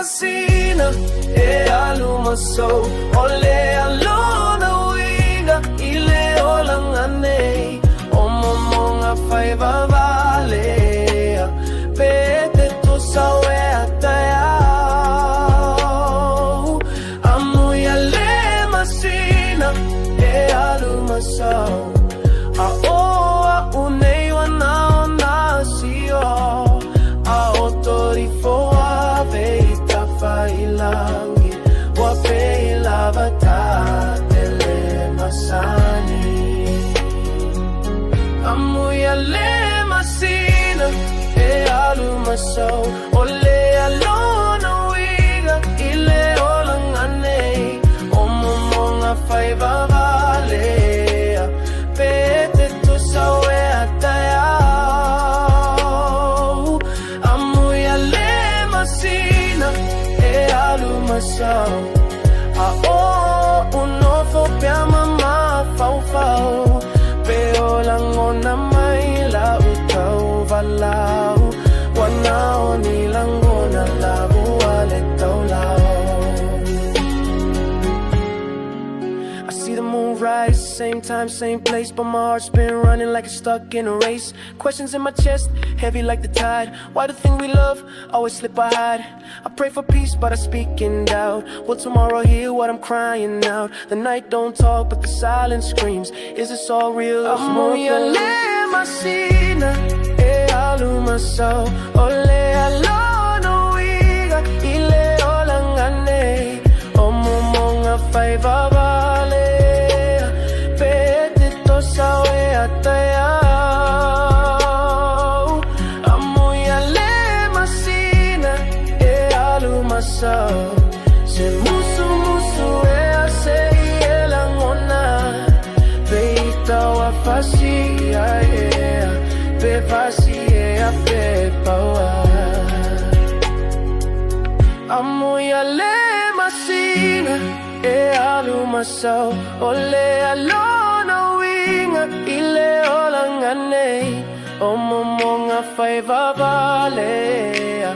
masina e alu masau o le alona uiga i le olaga nei o momoga fai vavalea pe te tusa oe a taeao amuia le masina e alu masau a o a'u nei ua na o na sio a o torifo ave i tafailangi ua pei lava ta te le masani amuia le masina e alu masau o le alona uiga i le olaga nei o momoga fai vavalea pe te tusa oe a taeao amuia le masina e alu masau a o unofo pea ma mafaufau pe o lagona mai la'u tauvalau ua na o ni lagona lavua le taulau. I see the moon rise, same time, same place, but my heart's been running like it's stuck in a race. Questions in my chest, heavy like the tide. Why the thing we love always slip or hide? I pray for peace, but I speak in doubt. Will tomorrow hear what I'm crying out? The night don't talk, but the silence screams. Is this all real? Amuia le masina e alu masau o le alona uiga i le olaga nei o momoga fai vavalea pe te tosa oe a taeao amuia le masina e alu masau se musumusu ea se i e lagona pe ita ua fasia ea pe fasia pe paua amuia le masina e alu masau o le alona uiga i le olaga nei o momoga fai vavalea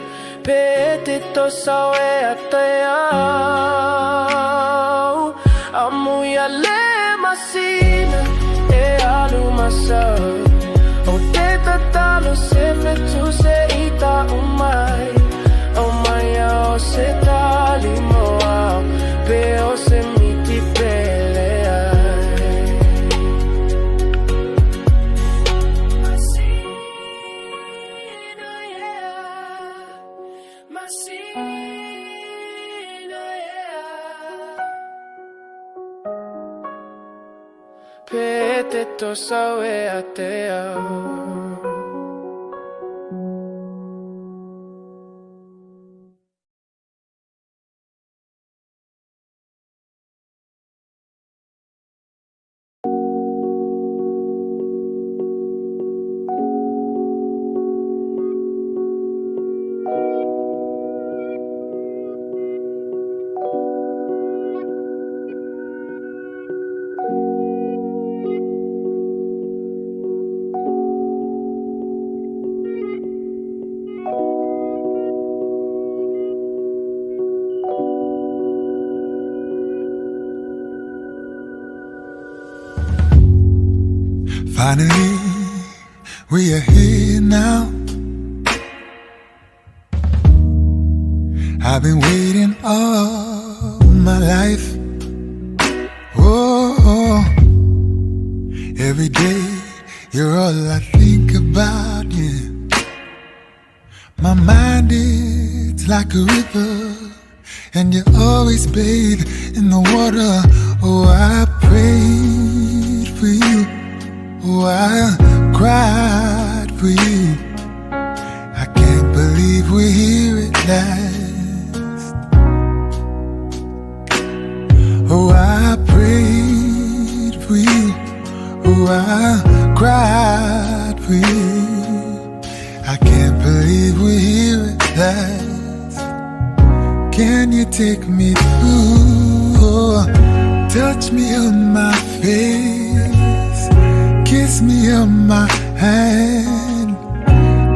pe te tosa oe a taeao amuia le masina e alu masau o te tatalo se fetu se ita umai o mai o se tali mo au pe o se miti pele ai. Masina, yeah. Masina, yeah. Pe te tosa oe a te au. Finally, we are here now. I've been waiting all my life. Oh, every day you're all I think about, yeah. My mind is like a river, and you always bathe in the water. Oh, I prayed for you. Oh, I cried for you. I can't believe we're here at last. Oh, I prayed for you. Oh, I cried for you. I can't believe we're here at last. Can you take me through? Oh, touch me on my face, kiss me on my hand,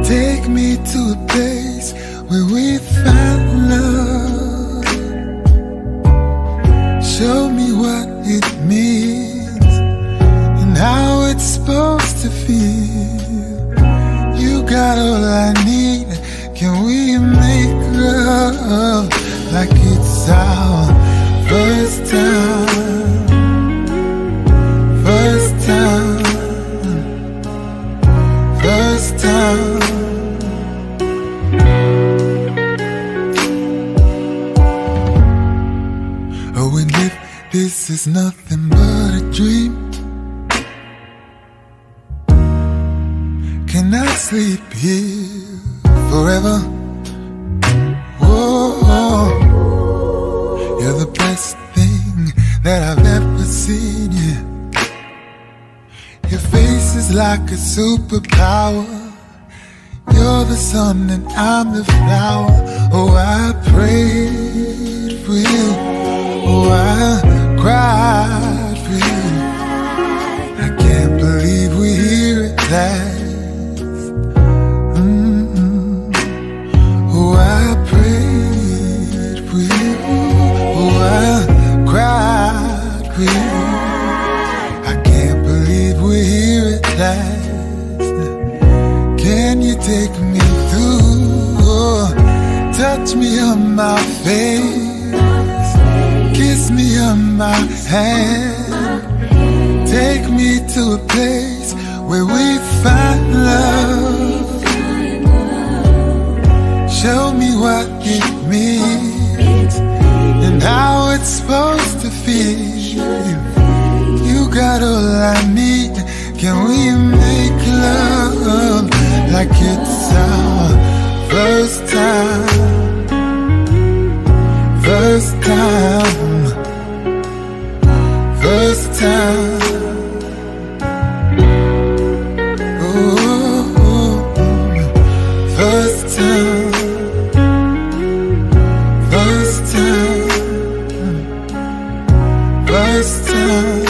take me to a place where we find love. Show me what it means and how it's supposed to feel. You got all I need. Can we make love like it's our first time? First time. First time. Oh, and if this is nothing but a dream, can I sleep here forever? Whoa, you're the best thing that I've ever seen, yeah. Your face is like a superpower. You're the sun and I'm the flower. Oh, I prayed for you. Oh, I cried for you. I can't believe we're here at last. Mm-hmm. Oh, I prayed for you. Oh, I cried for you. I can't believe we're here at last. Can you take me through? Oh, touch me on my face, kiss me on my hand, take me to a place where we find love. Show me what it means and how it's supposed to feel. You got all I need. Can we make love like it's our first time? First time. First time. Ooh, first time. First time. First time.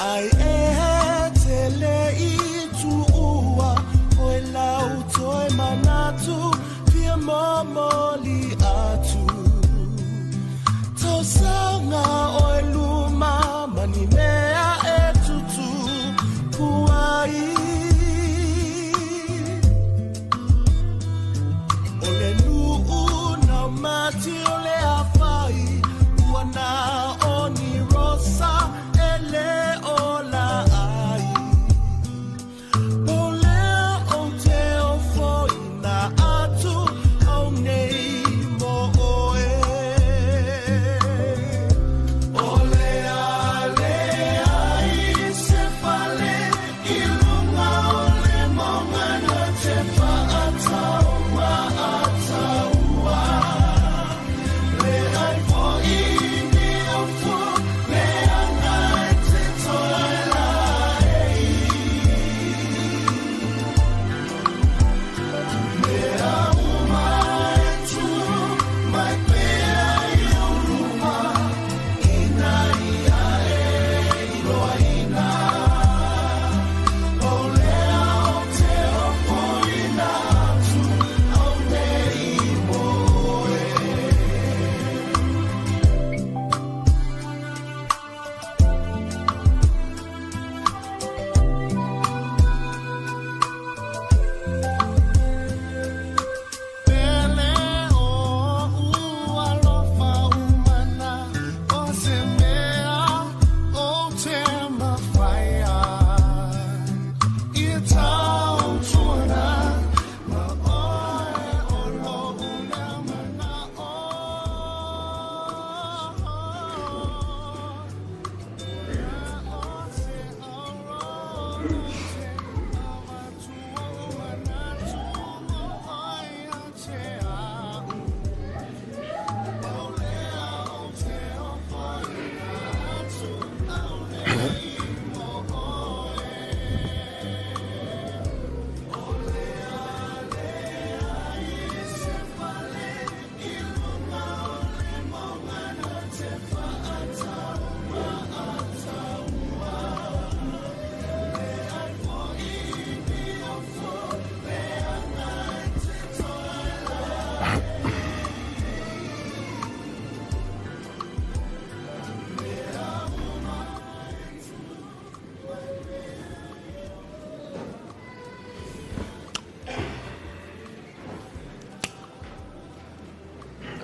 Ai e te le i tuua o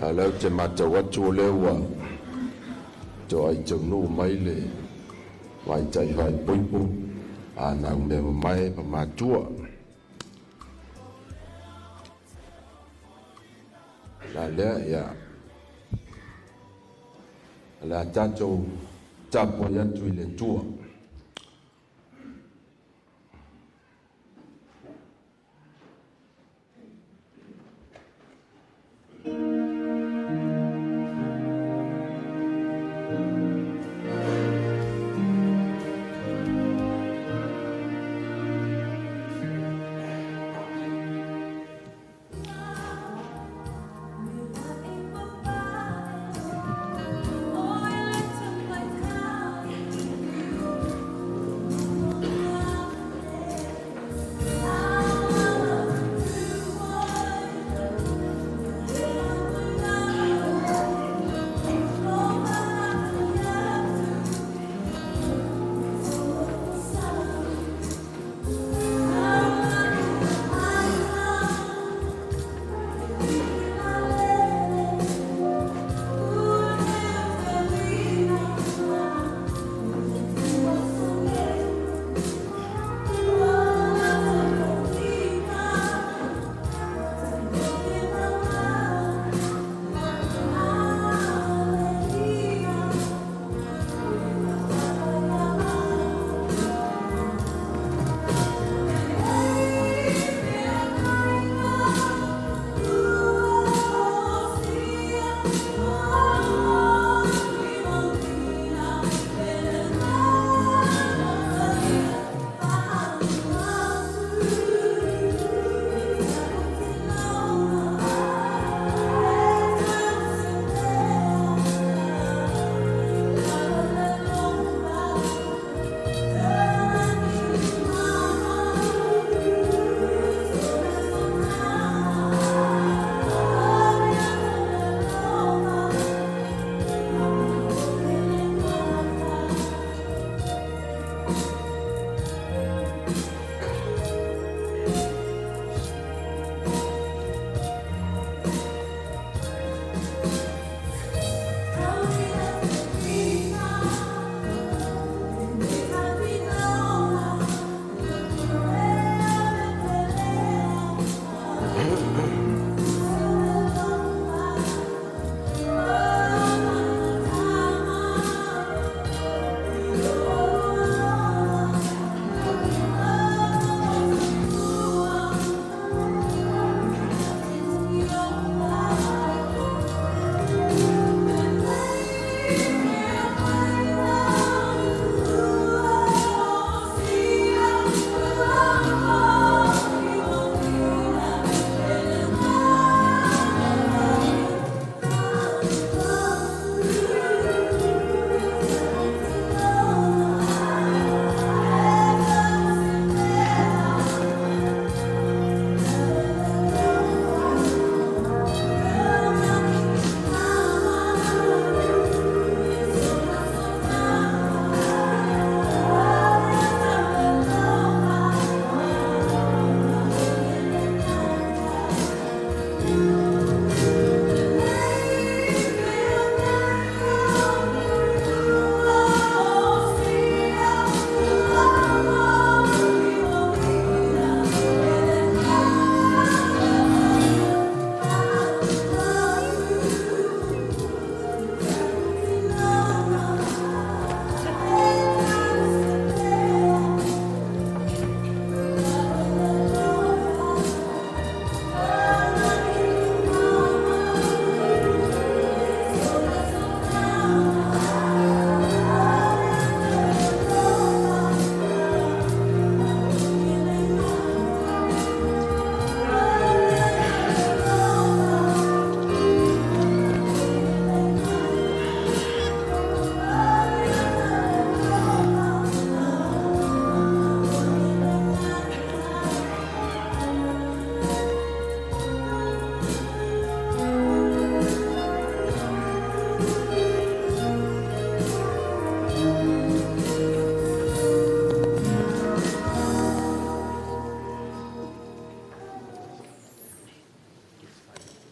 A o lea ou te matau atu o lea ua toai taunuu mai le tamaitai faaipoipo a na umea mamae ma matua. La lea ia o le a tatou tapuai atu i le Atua.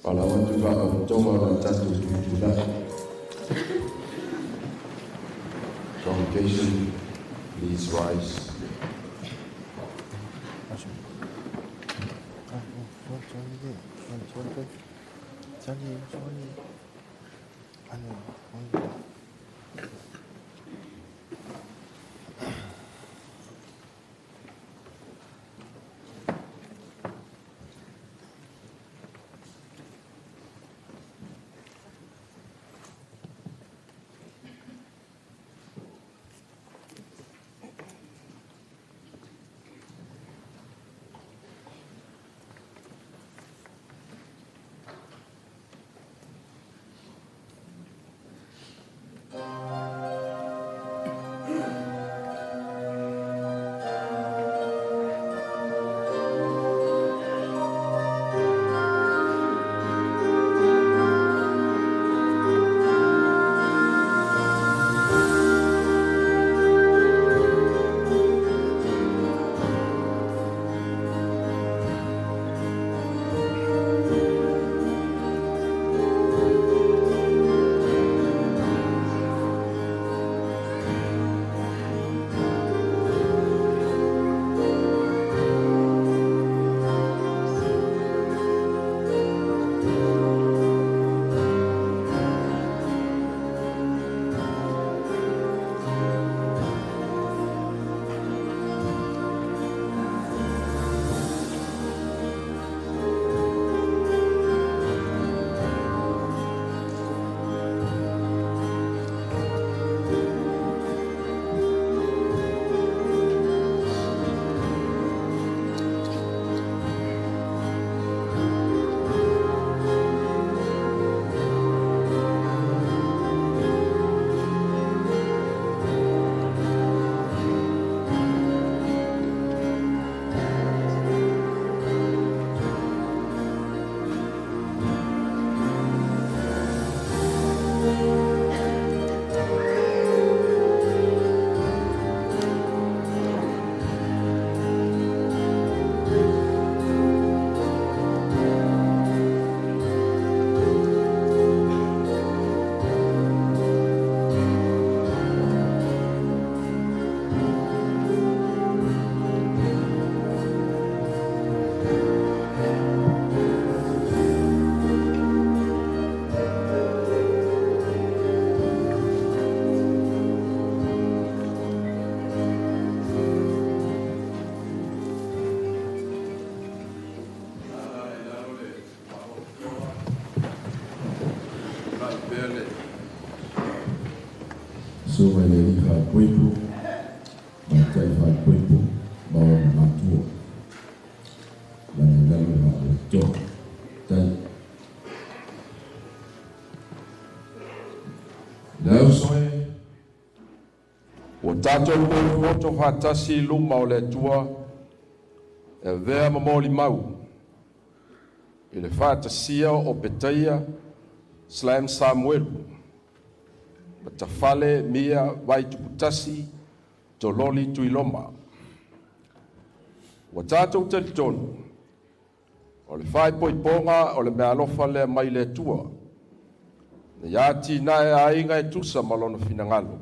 Wala watu ka tonga o tatu tutulai. Congregation, please rise. Suga le li whaipuipu, mai tai whaipuipu, maua na matua. Lani lalo wha o tai. Leo soe, o tātou poto whatasi luma o le tua, e vea mamoli mau, i le whatasia o Petaia, Slam Samuelu, Tafale mia vaituputasi tololi tuiloma. Ua tātou talitonu, o le whaipoiponga o le mealofa lea mai le tua, na iati nae ainga e tusa malona finangalo,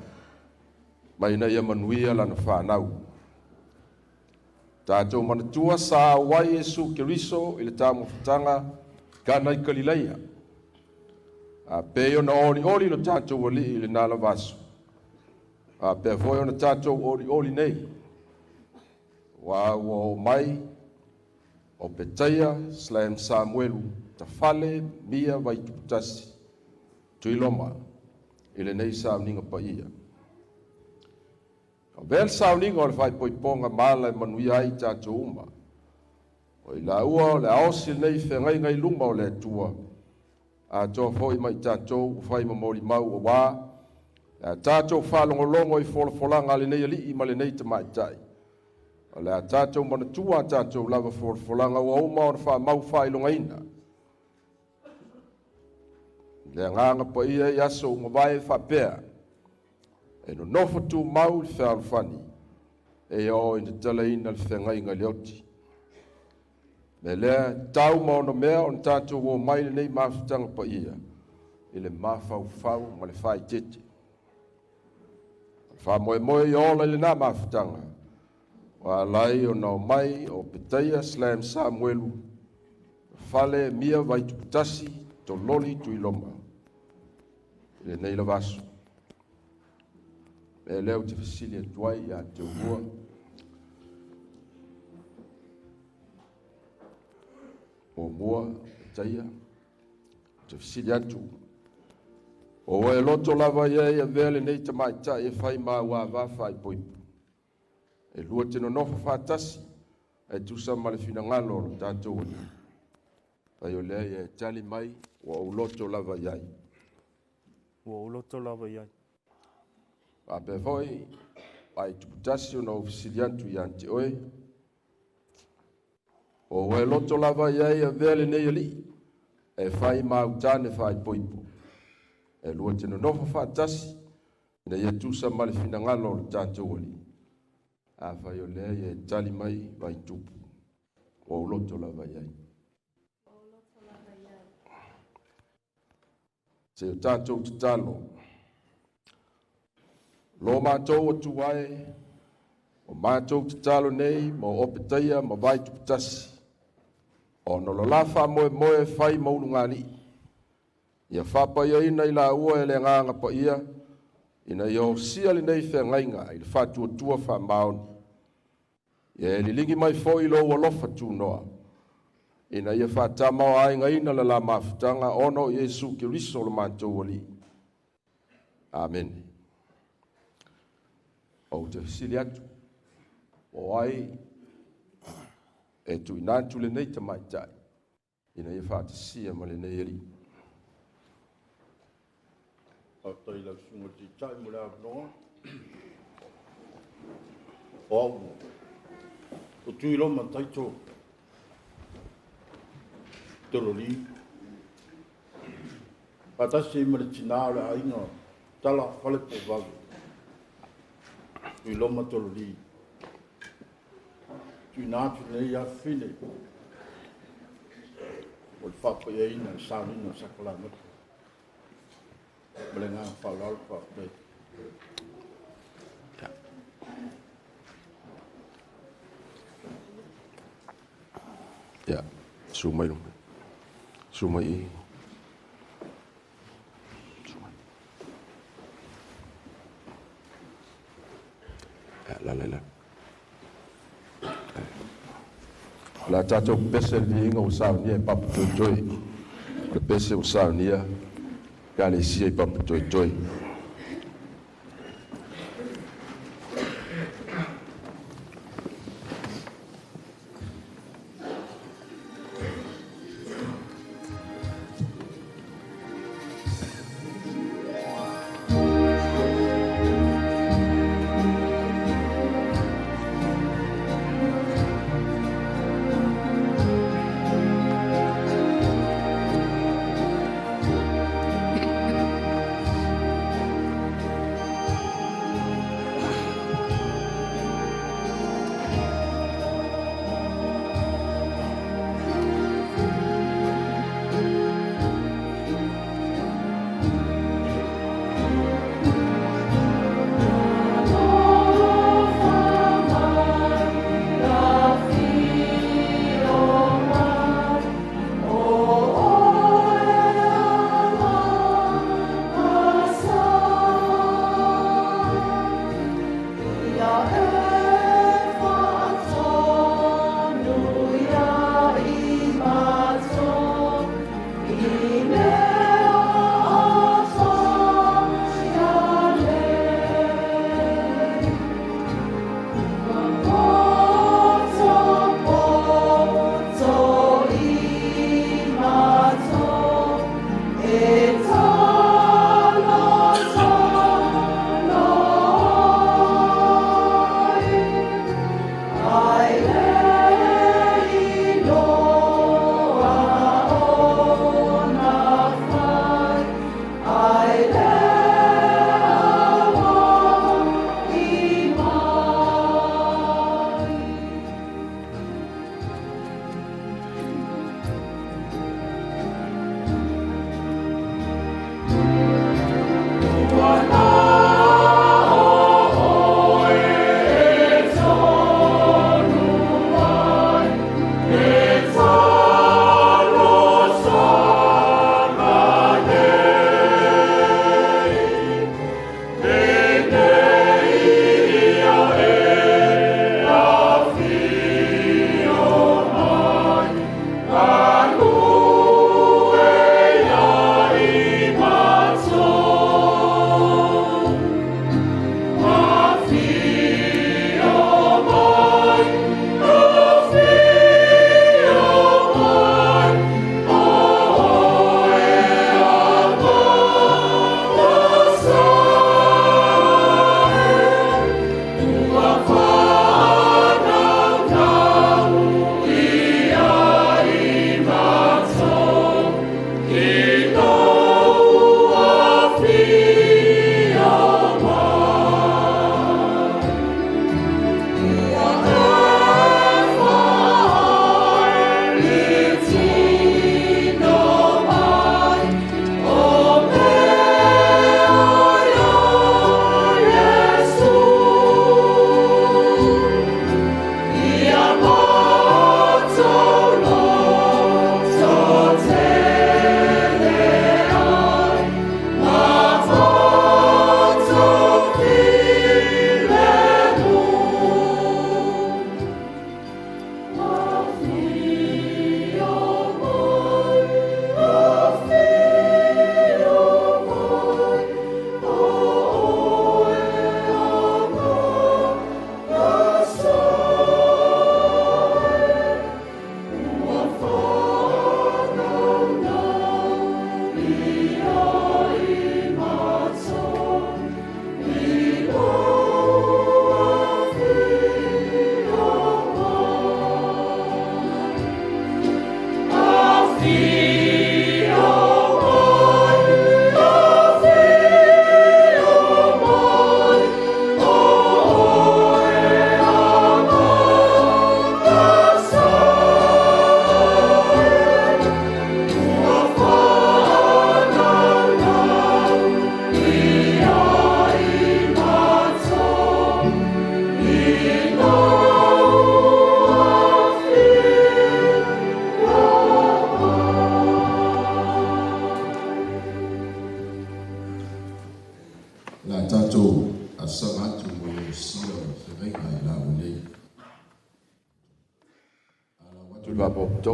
mai na ia manuia lana whanau. Tātou manatua sa wai Yesu Keriso i le tāmofutanga kana i Kalileia. A pe ona oli oli lo tātou ali i le nala vaso. A pe foi ona tātou oli oli nei. Wa ua o mai o Petaia Slam Samuelu Tafale mia vaituputasi tuiloma i le nei sauninga paia. O bel sauninga o le whaipoiponga mala e manuia ai tātou uma. O i la ua o le aosi nei whengai ngai luma o le atua. A toa foi mai tātou whai mamori mau o wā. A tātou whalongolongo i folafolanga le nei ali'i ma le nei tamaitai. O le a tātou manatua tātou lava folafolanga ua uma o na wha mau whailongaina. Le nganga pa ia i aso ungawae whapea. E no nofo tū mau le whealofani. E o i te talaina le whengainga le oti. Me lea tau ma ono mea o na tātou o mai lenei mafutaga paia i le mafaufau ma le faaeteete. Faamoemoe i ola i lenā mafutaga, ua alai ona omai o Petaia Slam Samuelu, fale mia Vaituputasi, Tololi Tuiloma, i lenei lava aso. Me lea ou te fesili atu ai ia te oulua. Muamua, Petaia, ou te fesili atu, o oe loto lava ia e avea lenei tamaitai e fai ma au ava faaipoipo. E lua te nonofo faatasi, e tusa ma le finagalo o lo tatou Alii. Fai o lea ia e tali mai, ua ou loto lava i ai. Ua ou loto lava i ai. Faapea foi, Vaituputasi ona ou fesili atu ia te oe, o oe loto lava i ai avea lenei alii, e fai ma au tane faaipoipo. E lua te nonofo faatasi, ina ia tusa ma le finagalo o le tatou Alii. Afai o lea ia e tali mai Vaitupu, ua ou loto lava i ai. Se o tatou tatalo, lo matou atu ai, o matou tatalo nei ma o Opetaia ma Vaituputasi, ona o lo la faamoemoe fai ma ulugalii, ia faapaiaina i laua e le agaga paia, ina ia osia lenei feagaiga i le faatuatua faamaoni. Ia e liligi mai foi lou alofa tunoa, ina ia faatamaoaigaina le la mafutaga ona o Iesu Keriso lo matou Alii. Amene. Ou te fesili atu, o ai e tuuina atu lenei tamaitai, ina ia faatasia ma lenei alii. Faafetai i lau susuga i le Taitai mo le avanoa. O au o Tuiloma Taito Tololi, faatasi ai ma le tinā o le aiga Tala Falepouvave, Tuiloma Tololi. Tuuina atu lenei afafine o le faapaiaina le sauniga o le sakalamata. Ma le agaga faaaloalo, faafetai. Ia, susu mai luma. Susu mai i. Susu mai. Ia, la la la. O le a tatou pese le viiga ua saunia e Papatoetoe. O le pese ua saunia Ekalesia i Papatoetoe.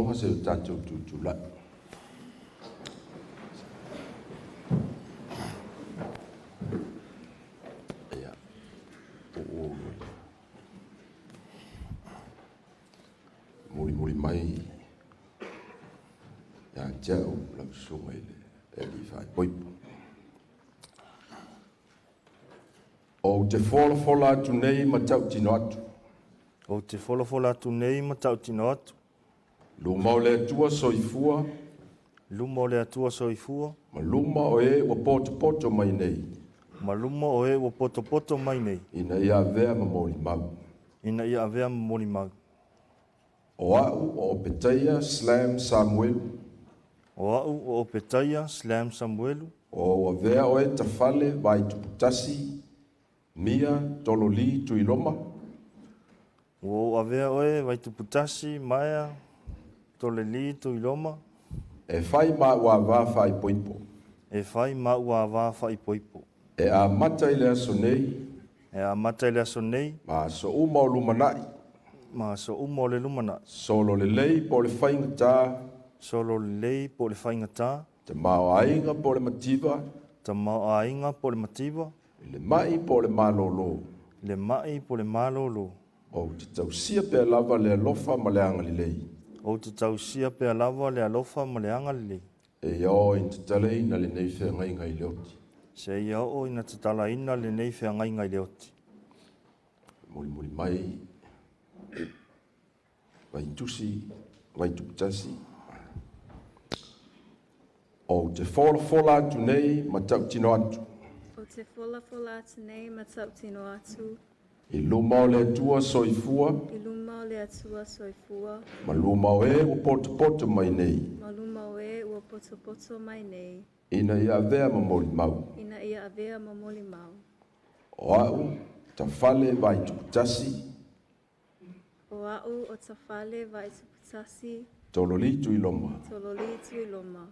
Faatotoga se o tatou tutulai. Ia, o muli muli mai ia te au lau susuga i le alii faaipoipo. Ou te folafola atu nei ma tautino atu. Ou te folafola atu nei ma tautino atu. Luma o le Atua soifua. Luma o le Atua soifua. Ma luma o e ua potopoto mai nei. Ma luma o e ua potopoto mai nei. Ina ia avea ma molimau. Ina ia avea ma molimau. O au o Opetaia Slam Samuelu. O au o Opetaia Slam Samuelu. O avea oe Tafale Vaituputasi Mia Tololi Tuiloma. Ua ou avea oe Vaituputasi Maea Toleli Tuiloma. E fai ma ua avā faaipoipo. E fai ma ua avā faaipoipo. E amata i le aso nei. E amata i le aso nei. Ma aso uma o lumanai. Ma aso uma o le lumanai. Solo lelei po o le faigata. Solo lelei po o le faigata. Tamaoaiga po o le mativa. Tamaoaiga po o le mativa. I le mai po o le malolo. Le mai po o le malolo. Ou te tausia pea lava le alofa ma le agalelei. Ou te tausia pea lava le alofa ma le agalelei. E ia oo ina tatalaina lenei feagaiga i le oti. Se ia oo ina tatalaina lenei feagaiga i le oti. Mulimuli mai Vaitusi, Vaituputasi. Ou te folafola atu nei ma tautino atu. Ou te folafola atu nei ma tautino atu. I luma o le Atua soifua. I luma o le Atua soifua. Ma luma o e ua potopoto mai nei. Ma luma o e ua potopoto mai nei. Ina ia avea ma molimau. Ina ia avea ma molimau. O au, Tafale Vaituputasi. O au o Tafale Vaituputasi. Tololi Tuiloma. Tololi Tuiloma.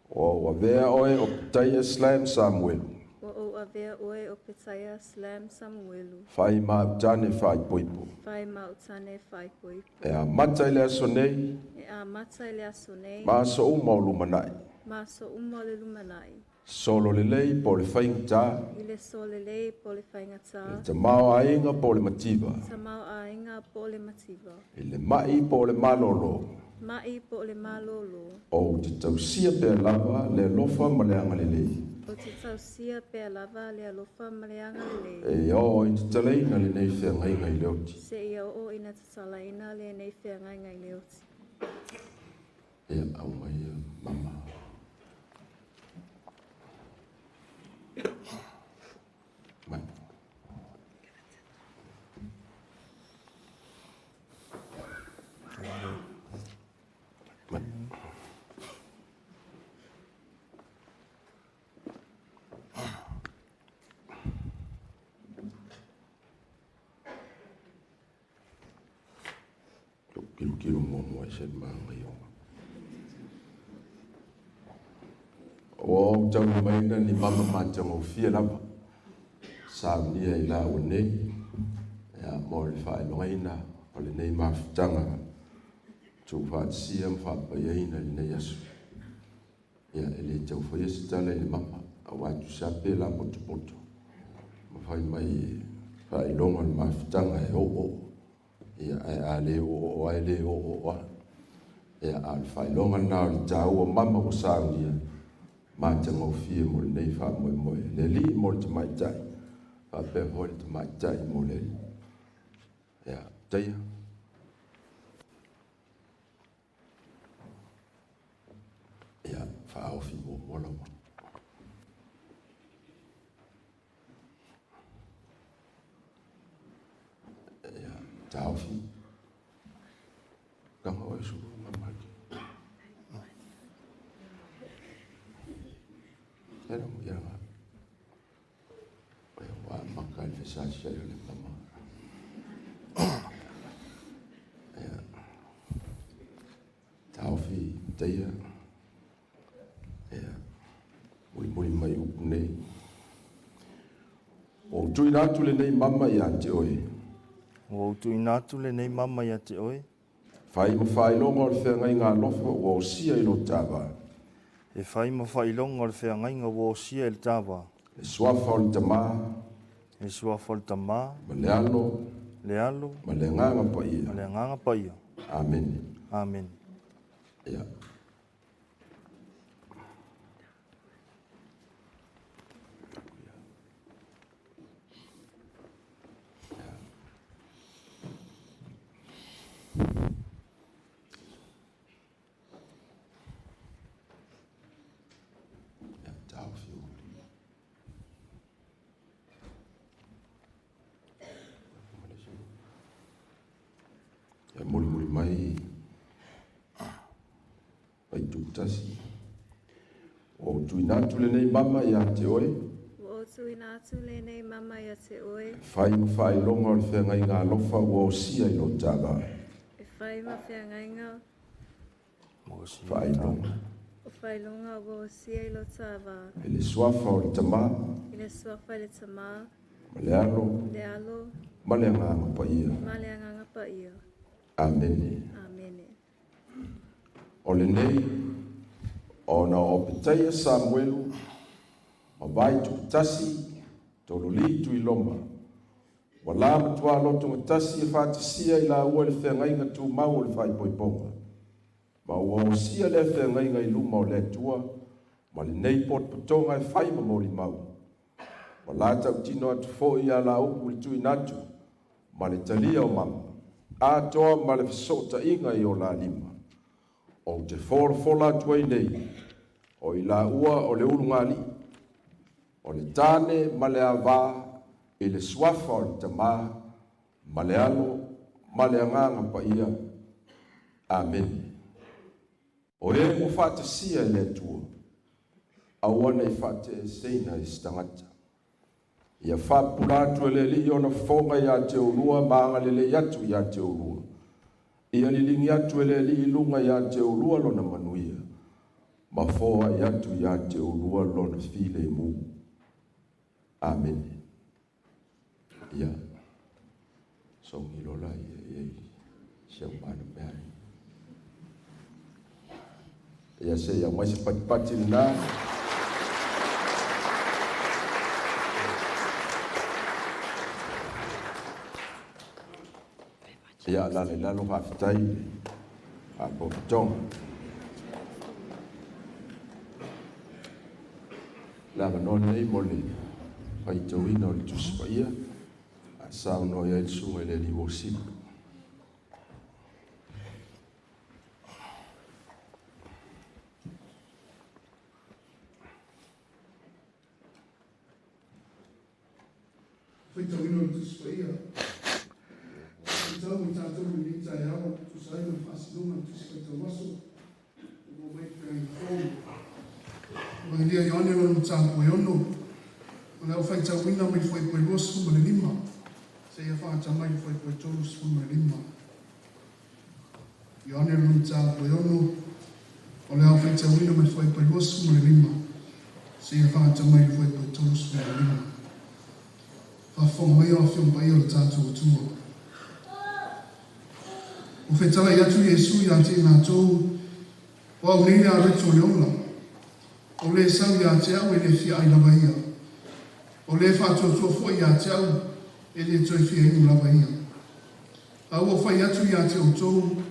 Ua ou avea oe Opetaia Slam Samuelu. Ua ou avea oe Opetaia Slam Samuelu. Fai ma au tane faaipoipo. Fai ma au tane faaipoipo. E amata i le aso nei. E amata i le aso nei. Ma aso uma o lumanai. Ma aso uma o le lumanai. Solo lelei po o le faigata. I le solo lelei po o le faigata. I le tamaoaiga po o le mativa. Tamaoaiga po o le mativa. I le mai po o le malolo. Mai po o le malolo. Ou te tausia pea lava le alofa ma le agalelei. Ou te tausia pea lava le alofa ma le agalelei. E ia oo ina tatalaina lenei feagaiga i le oti. Se ia oo ina tatalaina lenei feagaiga i le oti. Ia, au mai ia, mama. Mai. Mai. Kilokilo muamua i se maga. Ua ou taulimaina ni mama matagofie lava saunia i laua nei ia mo le faailogaina o lenei mafutaga tuufaatasia ma faapaiaina i lenei aso. Ia e le taufaia se tala i le mama aua tusa pe la potopoto ma fai mai faailoga o le mafutaga e oo. Ia ae a le oo ai le oo a. Ia a o le faailoga lena o le taua mama ua saunia matagofie mo lenei faamoemoe. Le alii mo le tamaitai, faapea foi le tamaitai mo le alii. Ia, taia. Ia, faaofi muamua lava. Ia, taofi. Kanga oe sulu mamaki. Ia ia ia wa maka le fesasi ai o le mama. Ia taofi taia. Ia muli muli mai upu nei. Ua ou tuuina atu lenei mama ia te oe. Ua ou tuuina atu lenei mama ia te oe. Fai ma faailoga o le feagaiga alofa ua osia i lo tāvā. E fai ma faailoga o le feagaiga ua osia i le tāvā. Le suafa o le Tamā. Le suafa o le Tamā. Ma le Alo. Le Alo. Ma le Agaga Paia. Ma le Agaga Paia. Amene. Amene. Ia. Ia mulimuli mai Vaitutasi. Ua ou tuuina atu lenei mama ia te oe. Ua ou tuuina atu lenei mama ia te oe. E fai ma faailoga o le feagaiga alofa ua osia i lo ta va. E fai ma feagaiga. Faailoga. O faailoga ua osia i lo ta va. I le suafa o le Tamā. I le suafa i le Tamā. Ma le Alo. Le Alo. Ma le Agaga Paia. Ma le Agaga Paia. Amene. Amene. O lenei, ona o Opetaia Samuelu ma Vaituputasi Tololi Tuiloma, ua la matua lotogatasi e faatasia i laua i le feagaiga tumau o le faaipoipoga, ma ua osia lea feagaiga i luma o le Atua ma lenei potopotoga e fai ma molimau. Ua la tautino atu foi ia Laupu i le tuuina atu ma le talia o mama, atoa ma le fesootaiga i o la lima. Ou te folafola atu ai nei, o i laua o le ulugalii, o le tane ma le avā i le suafa o le Tamā ma le Alo ma le Agaga Paia. Amene. O e ua faatasia e le Atua, aua ne i faateeseina e se tagata. Ia faapupula atu e le Alii ona fofoga ia te oulua ma agalelei atu ia te oulua. Ia liligi atu e le Alii i luga ia te oulua lona manuia, ma foai atu ia te oulua lona filemu. Amene. Ia, sogi lola ia i si au mana mea. Ia se ia mai se patipati lena. Ia lalo i lalo faafetai i le faapotopotoga. Le avanoa lenei mo le faitauina o le Tusi Paia a saunoa i ai le Susuga i le Alii Uosili. Faitauina o le Tusi Paia. Faitau i tatou i lenei taeao, tusa ai ma le faasinoga o le Tusi Faitauaso, ua mai le Feagaiga Fou. Evagelia Ioane lona mataupu e ono, o le au faitauina mai le fuaipue 25, seia fagata mai le fuaipue 35. Ioane lona mataupu e ono, o le au faitauina mai le fuaipue 25, seia fagata mai le fuaipue 35. Faafofoga mai o Afioga Paia o le tatou Atua. Ua fetalai atu Iesu ia te i latou, O au nei le areto o le ola. O le sau ia te au e le fia ai lava ia. O le faatuatua foi ia te au e le toe fia inu lava ia. A ua fai atu ia te outou,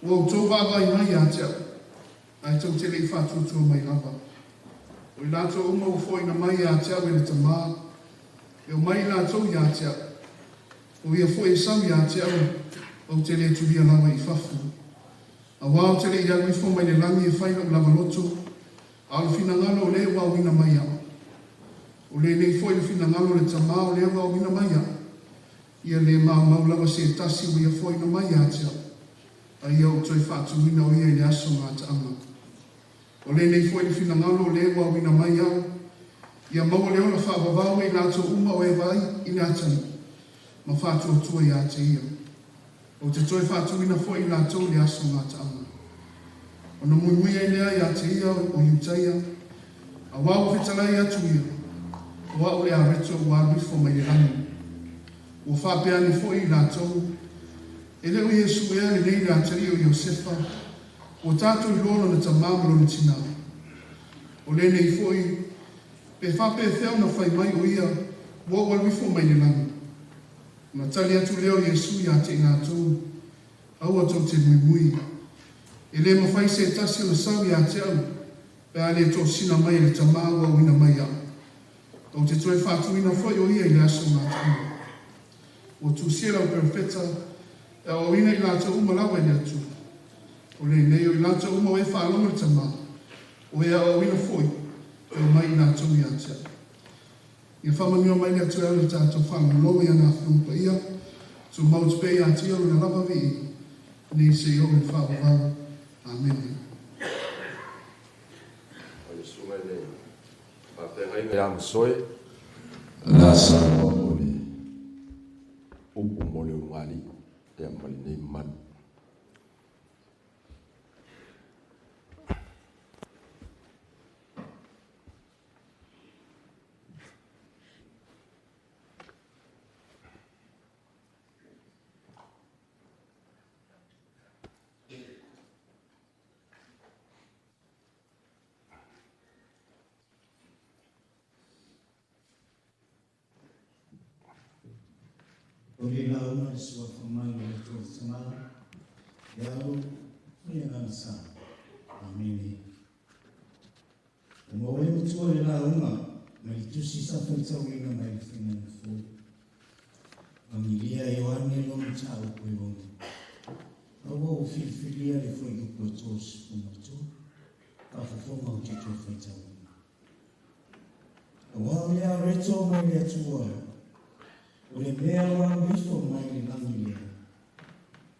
ua outou vaavaai mai ia te au, ae tou te le i faatuatua mai lava. O i latou uma ua foaina mai ia te au e le Tamā, e omai i latou ia te au. O ia foi e sau ia te au, ou te le tulia lava i fafo. Auā ou te le i alu ifo mai le lagi e fai lou lava loto, a o le finagalo o le ua auina mai au. O lenei foi le finagalo o le Tamā o lea ua auina mai au, ia le maumau lava se tasi ua ia foaina mai ia te au, a ia ou toe faatumuina o ia i le aso gataaga. O lenei foi le finagalo o le ua auina mai au, ia maua le ola faavavau e i latou uma o e vaai i le atalii, ma faatuatua ia te ia. Ou te toe faatuina foi i latou i le aso gataaga. Ona muimui ai lea ia te ia o Iutaia, auā ua fetalai atu ia, o au le areto ua alu ifo mai le lagi. Ua faapea ane foi i latou, E le o Iesu ea lenei le atalii o Iosefa, ua tatou iloa lona tamā ma lona tinā? O lenei foi, pe faapefea ona fai mai o ia ua ou alu ifo mai le lagi? Ona tali atu lea o Iesu iā te i latou, Aua tou te muimui. E lē mafai se tasi ona sau iā te au, pe a le tosina mai e le Tamā ua auina mai iaʻu. Ou te toe faatuina foi o ia i le aso gataua. Ua tusia e le auperofeta, e aoaoina i latou uma lava e le Atua. O lenei o i latou uma o e faalogo i le Tamā, o e aoaoina foi, e omai i latou ia te au. Ia faamanuia mai le Atua e ala i le tatou faalogologo i ana Afioga Paia, tumau atu pea ia te ia lona lava viiga, nei seia oo i le faavavau. Amene. O le susuga i le faafeagaiga ia Masoe, la saunoa mo le upu mo le ulugalii ia ma lenei mamalu. O le lauga i le suafa mai o le Atua le Tama, le Alo ma le Agaga Sa. Amene. Ua maua le matua le lauga mai le tusi sa faitauina mai le Faiga Fou. Agilia e Ioane lona mataupu e 6. A ua ou filifilia le fuaiupu e 33, faafofoga ou te toe faitauina. Aua o le areto mai le Atua, o le mea ua alu ifo mai le lagi lea,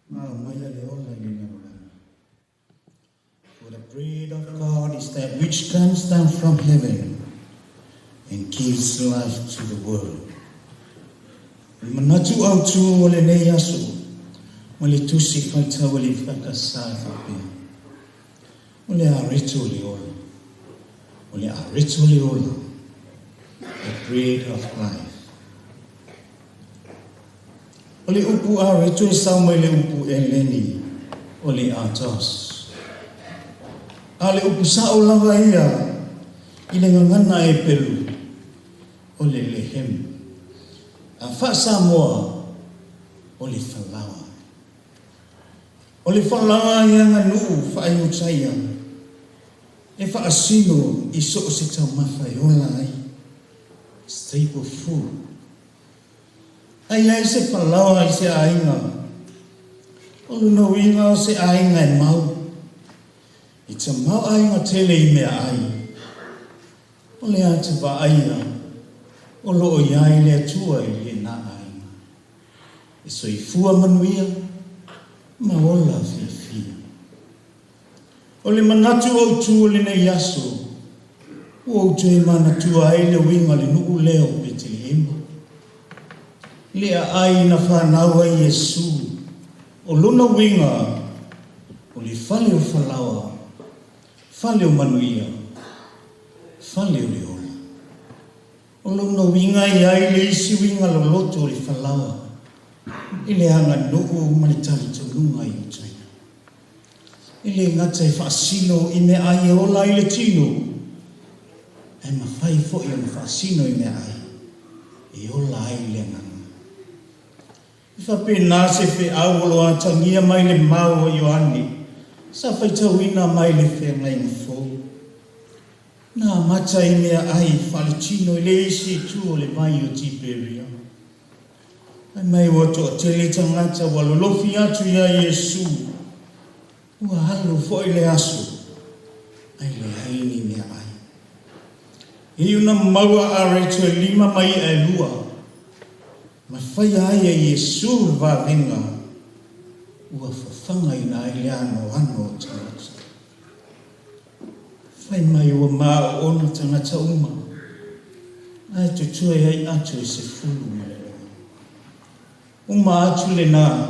ma aumaia le ola i le lalolagi. For the bread of God is that which comes down from heaven and gives life to the world. O le manatu autu o lenei aso ma le tusi faitau a le EFKS e faapea, O le areto le ola, o le areto le ola, the bread of life. O le upu areto e sau mai le upu Eleni, o le artos. A o le upu sao lava ia i le gagana Epelu, o le lehem. A faa-Samoa, o le falaoa. O le falaoa i aganuu faa-Iutaia e faasino i so o se taumafa e ola ai, staple food. A i ai se falaoa i se aiga, o lona uiga o se aiga e mau. I tamaoaiga tele i meaai, o le ata vaaia o lo o i ai le Atua i lena aiga. E soifua manuia ma ola fiafia. O le manatu autu o lenei aso, ua ou toe manatua ai le uiga o le nuu lea o Petelehema. I le aai na fanau ai Iesu, o lona uiga o le fale o falaoa, fale o manuia, fale o le ola. O lona uiga e i ai le isi uiga loloto o le falaoa i le aganuu ma le talitonuga i Utaina. E le gata e faasino i meaai e ola ai le tino, ae mafai foi ona faasino i meaai e ola ai le agaga. E faapena se feau o lo o atagia mai le mau a Ioane sa faitauina mai le Feagaiga Fou. Na amata i meaai faaletino i le isi itu o le vai o Tiperia. Fai mai ua toatele tagata ua lolofi atu iā Iesu, ua alu foi le aso, ae leai ni meaai. E iu na maua areto e lima ma i'a e lua, ma faia ai e Iesu le vavega ua fafagaina ai le anoano o tagata. Fai mai ua maoona tagata uma, ae totoe ai ato e 12. Uma atu lena,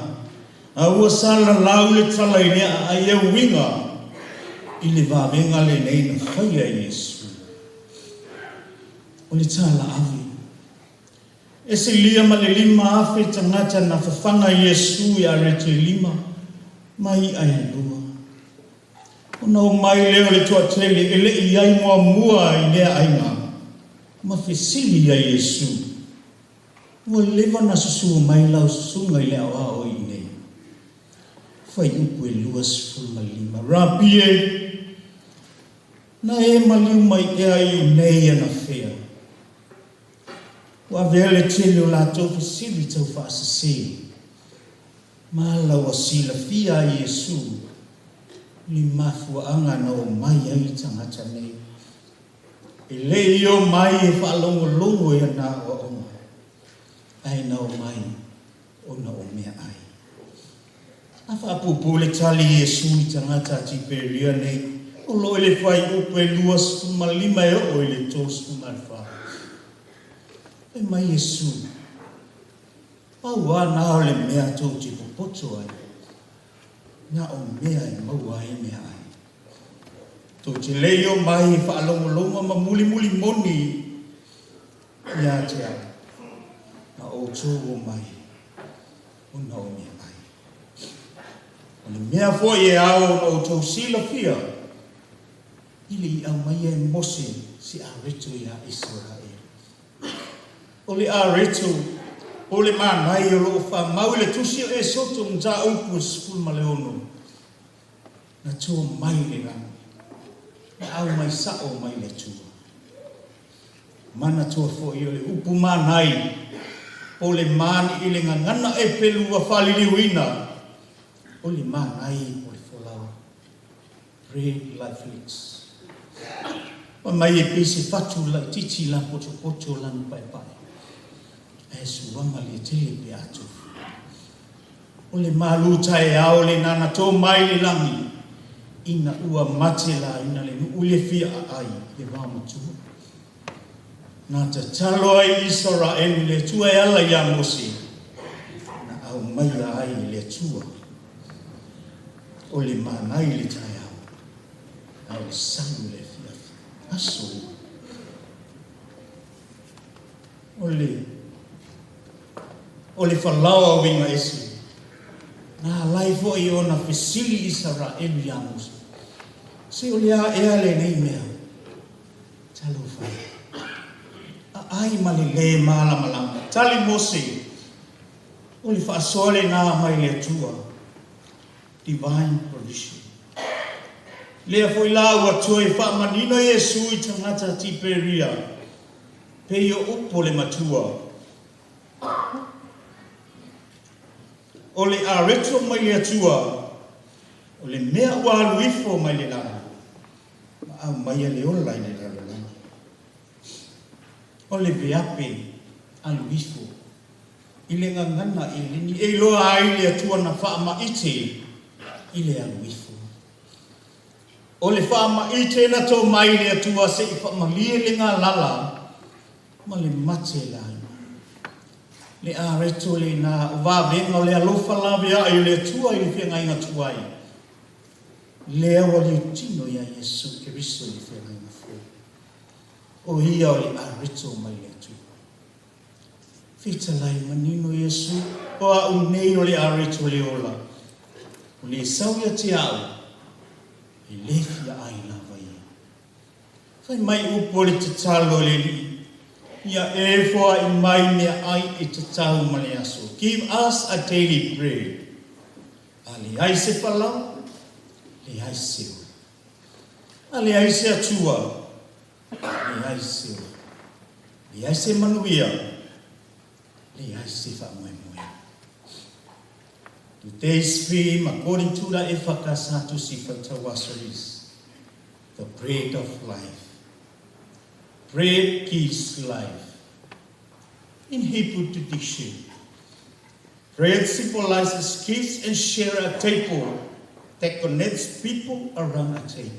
a ua salalau le tala i le aai e uiga i le vavega lenei na faia e Iesu. O le tala ave. E silia ma le 5,000 tagata na fafaga e Iesu i areto e lima ma i'a e lua. Ona omai lea o le toatele e le'i i ai muamua i lea aiga, ma fesili iā Iesu, Ua leva ona susu mai lau susuga i le aoao i inei? Fuaiupu e 25. Rapi e, na e maliu mai ea i inei anafea? Ua avea le tele o latou fesili taufaasese, ma ala ua silafia ai Iesu le mafuaaga na omai ai tagata nei. E le i omai e faalogologo i ana aoaoga, ae na omai ona o meaai. A faapuupuu le tali a Iesu i tagata a Tiperia nei, o lo o i le fuaiupu e 25 e oo i le 34. Fai mai Iesu, Pau lava na o le mea tou te popoto ai, na o mea e maua ai meaai. Tou te le i omai e faalogologo ma mulimuli moni ia te au, na outou omai ona o meaai. O le mea foi e ao ona outou silafia, e le i aumaia e Mose se areto iā Isaraelu. O le areto po o le manai o lo o faamau i le Tusi o Esoto mataupu e 16, na to mai le lagi, na aumai sa'o mai le Atua. Manatua foi o le upu manai po o le man i le gagana Eperu ua faaliliuina, o le manai po o le folaoa, bread like flakes. Fai mai e pei se fatu laitiiti lapotopoto lana paepae, ae suama le tele pe a tofu. O le malu taeao lena na to mai le lagi ina ua mate laina le nuu i le fia aai i le vaomatua. Na tatalo ai Isaraelu i le Atua e ala iā Mose, na aumaia ai e le Atua o le manai i le taeao, a o le salu i le afiafi. Aso uma. O le o le falaoa uiga ese, na ala ai foi ona fesili Isaraelu iā Mose, Se o le a ea lenei mea? Talofa e! Aai ma le lē malamalama. Tali Mose, O le faasoa lenā mai le Atua, divine provision. Lea foi la ua toe faamanino Iesu i tagata Tiperia, pei o upu o le Matua. O le areto mai le Atua, o le mea ua alu ifo mai le lagi, ma aumaia le ola i le lalolagi. O le veape alu ifo i le gagana Eleni e iloa ai le Atua na faamaite i le alu ifo. O le faamaite na to mai le Atua se i faamalie le galala ma le mate laina. Le areto lena o vavega o le alofa laveai o le Atua i le feagaiga tuai, lea ua liutino iā Iesu Keriso i le feagaiga fou. O ia o le areto mai le Atua. Fetalai manino Iesu, O a'u nei o le areto le ola, o le sau ia te a'u, e le fia ai lava ia. Fai mai upu o le tatalo i le Alii, Ia e foai mai meaai e tatau ma le aso, Give us a daily bread. A leai se falaoa, leai se ola. A leai se Atua, leai se ola. Leai se manuia, leai se faamoemoe. Today's theme, according to the EFKS Tusi Faitau Aso is the bread of life. Bread gives life. In Hebrew tradition, bread symbolizes gifts and share a table that connects people around a table.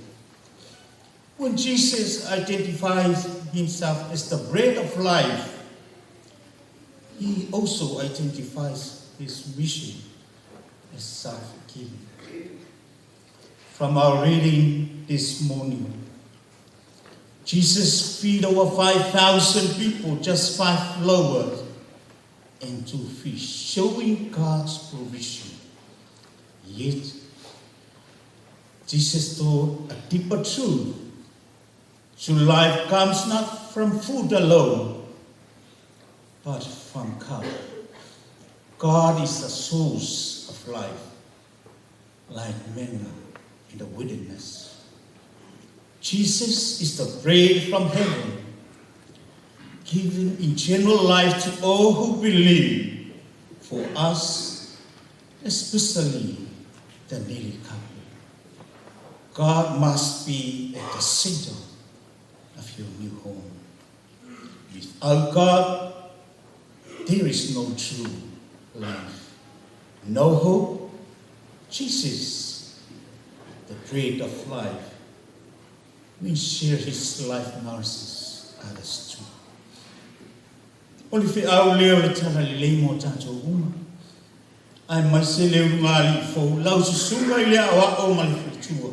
When Jesus identifies himself as the bread of life, he also identifies his mission as self-giving. From our reading this morning, Jesus feed over 5,000 people, just five loaves and 2 fish, showing God's provision. Yet, Jesus taught a deeper truth. True life comes not from food alone, but from God. God is the source of life, like manna in the wilderness. Jesus is the bread from heaven, giving eternal life to all who believe, for us, especially the needy couple. God must be at the center of your new home. Without God, there is no true life, no hope. Jesus, the bread of life, will share his life mercies others too. O le feau lea o le talalelei mo tatou uma, aemaise le ulugalii fou, lau susuga i le aoao ma le faletua.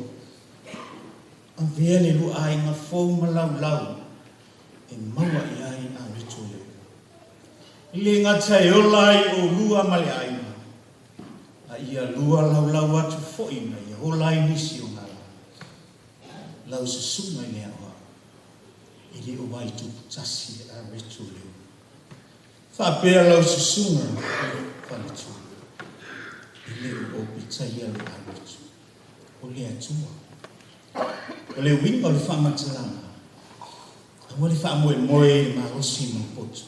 Avea le lua aiga fou ma laulau e maua i ai a reto le ua. E le gata e ola ai oulua ma le aiga, a ia lua laulau atu foi ina ia ola ai nisi o nā lau. Lau susuga i le aoao, e le o ai tupu tasi le a reto le ua. Faapea lau susuga i le faletua, e le o opitaia le a reto, o le Atua. O le uiga o le faamatalaga, aua le faamoemoe i le malosi ma le poto,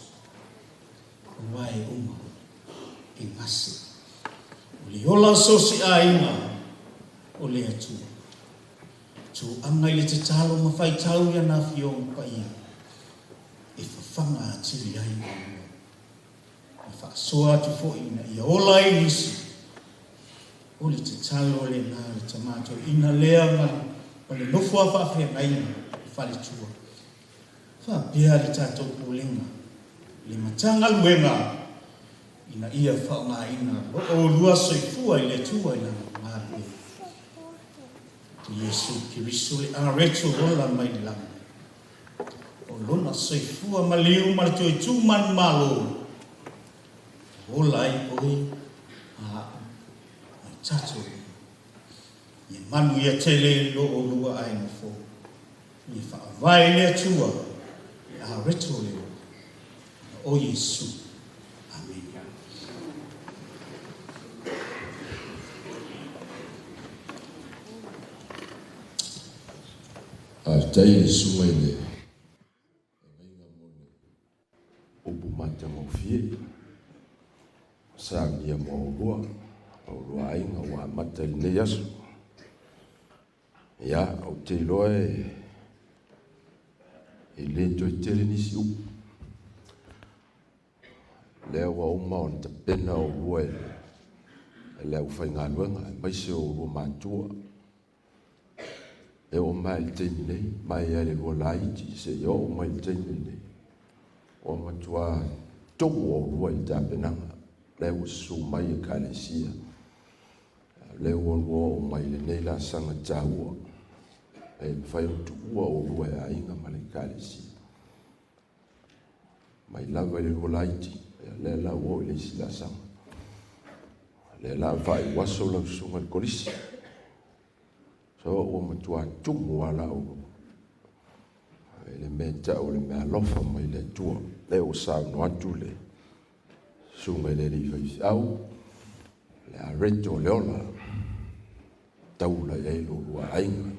aua e uma e gase. O le ola o so o se aiga, o le Atua. Tūaga i le tatalo ma faitau i ana Afioga Paia e fafaga atili ai oulua, ma faasoa atu foi ina ia ola ai nisi. O le tatalo lena a le tama toeaina lea ma le nofo a faafeagaiga i faletua. Faapea le tatou Pulega, le Matagaluega ina ia faaaogaina lo oulua soifua i le Atua i lana galuega. O Iesu Keriso le areto ola mai le lagi. O lona soifua maliu ma le toe tu manumalo e ola ai oe ma a'u ma i tatou uma. Ia manuia tele lo oulua aiga fou. Ia faavae le Atua le areto o le ola. O Iesu. Amene. Faafetai i le susuga i le feagaiga mo le upu matagofie saunia mo oulua, oulua aiga ua amata i lenei aso. Ia, ou te iloa e le toe tele nisi upu. Lea ua uma ona tapena oulua e le aufaigaluega, aemaise o oulua matua. E oo mai i le taimi nei, mai lava i le lua laiti seia oo mai i le taimi lenei, ua matua tumu oulua i le tapenaga. Lea ua susu mai Ekalesia, lea ua lua oo mai i lenei laasaga taua, e mafai ona tuua oulua e aiga ma le Ekalesia. Mai lava i le lua laiti, lea la ua oo i le isi laasaga. Lea la faaiu aso lau susuga i le kolisi. So ua matua tumu lava la oulua. I le mea tau o le meaalofa mai le Atua. Lea ua saunoa atu le susuga i le alii faifeau, le areto o le ola, taula i ai lo oulua aiga.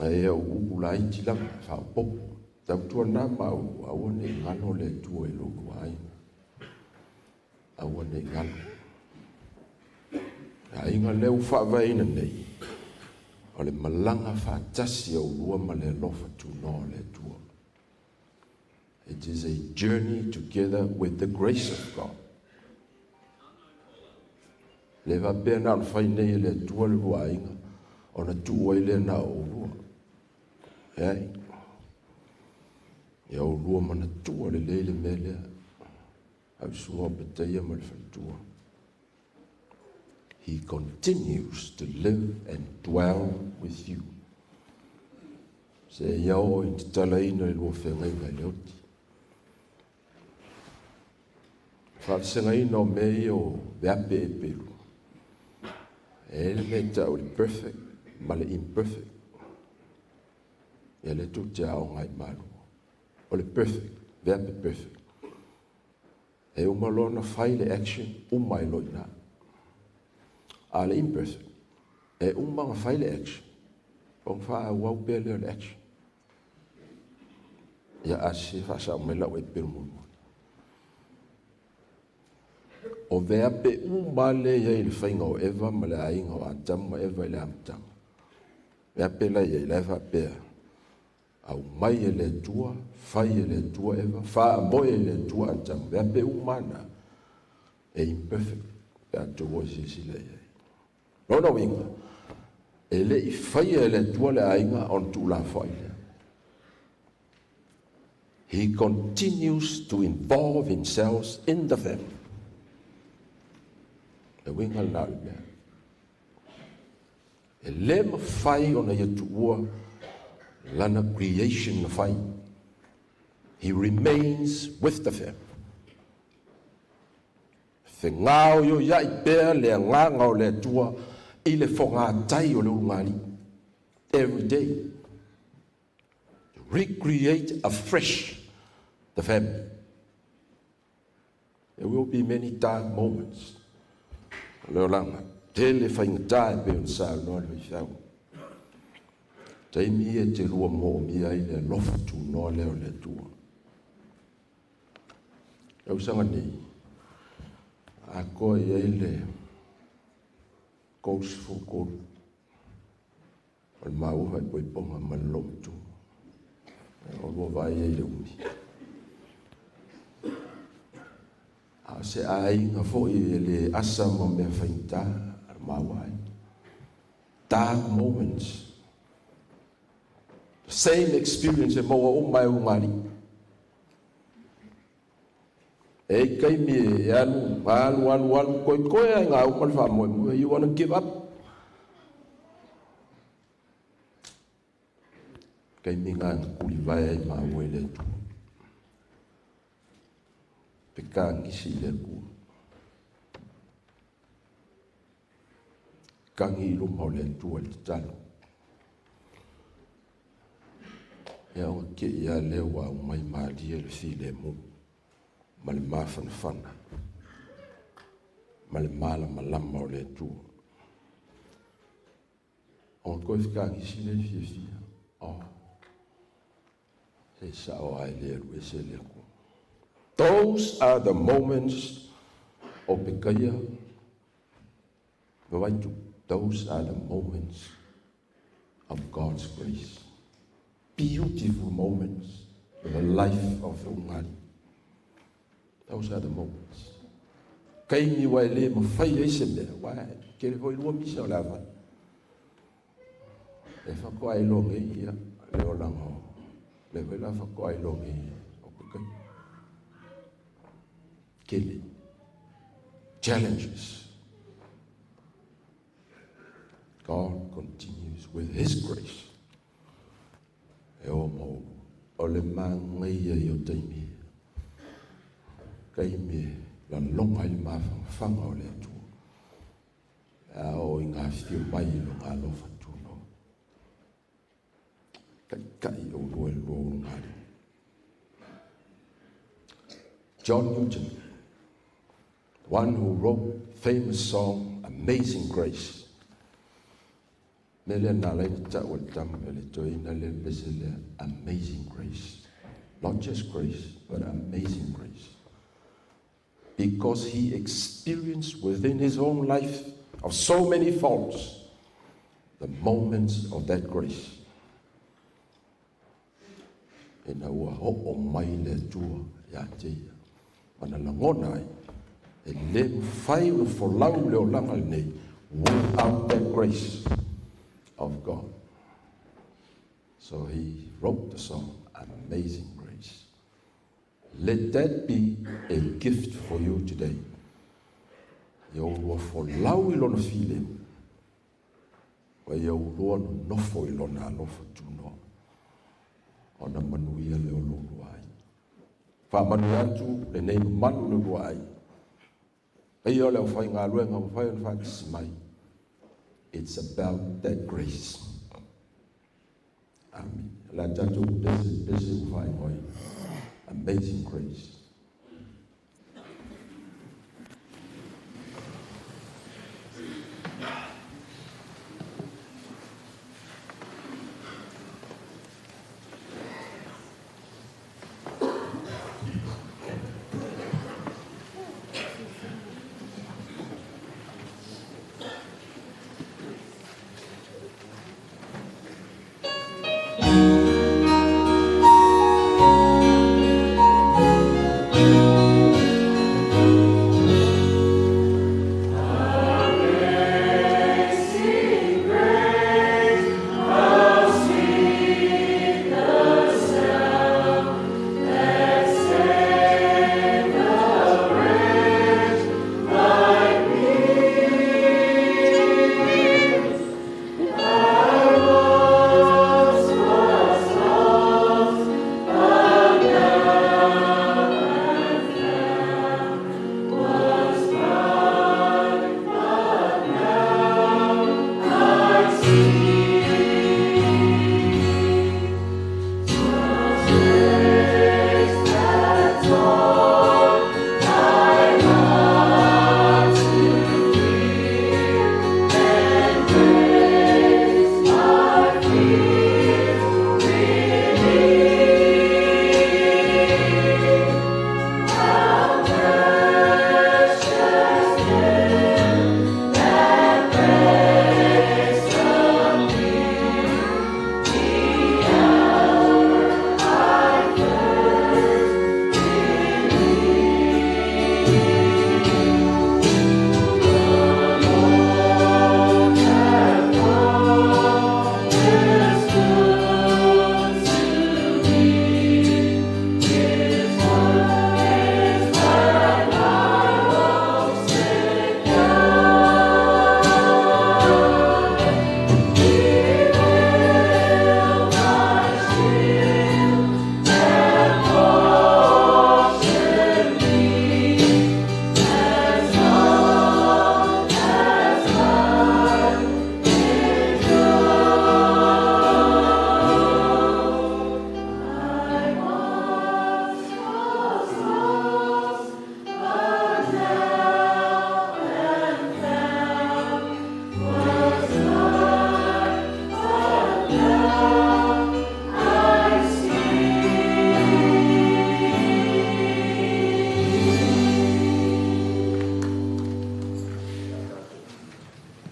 Ae o upu laiti lava, faaopoopo. Tautuana ma oulua, aua ne i galo le Atua i lo oulua aiga. Aua ne i galo. Le aiga lea ua faavaeina nei, o le malaga faatasi a oulua ma le alofa tunoa o le Atua. It is a journey together with the grace of God. Le faapea na ona fai nei e le Atua le lua aiga, ona tuu ai lea na o oulua. Eai. Ia oulua manatua lelei le mea lea. Au susuga o Petaia ma le faletua. He continues to live and dwell with you. Se ia oo i tatalaina i lua feagaiga i le oti. Faavasegaina o mea ia o veape e pelu. E le mea tau le perfect ma le imperfect. Ia le tou te aoga ai malua. O le perfect, veape perfect. E uma loa ona fai le action, uma ai loa i ina. A o le imperfect, e uma ona fai le action, ona faaauau pea lea o le action. Ia a sese faasao mai lau epelu mulimuli. O veape uma lea e i ai i le faiga o Eva ma le aiga o Atamu ma Eva i le amataga. Veape la e i ai, la e faapea, aumai e le Atua, fai e le Atua Eva, faamoe e le Atua Atamu. Veape uma na, e imperfect pe a outou o e silasila i ai. Lona uiga, e le i faia e le Atua le aiga ona tuulafoai lea. He continues to involve himself in the family. Le uiga lena o le mea. E le mafai ona ia tuua lana creation na fai. He remains with the family. Fegaoioiai pea le agaga o le Atua i le fogatai o le ulugalii. Every day. To recreate afresh the family. There will be many dark moments. O le olaga, tele faigata e pei ona saunoa le faifeau. Taimi ia e te lua moomia ai le alofa tunoa lea o le Atua. Tausaga nei, atoa i ai le 33 o le maua faaipoipoga ma le loomatua. O lua vaai ai i le umi. A o se aiga foi e le asa ma mea faigata a le maua ai. Dark moments. The same experience e maua uma e ulugalii. E i taimi e alu, alu, alu, alu, koekoe ai ngā uma le faamoemoe. You wanna give up? Taimi ngā na kulivae ai māua i le Atua. Pekagisi i le Atua. Kagi i luma o le Atua i le tatalo. Ia ona te i lava lea ua aumai malie le filemu ma le mafanafana ma le malamalama o le Atua. Ona toe fekagisi lea i le fiafia. Oh, se sao lava e le alu ese le Atua. Those are the moments o Pekaia Vavaitu. Those are the moments of God's grace. Beautiful moments in the life of the ulugalii. Those are the moments. Kaimi ua e le mafai ai se mea, ua e tele foi lua misa o le a fai. E faatoa iloa nei ia le olaga o le foi la faatoa iloa nei o Pekaia. Tele. Challenges. God continues with His grace. E o ma ulu. O le manaia ia o taimi ia. Taimi e laloga ai le mafanafana o le Atua. E a oo i ngā whiu mai i lona alofa tunoa. Taitai o lua e lua ulu ngā lima. John Newton, the one who wrote famous song Amazing Grace. Mea lea na ala ai ona tau e le tama e le toeaina lea le pese lea, Amazing Grace. Not just grace, but amazing grace. Because he experienced within his own life of so many faults the moments of that grace. Ina ua oo mai le Atua ia te ia, ma na lagona ai, e le mafai ona folau le olaga lenei without that grace of God. So he wrote the song, Amazing Grace. Let that be a gift for you today. Ia ulua folau i lona filemu, ma ia ulua nonofo i lona alofa tunoa, ona manuia lea o lo ulua ai. Faamanuia atu lenei mamalu le ulua ai. Paia o le aufaigaluega ua mafai ona faatasi mai. It's about that grace. Amene. O le a tatou pese i le pese ua faaigoaina. Amazing Grace.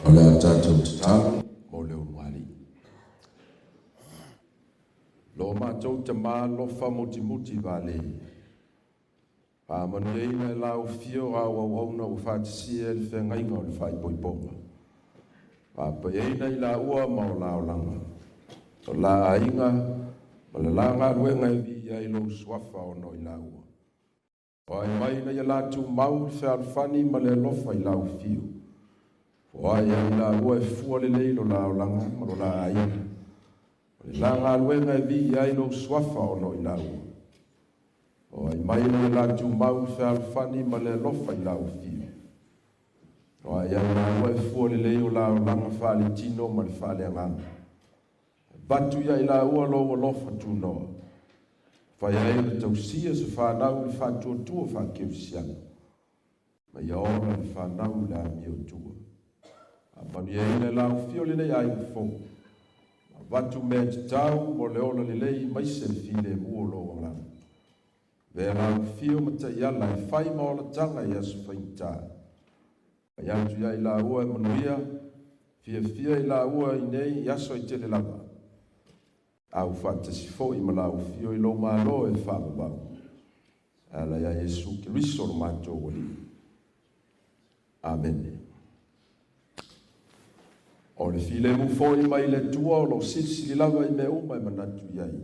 O le a tatou tatalo mo le ulugalii. Lo matou Tama alofa mutimuti vale, faamanuiaina e lau afio au auauna ua faatasia i le feagaiga o le faaipoipoga. Faapaiaina i laua ma o la olaga, o la aiga ma le la galuega e viia ai lou suafa ona o i laua. Foai mai ina ia latou mau i le fealofani ma le alofa i lau afio. Foai ai i laua e fua lelei lo la olaga ma lo la aiga, ma le la galuega e viia ai lou suafa ona o i laua. Foai mai ina ia latou mau i le fealofani ma le alofa i lau afio. Foai ai i laua e fua lelei o la olaga faaletino ma le faaleagaga. Avatu ia i laua lou alofa tunoa. Fai ai ona tausia se fanau i le faatuatua faakerisiano, ma ia ola le fanau i le amiotua. Faamanuiaina e lau afio lenei aiga fou. Avatu mea tatau mo le ola lelei maise le filemu o lou agaga. Avea lau afio ma taiala e fai ma olataga i aso faigata. Fai atu ia i laua e manuia, fiafia i laua i nei i aso e tele lava. Au faatasi foi ma lau afio i lou Malo e faavavau. E ala ia Iesu Keriso lo matou Alii. Amene. O le filemu foi mai le Atua o lo o silisili lava i mea uma e manatu i ai.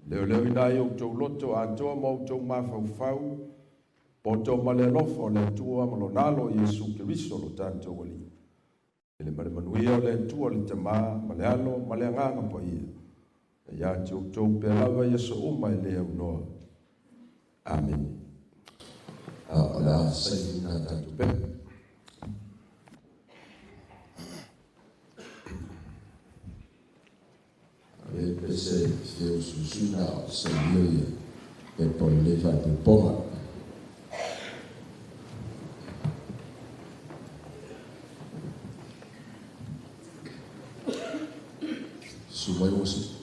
Leoleoina ai outou loto atoa ma outou mafaufau, poto ma le alofa o le Atua ma lona Alo Iesu Keriso lo tatou Alii. E le ma le manuia o le Atua le Tama ma le Alo ma le Agaga Paia, e ia te outou pea lava i aso uma e le aunoa. Amene. O le a sailiina a tatou pepa. E pese fia usuusuina o sailia ia pepa o lenei faaopoopoga. Susu mai Usi.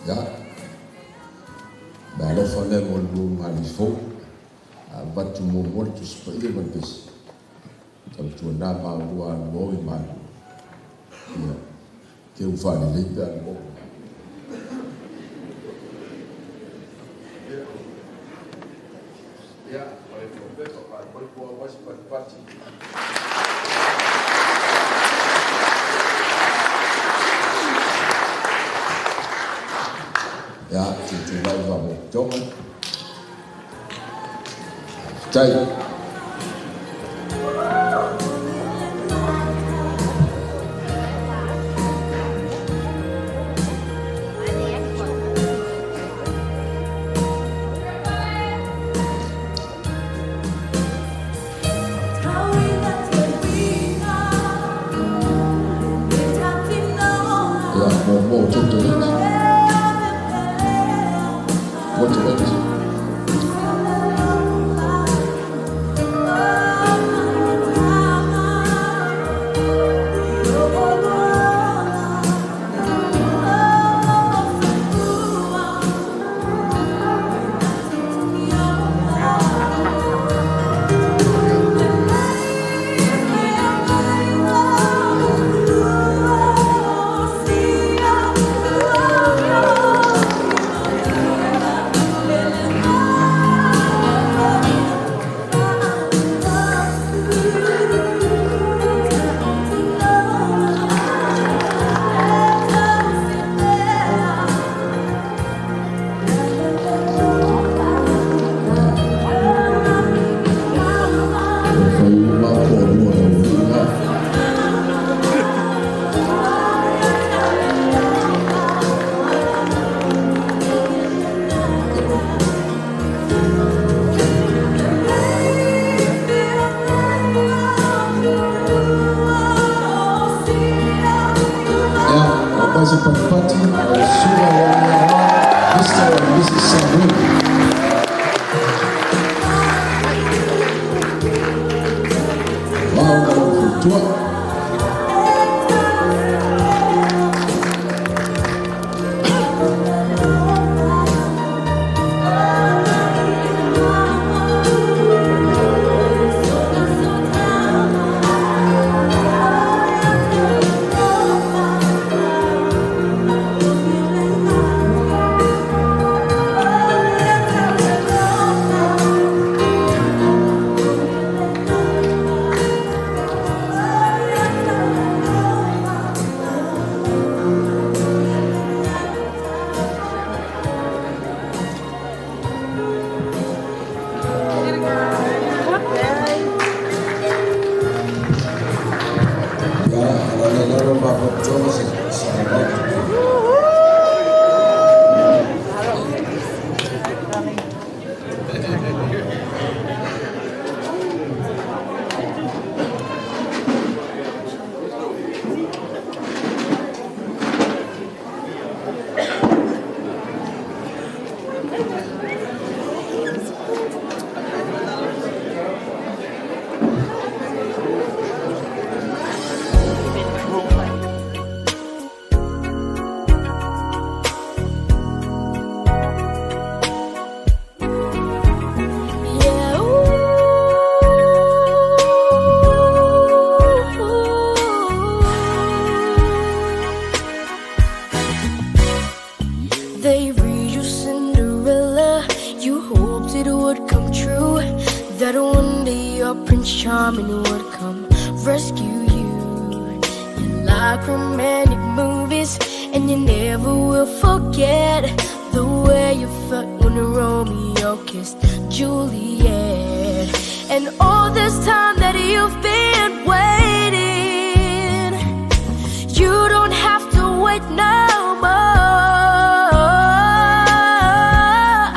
Ia, le alofa lea mo le luagalifou, avatu muamua le Tusi Paia ma le pese, tautuana ma oulua alu o i malu. Ia, teu faalelei pe alu o. Ia, o le pepa, pa, po a wasi pati. Ia, tutu vai va mo tonga. Tai. Ia, mo tutu ni. Mo tutu ni. Fai uma ko lua na lua. Ia, o Paisa Patipati, o Sura Waliawa, Mr. and Mrs. Samu. Wao na tua. Ia, ala lalo ma tonga se sa ba. Yeah, ooh. They read you Cinderella. You hoped it would come true, that one day your Prince Charming would come rescue you. You like romantic movies, and you never will forget the way you felt when Romeo kissed Juliet. And all this time that you've been waiting, you don't have to wait no more.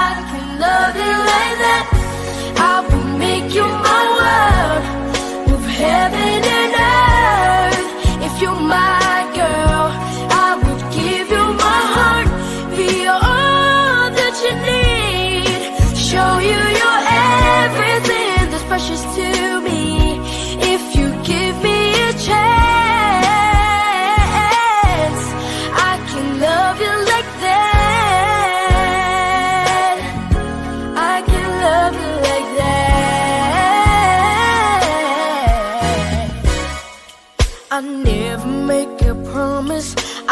I can love you like that. I will make you my world, move heaven and earth. If you're my girl, I would give you my heart, be all that you need, show you your everything that's precious to me. If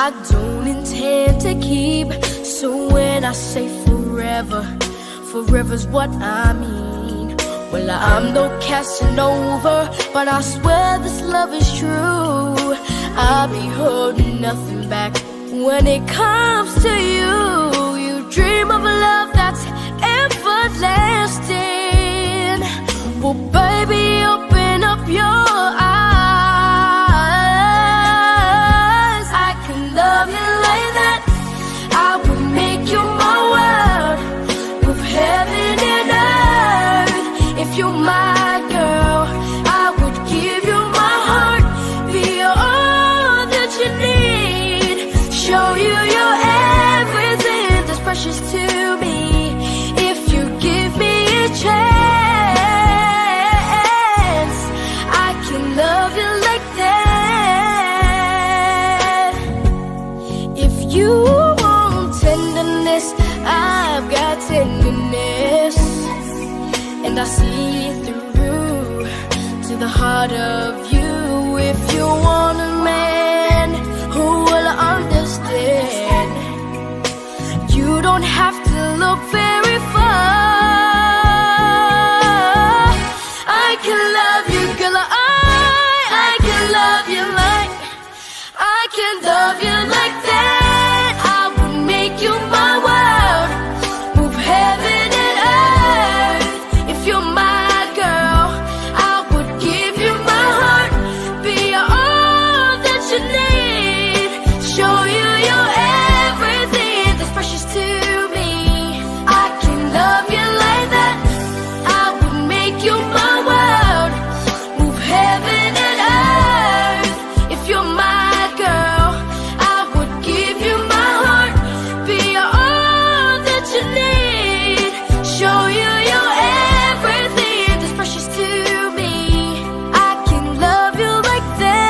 I don't intend to keep. So when I say forever, forever's what I mean. Well, I'm no Casanova, but I swear this love is true. I'll be holding nothing back when it comes to you. You dream of a love that's everlasting. Well, baby, open up your eyes. I can love you like that. I would make you my world, with heaven and earth. If you're my girl, I would give you my heart, be all that you need, show you your everything that's precious to me. If you give me a chance, I can love you like that. If you want tenderness, I've got tenderness, and I see through to the heart of you. If you want a man who will understand, you don't have to look very far. I can love you, girl. I can love you like, I can love you like that. I would make you my world, move heaven and earth. If you're my girl, I would give you my heart, be all that you need, show you your everything that's precious to me. I can love you like that. I would make you my world, move heaven and earth. If you're my girl, I would give you my heart, be all that you need, show you your everything that's precious to me. I can love you like that.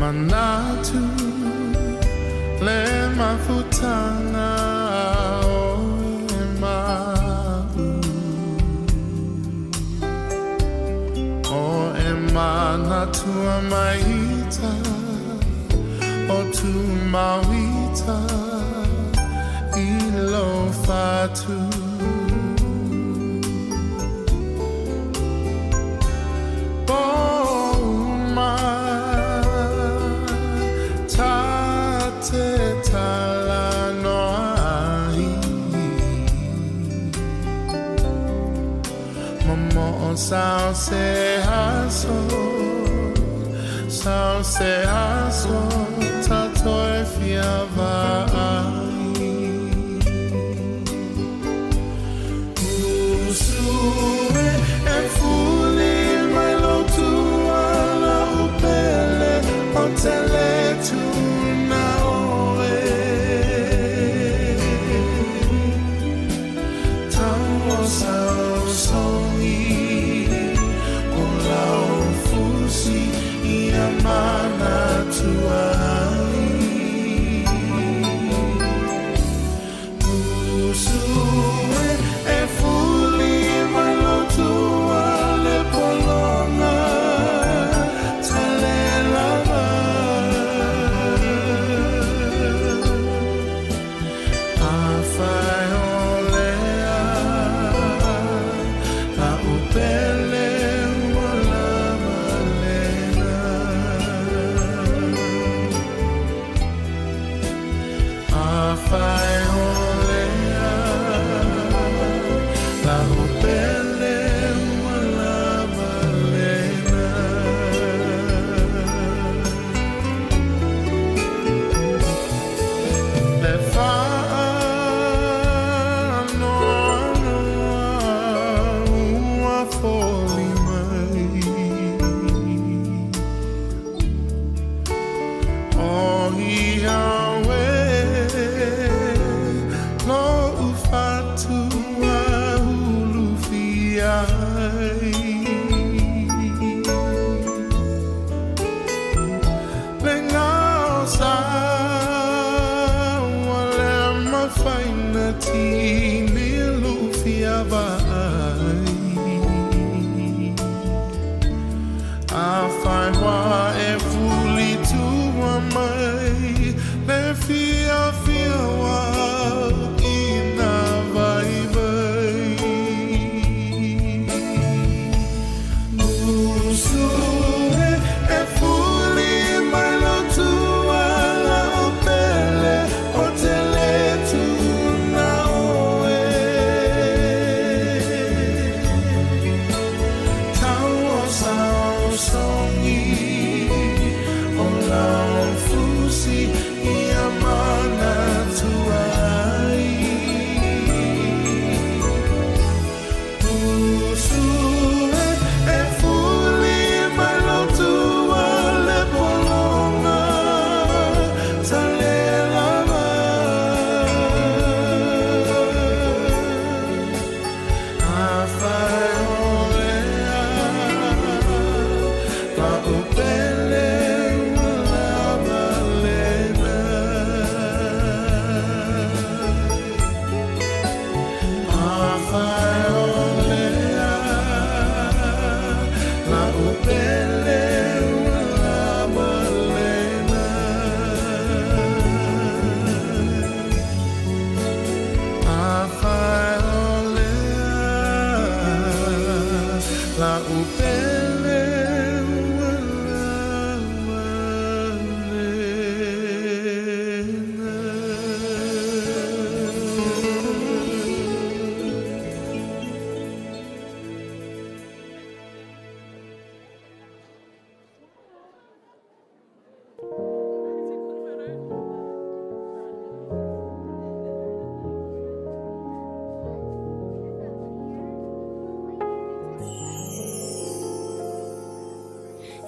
Manatu le mafutanga o e mau, o e manatua maita o tu mauita i lo fatu. Sao se aso, tato e fia vai. Usue e fuli mai lo tua la upele o tele tuna oe. Tau sao songi o lau fusi ia mana tuai. Usue e fuli mai lo tua le polonga tale lava. Afai olea la upele ua lava lena.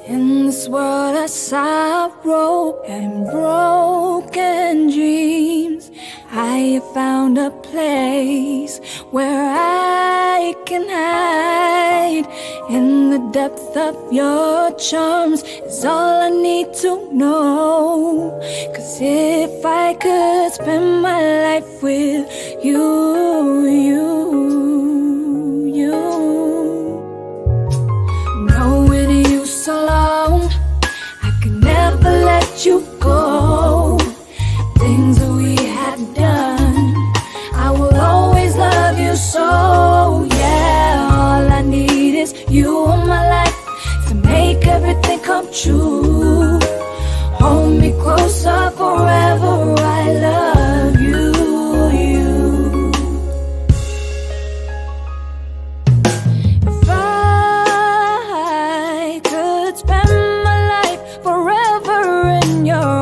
In this world of sorrow and broken dreams, I have found a place where I can hide. In the depth of your charms is all I need to know. 'Cause if I could spend my life with you, you. Knowing you so long, I could never let you go. Things that we have done, I will always love you so. Yeah, all I need is you in my life to make everything come true. Hold me closer forever, I love you, you. If I could spend my life forever in your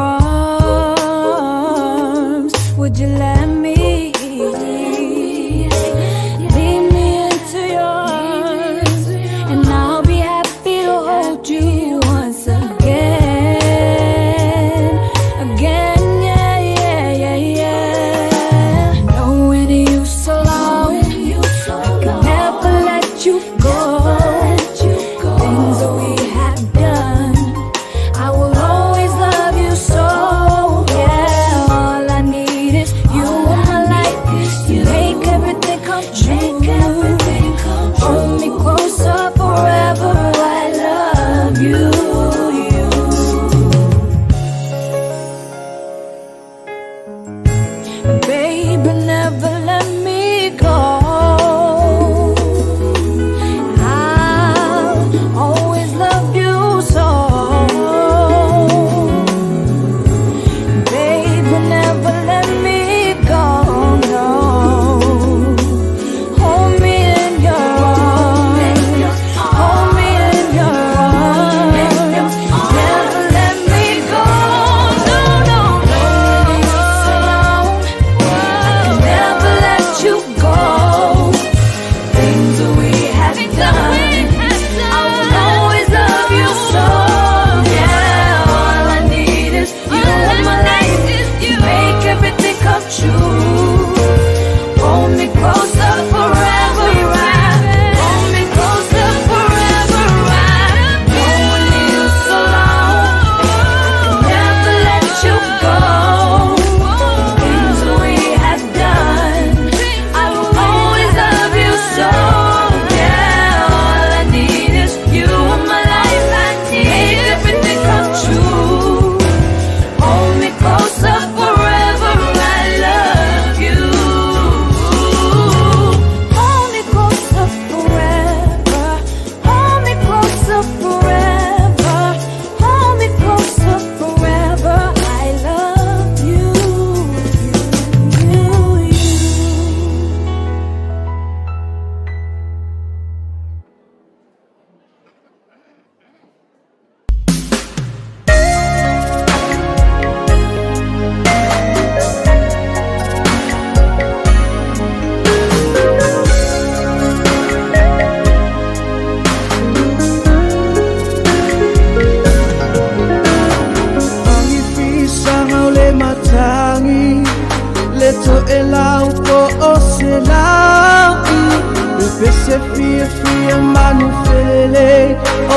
te fia fia manu felele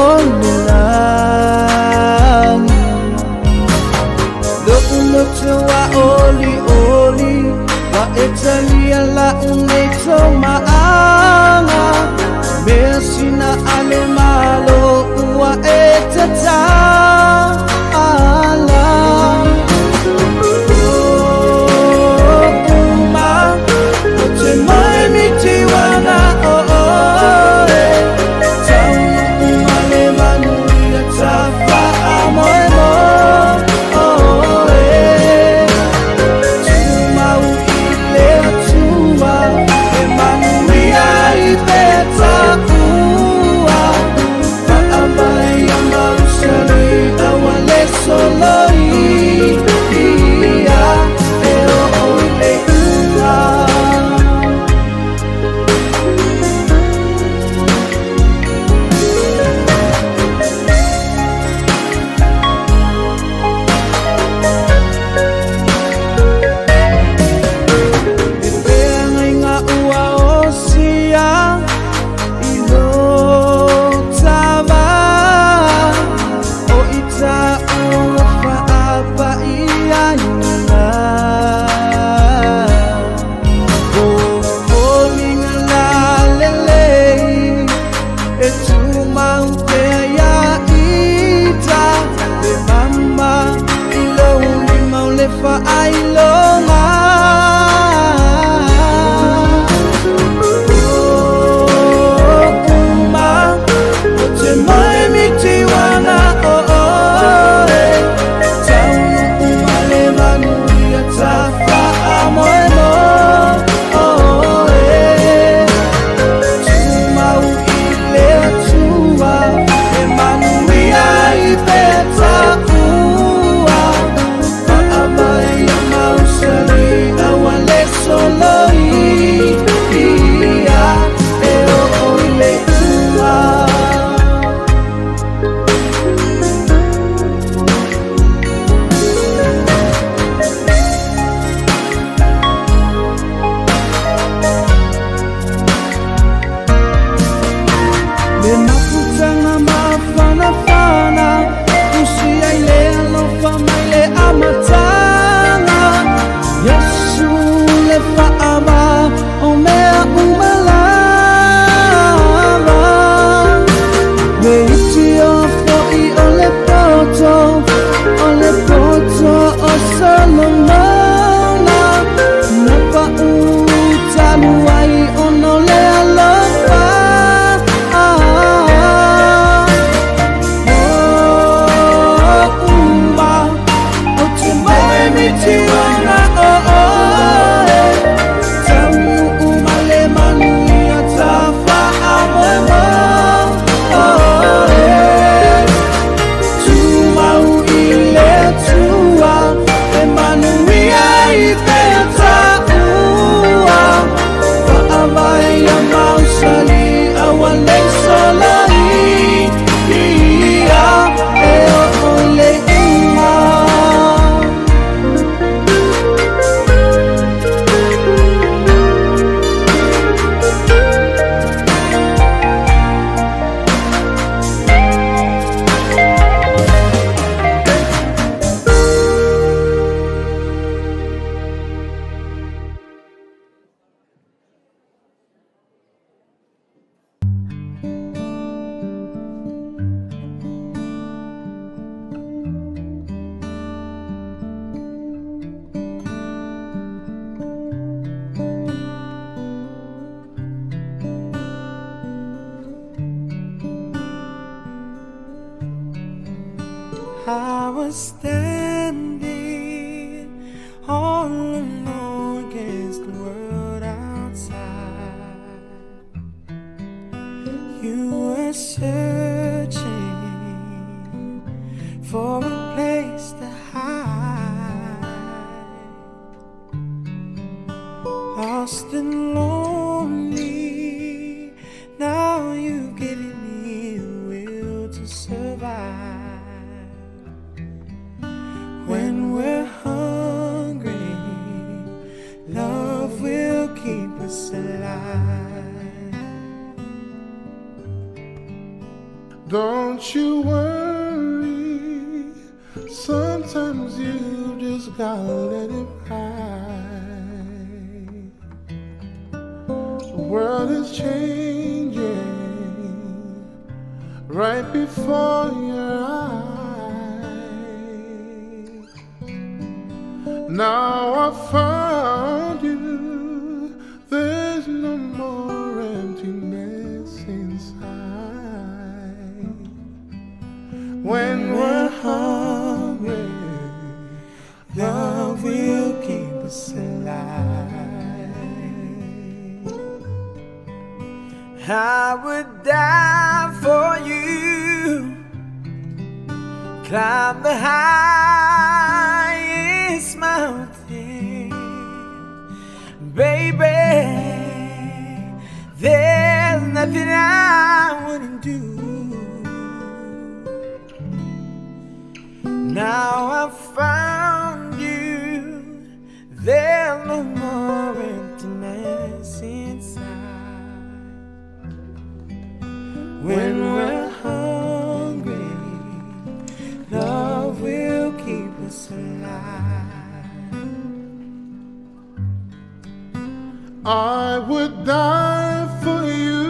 o le lagi. Lo'u loto a oli oli, wa e talia la unei tō maanga. Mea sina ale malo ua e tatala. O uma o te mai miti wana o oe. Taunu umale manu ia tawha a moe mo oe. Tumau i le atua, e manu ia i peta ua. Whaamai a mausali awa le solo i ia e o o i le ua. E pea ngai ngā ua o sia i lo tava. O i tā ua whaapa i ai ngā. O fōlinga la lelei, e tūmau pea ia ita. Le mama i lo limau le whaailonga. O uma o te mai miti wana o oe. Taunu umale manu ia tawha a moe mo oe. Tumau i le atua, e manu ia i peta ua. Whaamai a mausali awa le solo i ia e o o i le ua. Le mafutanga mafanafana, usi ai le alofa mai le amatanga. Yesu le whaama o mea umalava. Le iti o fo'i o le poto, o le poto o Solomona. Na pa'u talu ai ono le alofa. O uma o te moe miti wana o oe. Taunu umale manu ia tawha a moe mo oe. Tumau i le atua, e manu ia i peta ua. Whaamai a mausali awa le sola i ia e o o i le uma. I was standing all alone against the world outside. You were searching for a place to hide. Lost and lonely, now you've given me a will to survive. When Don't you worry, sometimes you just gotta let it ride. The world is changing right before your eyes. Now I found you, there's no more emptiness inside. When we're hungry, love will keep us alive. I would die for you, climb the highest mountain, baby. There's nothing I wouldn't do. Now I've found you, there's no more emptiness inside. When we're hungry, love will keep us alive. I would die for you,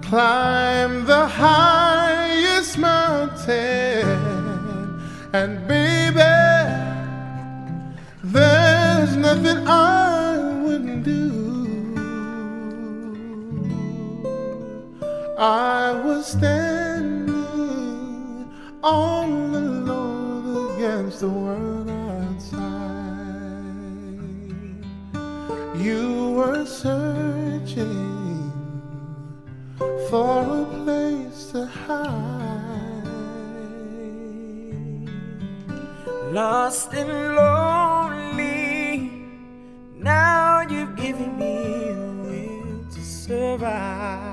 climb the highest mountain, and baby, there's nothing I wouldn't do. I was standing all alone against the world outside. You were searching for a place to hide. Lost and lonely, now you've given me a will to survive.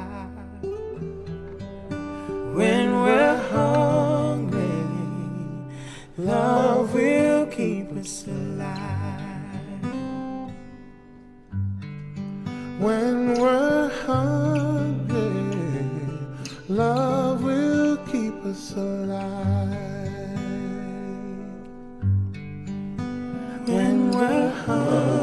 When we're hungry, love will keep us alive. When we're hungry, love will keep us alive. When we're hungry.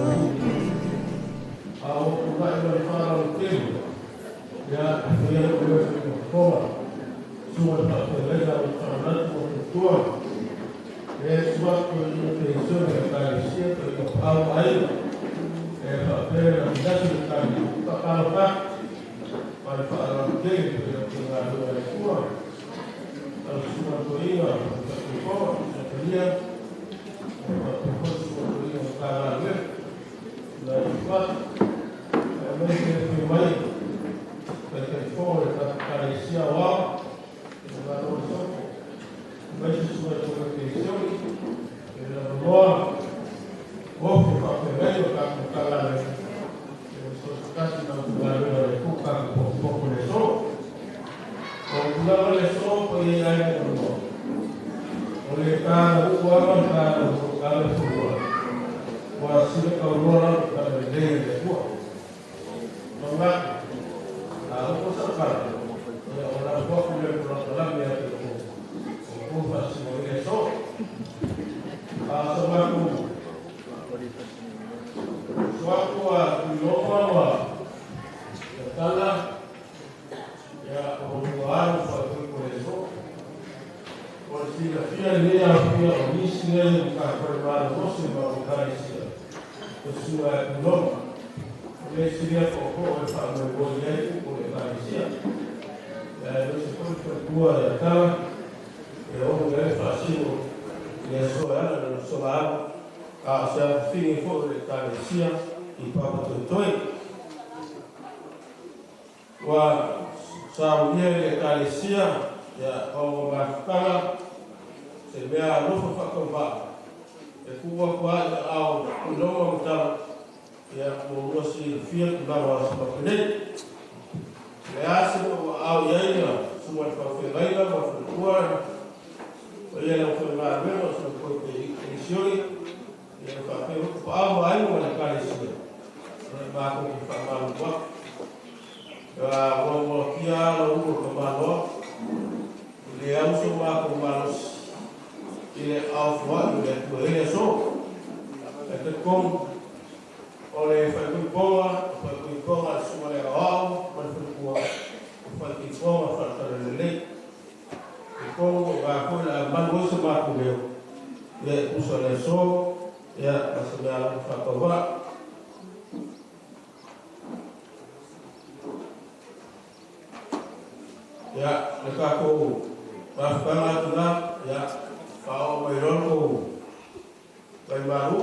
Ua kia ala ua ka maloa le au so ma ko malos ile au fua le tu ele so e te kom o le fai kui ponga fai kui ponga suma le au ma le fai kua fai kui ponga fai tala le le e kom ga ko la manu so ma ko leo le uso le so ya ma se mea fa ko va. Ya, le kako mafukanga tuna ya fao mai roko vai maru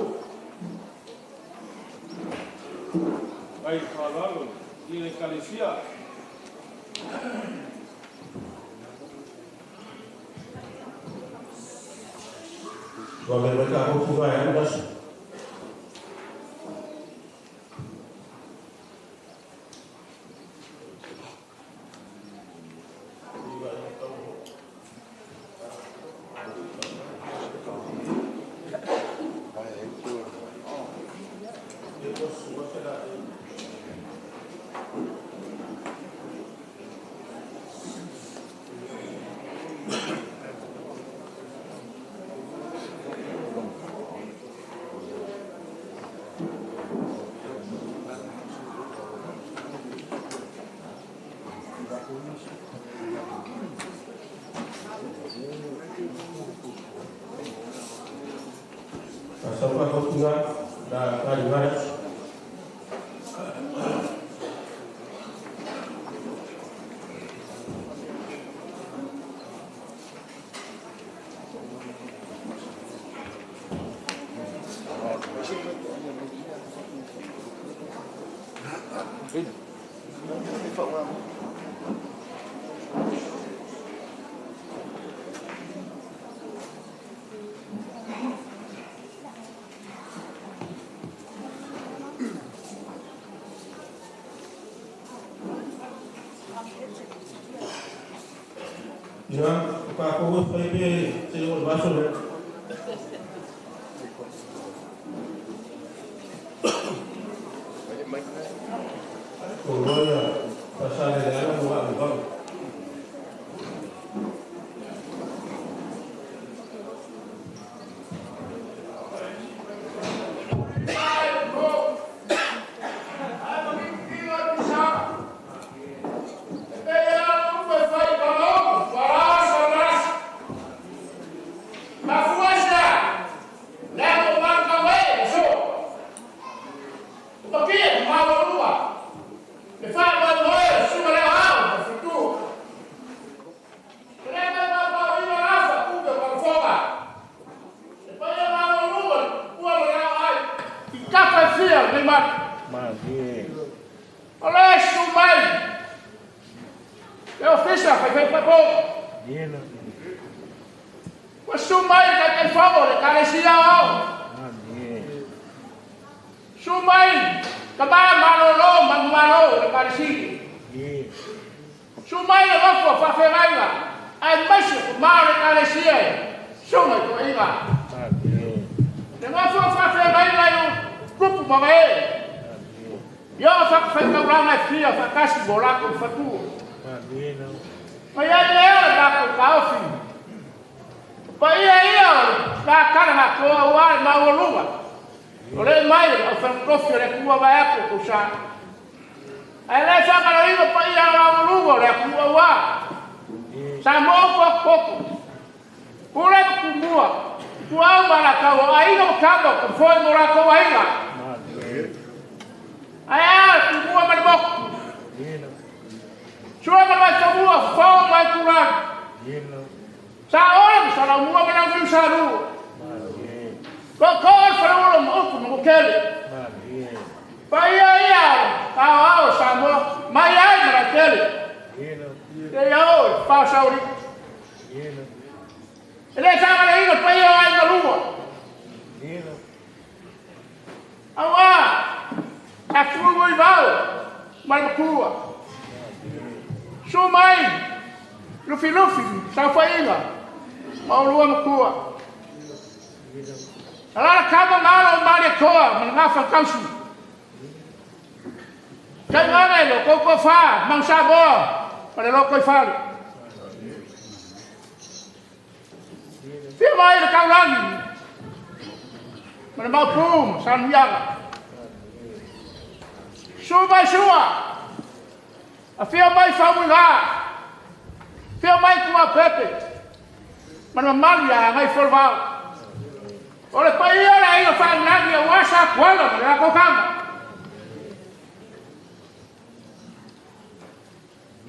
vai falalo ile kalisia. Wa me le kako kuga ya bas. Ya, pa ko fai be te o vaso le. Ko roya pasale le ala mo a ba. Taigana e lo koko fa, mang sa bo, pa le loko i fale. Fia mai le kaulagi, ma le maupu, ma sanuiaga. Su mai sua, a fia mai faumuiga, fia mai kuma pepe, ma le mamalu ia ngai folevao. O le paia le aiga faalagi aua sa kuala ma le lakou kama.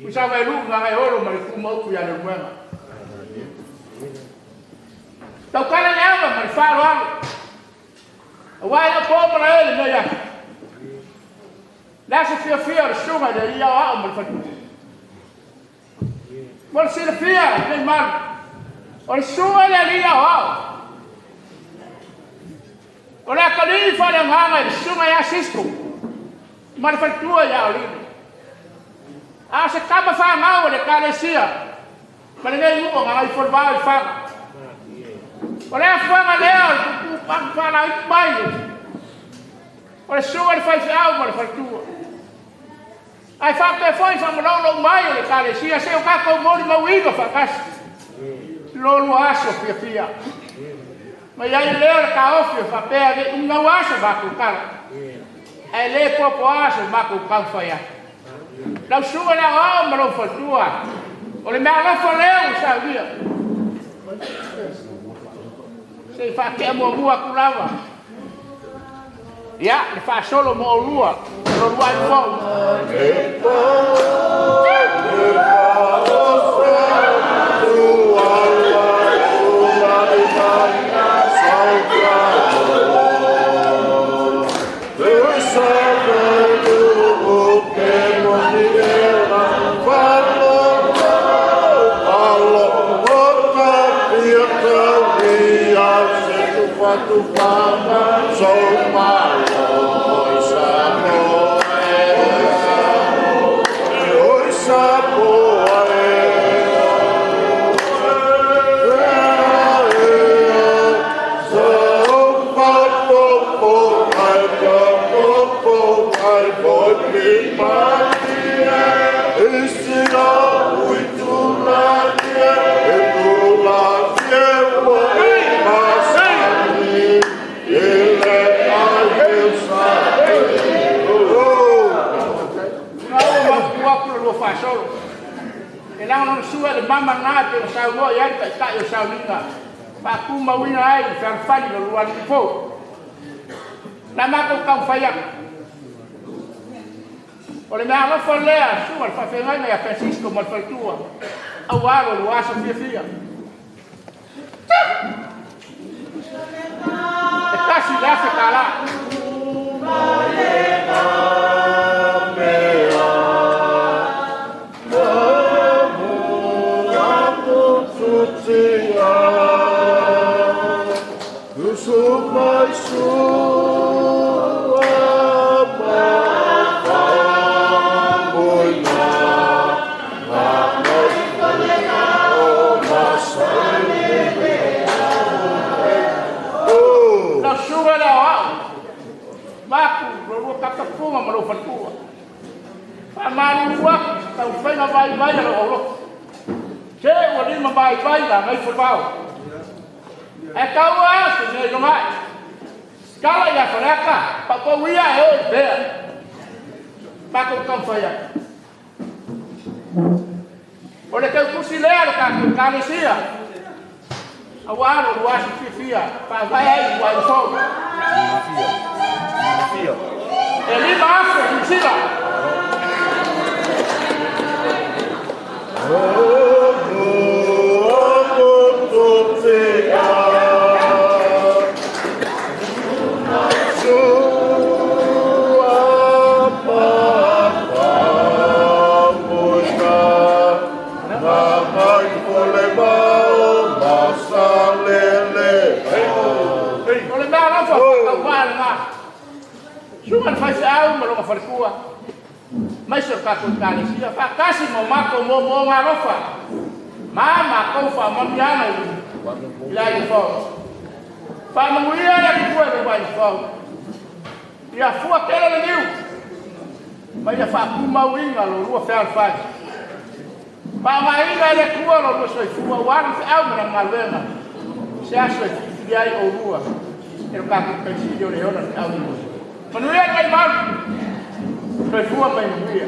Usa vai lu ngai olo ma le kuma upu ia le muega. Tau kala le ava ma le faaaloalo. Auā e le po ma la ele nei aso. Le aso fiafia o le suga i le ia o ao ma le faletua. Mo le silafia i nei malu. O le suga i le alii ao ao. O le akalii faaleagaga i le suga ia Sisko ma le faletua ia Olino. A o se kama fagau o le ekalesia ma lenei nuu o Gagaifolevao i Faga. O le afuaga lea o le puupuu faalauitu mai o le suga i le faifeau ma le faletua. Ae faapea foi faamalolou mai o le ekalesia se o tatou molimauina faatasi lolua aso fiafia. Ma iai lea o le taofi o faapea nei umi aso matou tala. Ae lē puapuā so matou taumafai atu. Lau suga le aoao ma lou faletua. O le mea alofa lea ua saunia. Se i faatea muamua atu lava. Ia, le faasolo mo oulua, lo lua ai fou. E laga lona sua le mama lena e pei ona saunoa i ai le taitai o sauniga faatumauina ai le fealofani lo lua alii fou. La matou taumafai atu. O le mea alofa lea suga le faafeagaiga ia Francisco ma le faletua auā lo lua aso fiafia. E $1,000. Lau suga le aoao. Maku lo lua tatapuga ma lou faletua. Faamaliu atu se taumafaiga vaivai a lou aulotu. Se ua lima vaivai la ngai folevao. Ae taua se mea i logae. Kala ia Faleata, paupau ia e o i pea. Matou taumafai atu. O le teutusi lea le tatou ekalesia. Auā lo lua aso fiafia faavae ai ua ai fou. E 5,000 Niu Sila. O le mea alofa faatauvaa lena. Suga le faifeau ma lona faletua. Maise o le tatou ekalesia faatasi ma o matou moomooga alofa. Ma matou faamanuiaga i le aiga fou. Faamanuia le Atua i le aiga fou. Ia fua tele le niu. Ma ia faatumauina lolua fealofani. Faaaogaina e le Atua lolua soifua aua le feau ma lana galuega i se aso e filifili ai oulua e lo tatou Taisili o le ola le feau. Manuia lenei malu. Soifua ma ia manuia.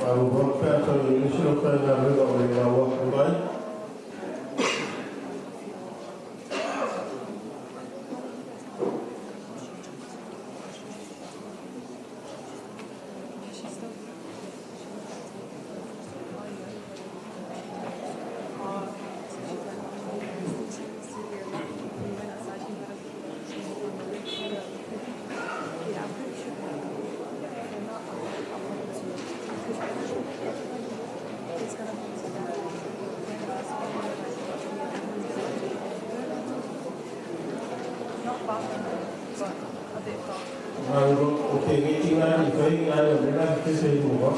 Malo pe a tau i nisi o faigaluega o le gaua mai. Malo o te ngitinga i whainga i o mena te se i mua.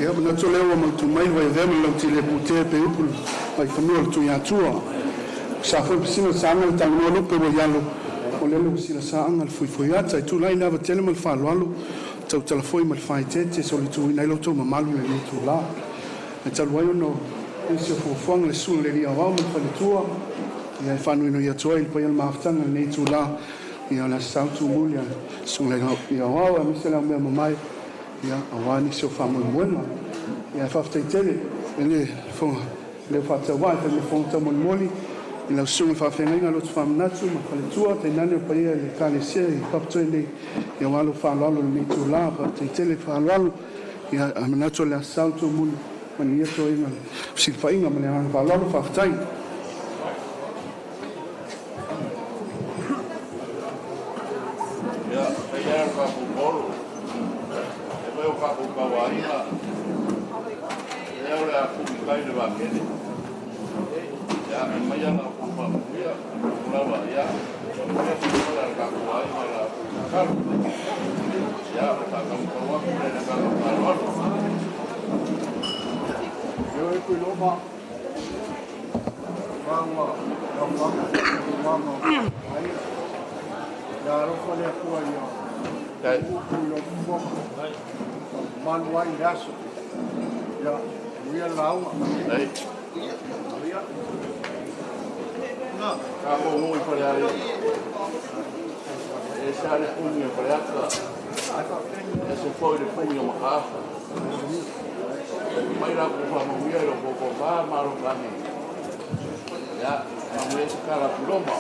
Ia manatu lea ua mautu mai le vaivea ma le lautele putea pe upu mai fanua le Tuiatua. Sa foi pasina saaga le talanoa lupe ua ialo o lele ua sila saaga le fuifuiata i tulai le avatele ma le faaaloalo tautala foi ma le faaeteete solituina ai loutou mamalu i lenei itulā. Ae talu ai ona nisi o fuafuaga le susuga i le alii aoao ma le faletua ia e faanuinui atu ai i le paia o le mafutaga i lenei itulā ia o le aso Sa tumuli a le susuga i le alii aoao aemaise le aumea mamae ia auā nisi o faamoemoega. Ia e faafetaitele e le fofoga leo faatauae fai ma fofoga taumolimoli i lau susuga i faafeagaiga lotu faamanatu ma faletua tainane o paia i le Ekalesia i Papatoe nei ia aua lou faaaloalo i lenei itulā. Faafetaitele faaaloalo ia a manatu o le aso Sa tumuli manuia toega le fesilafaiga ma le agaga faaaloalo. Faafetai. Ia, faia le tatou e fai o tatou tauaiga, lea o le a tuutai le vakele. Ia, e mai ala o faamanuia, lava, ia, manuia le tatou aiga i la tatalo. Ia, o faatautau atu le agaga faaaloalo. Io e qui loma maua lauaga mama ai ia alofa le Atua ia upu i lou fofoga malu ai le aso ia manuia le lauga. Manuia. Tatou nuu i Falealili. E ese lava le puni o Faleata, e ese foi le puni o Mataafa. Mai la ku faamanuia i lou toatofa ma alofani. Ia, manuia se tala atu i loma.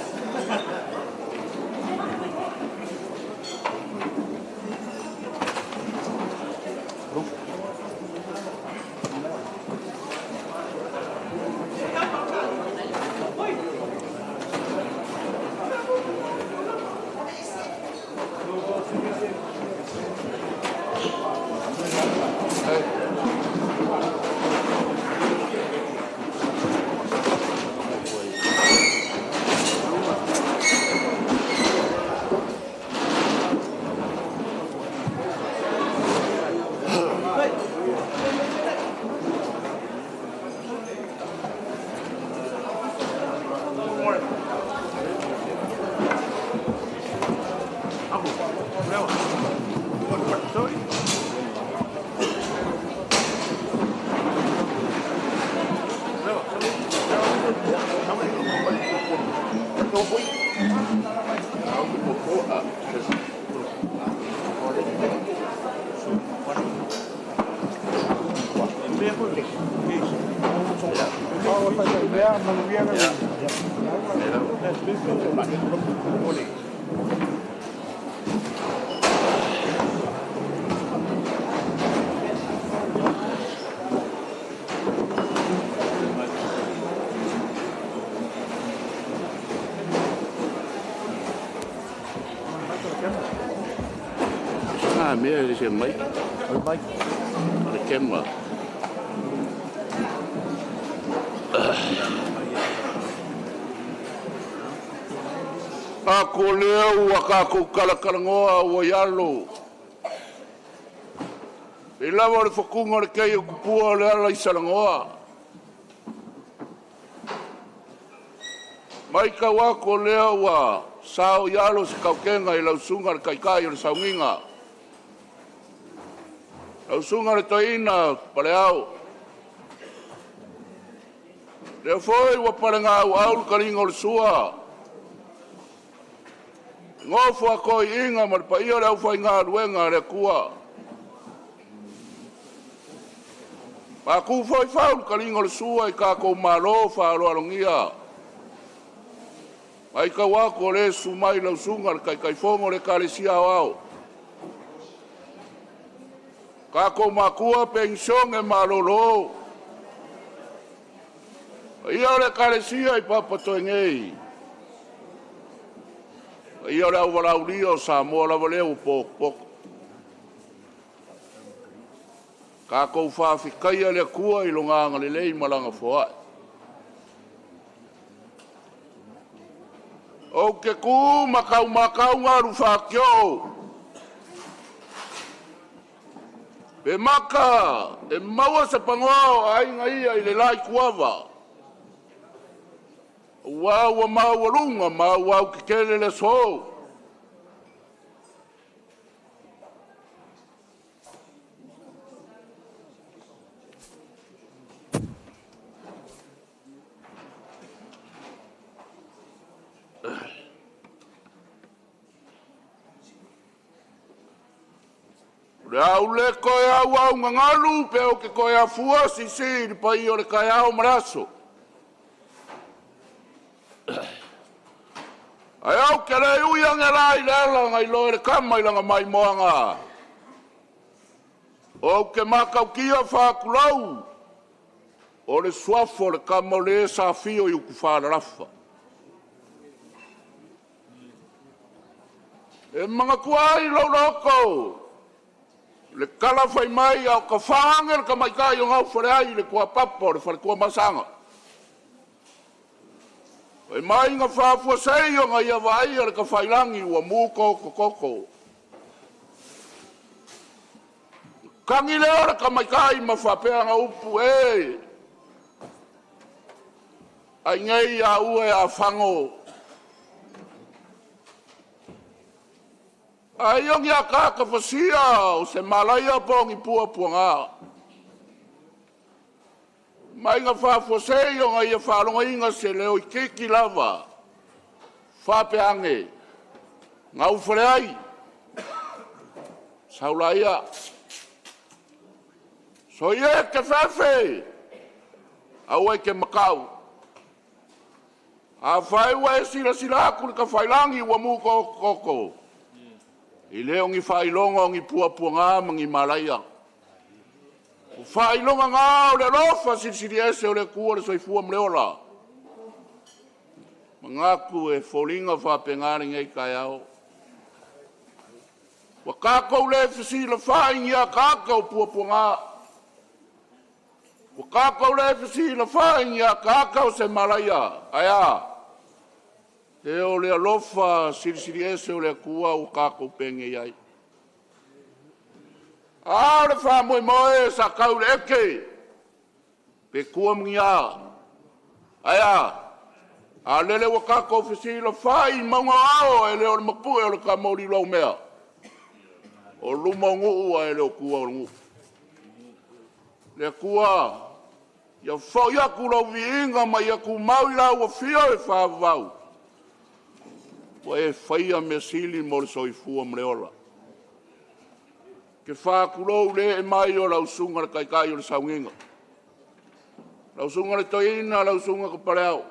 Mea e le se mai. O le mic. O le camera. Ako lea ua kākou kalakalagoa ua ialo. I lava o le fakuga o le kei o kupua o le ala i Salagoa. Mai kau ako lea ua sao i alo se kaukenga i lausunga le kaikai o le saungiga. Lausunga le toina paleao. Lea foi ua palega au le kaliga o le sua. Ngofo a koi inga ma le paia o le aufaigaluega a le Atua. Maku foi fau le kaliga o le sua i kākou malo faaaloalogia. Mai kau ako o le sumai lausunga le kaikaifogo o le Ekalesia Aoao. Kākou makua penisione malolo. Paia o le Ekalesia i Papatoe nei. Paia o le auvalaulia o Samoa lava lea ua pokopoko. Kākou faafetaia le Atua i lona agalelei ma lana foai. Ou te tu ma taumatau alu faatio. Pe maka e maua se pagoa o aiga ia i le la ituava. Ua ua maualuga ma ua au tetele le aso. Le au le koe au au ngagalu pe o ke koe afua sisi i le pai o le kaeao ma le aso. Ai au ke le ui ange la i le ala ngai loe le kama i langa mai moanga. O ke makaukia whākulau o le suafo le kama o le sa fio i uku whaalarafa. E mangatua ai lau loko. Le kala whai mai au ka whaange le kamaikai o ngau whare ai le kua papa o le whare kua masanga. Whai mai ngā whaafua sei o ngā ia vai o le ka whailangi ua mūko kokoko. Kangi leo le kamaikai ma whapea ngā upu e. Ai ngei a ue a whango. Ai ongi a kaka fasia o se malaia po ngi pua puanga. Mai ngā whaafua sei o ngā ia whaalonga inga se leo i kiki lava. Whape ange. Ngā uwhare ai. Saula ia. So ie ke whewhe. Au ai ke makau. A whai ua e sila sila aku le ka whailangi ua muko koko. I leo ngi whailonga o ngi pua ngā ma ngi malaia. O whailonga ngā o le alofa silisili ese o le kua le soifua mleola. Mangaku e folinga whapengare ngei kai ao. Wa kākou le fisila whaingi a kākou pua ngā. Wa kākou le fisila whaingi a kākou se malaia. Aia. E o le alofa silisili ese o le akua o kākou penge iai. A o le whaamoi moe sa kau le eke. Pe kua mungia. Aia. A lele ua kākou fisila whai maunga ao e le o le mapue o le ka mauri lau mea. O luma o nuu ae le o tua o le nuu. Le Atua, ia foi atu lau viiga ma ia tumau i lau afio e faavavau, ua e faia mea sili mo le soifua ma le ola. Ou te faatulou le ee mai o lau susuga i le Taitai o le Sauniga, lau susuga i le Toeaina, lau susuga Tapaleau. Ou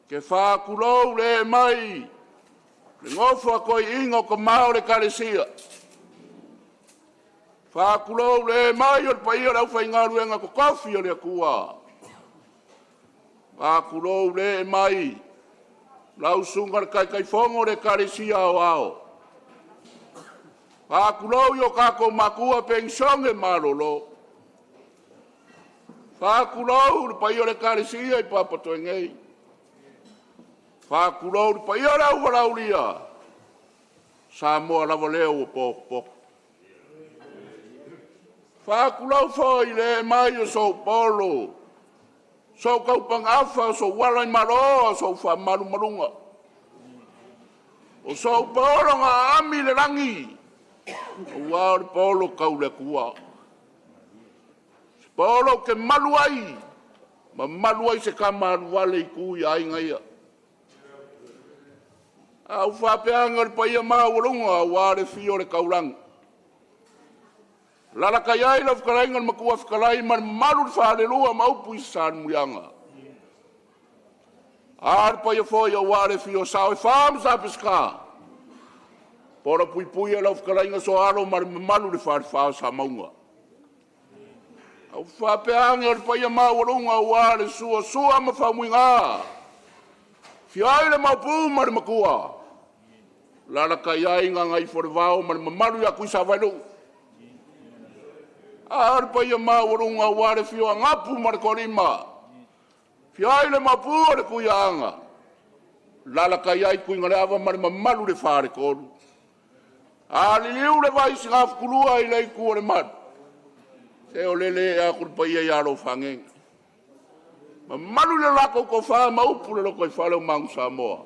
te faatulou le ee mai le nofo a toeaiina o tama o le Ekalesia. Faatulou le ee mai o le paia o le aufaigaluega totofi a le Atua. Faatulou le ee mai lau susuga i le Taitaifono o le Ekalesia Aoao. Faatulou i o tatou matua penisione malolo. Faatulou le paia o le Ekalesia i Papatoetoe. Faatulou le paia o le auvalaaulia, Samoa lava lea ua potopoto. Faatulou foi i le ee mai o sou polo, sou taupagaafa, sou ala i malo, a o sou faamalumaluga. O sou polo na aami i le lagi, aua o le polo tau le Atua. O le polo ou te malu ai, ma malu ai se tama alu ale i tu i aiga ia. A ou faapea ane o le paia maualuga aua le afio o le taulagi, Alaalatai ai lau fetalaiga i le Matua Fetalai ma le mamalu i le falelua ma upu i Salemuliaga. A le paia foi aua le afio o Sao e Fa ma Sa Peseta, Pola Puipuia lau fetalaiga Sooalo ma le mamalu i le falefa o Samauga. Ou faapea ane o le paia maualuga aua le susu o Sua ma Faumuiga, afio ai le Maopu ma le Matua, alaalatai ai Gagaifoolevao ma le mamalu ia Tuisavailuu. A o le paia maualuga aua le afio o Gapu ma le Toalima, afio ai le Maopu o le Tuiaana, alaalatai ai Tuigaleava ma le mamalu i le Faletolu. A liliu le vai sigafutulua i le itu o le malu, se o lele ee atu le paia ia Alofagege. Mamalu i le latou toafa ma upu i le lotoifale o Manusamoa.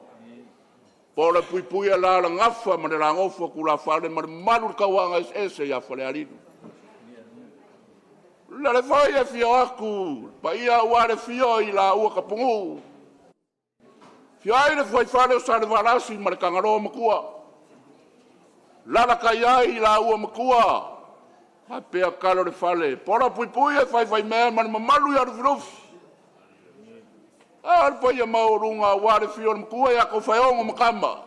Pola puipuia la le gafa ma le lagofa o tulafale ma le mamalu i le tauaga eseese ia Falealili. Lele foi e afio atu le paia aua le afio o i laua Tapunuu, afio ai le fuaifale o Salevalasi ma le Tagaloa Matua, alaalatai ai i laua Matua faapea talo o le fale, pola puipui e faifaimea ma le mamalu ia Lufilufi. A le paia maualuga aua le afio o le Matua ia Tofaeono ma Tama,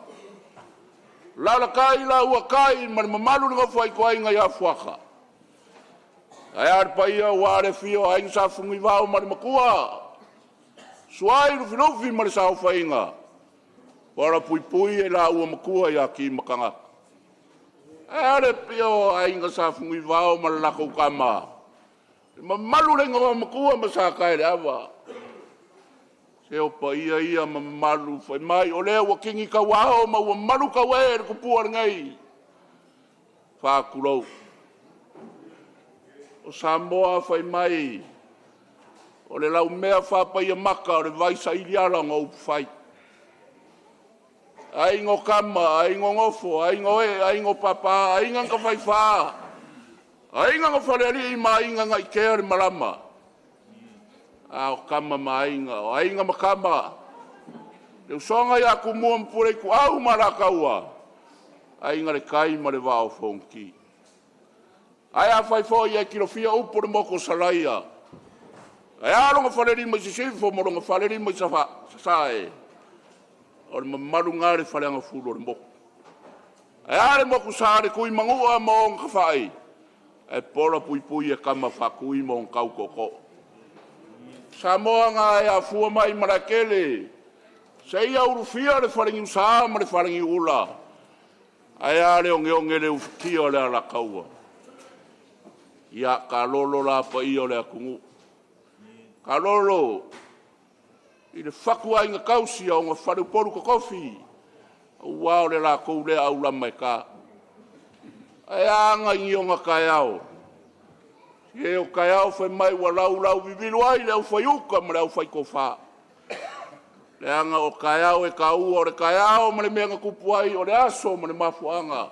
alaalatai laua Tai ma le mamalu i le nofo a ituaiga ia Fuata. Ae a le paia aua le afio o Aiga Sa Fenunuivao ma le Matua, Suai Lufilufi ma le Saofaiga, paulapuipui e laua Matua ia Timataga. Ae a le afio o Aiga Sa Fenunuivao ma le latou Tama, le mamalu i le Igoamatua ma Sataeleava. Se o paia ia ma mamalu fai mai o lea ua tini tauao ma ua malu tauee le tupua lenei. Faatulou. O Samoa fai mai o le laumea faapaiamata o le vaisaiiliala ona upufai. Aiga o Tama, Aiga o Nofo, Aiga o Ee, Aiga o Papa, Aiga na Tafaifa, Aiga na Falealii ma Aiga na Itea le Malama. A o Tama ma Aiga, o Aiga ma Tama, le usoga ia Tumua ma Pule, Ituau ma Alataua, Aiga i le Tai ma le Vaa o Fonoti. Ae afai foi e tilofia upu o le motu o Salaia, ae a lona falelima i sisifo ma lona falelima i sasae, o le mamalu lena i le faleagafulu o le motu. Ae a le motusa o le Tuimanua ma ona tafai, ae pola puipui e tama faatui ma ona tau tootoo. Samoa na e afua mai Malaetele seia ulufia le Faleniusa ma le Faleniuula, ae a le ogeoge le ufitia o le Alataua. Ia taalolo la paia o le atunuu, taalolo i le fatuaiga tausi a ona faleupolu totofi, aua o le latou lea aulama e ta. Ae a aga i ni ona taeao? Se o taeao fai mai ua laulauvivilu ai le aufaiuta ma le aufaitofa. Leaga o taeao e taua, o le taeao ma le mea na tupu ai, o le aso ma le mafuaaga.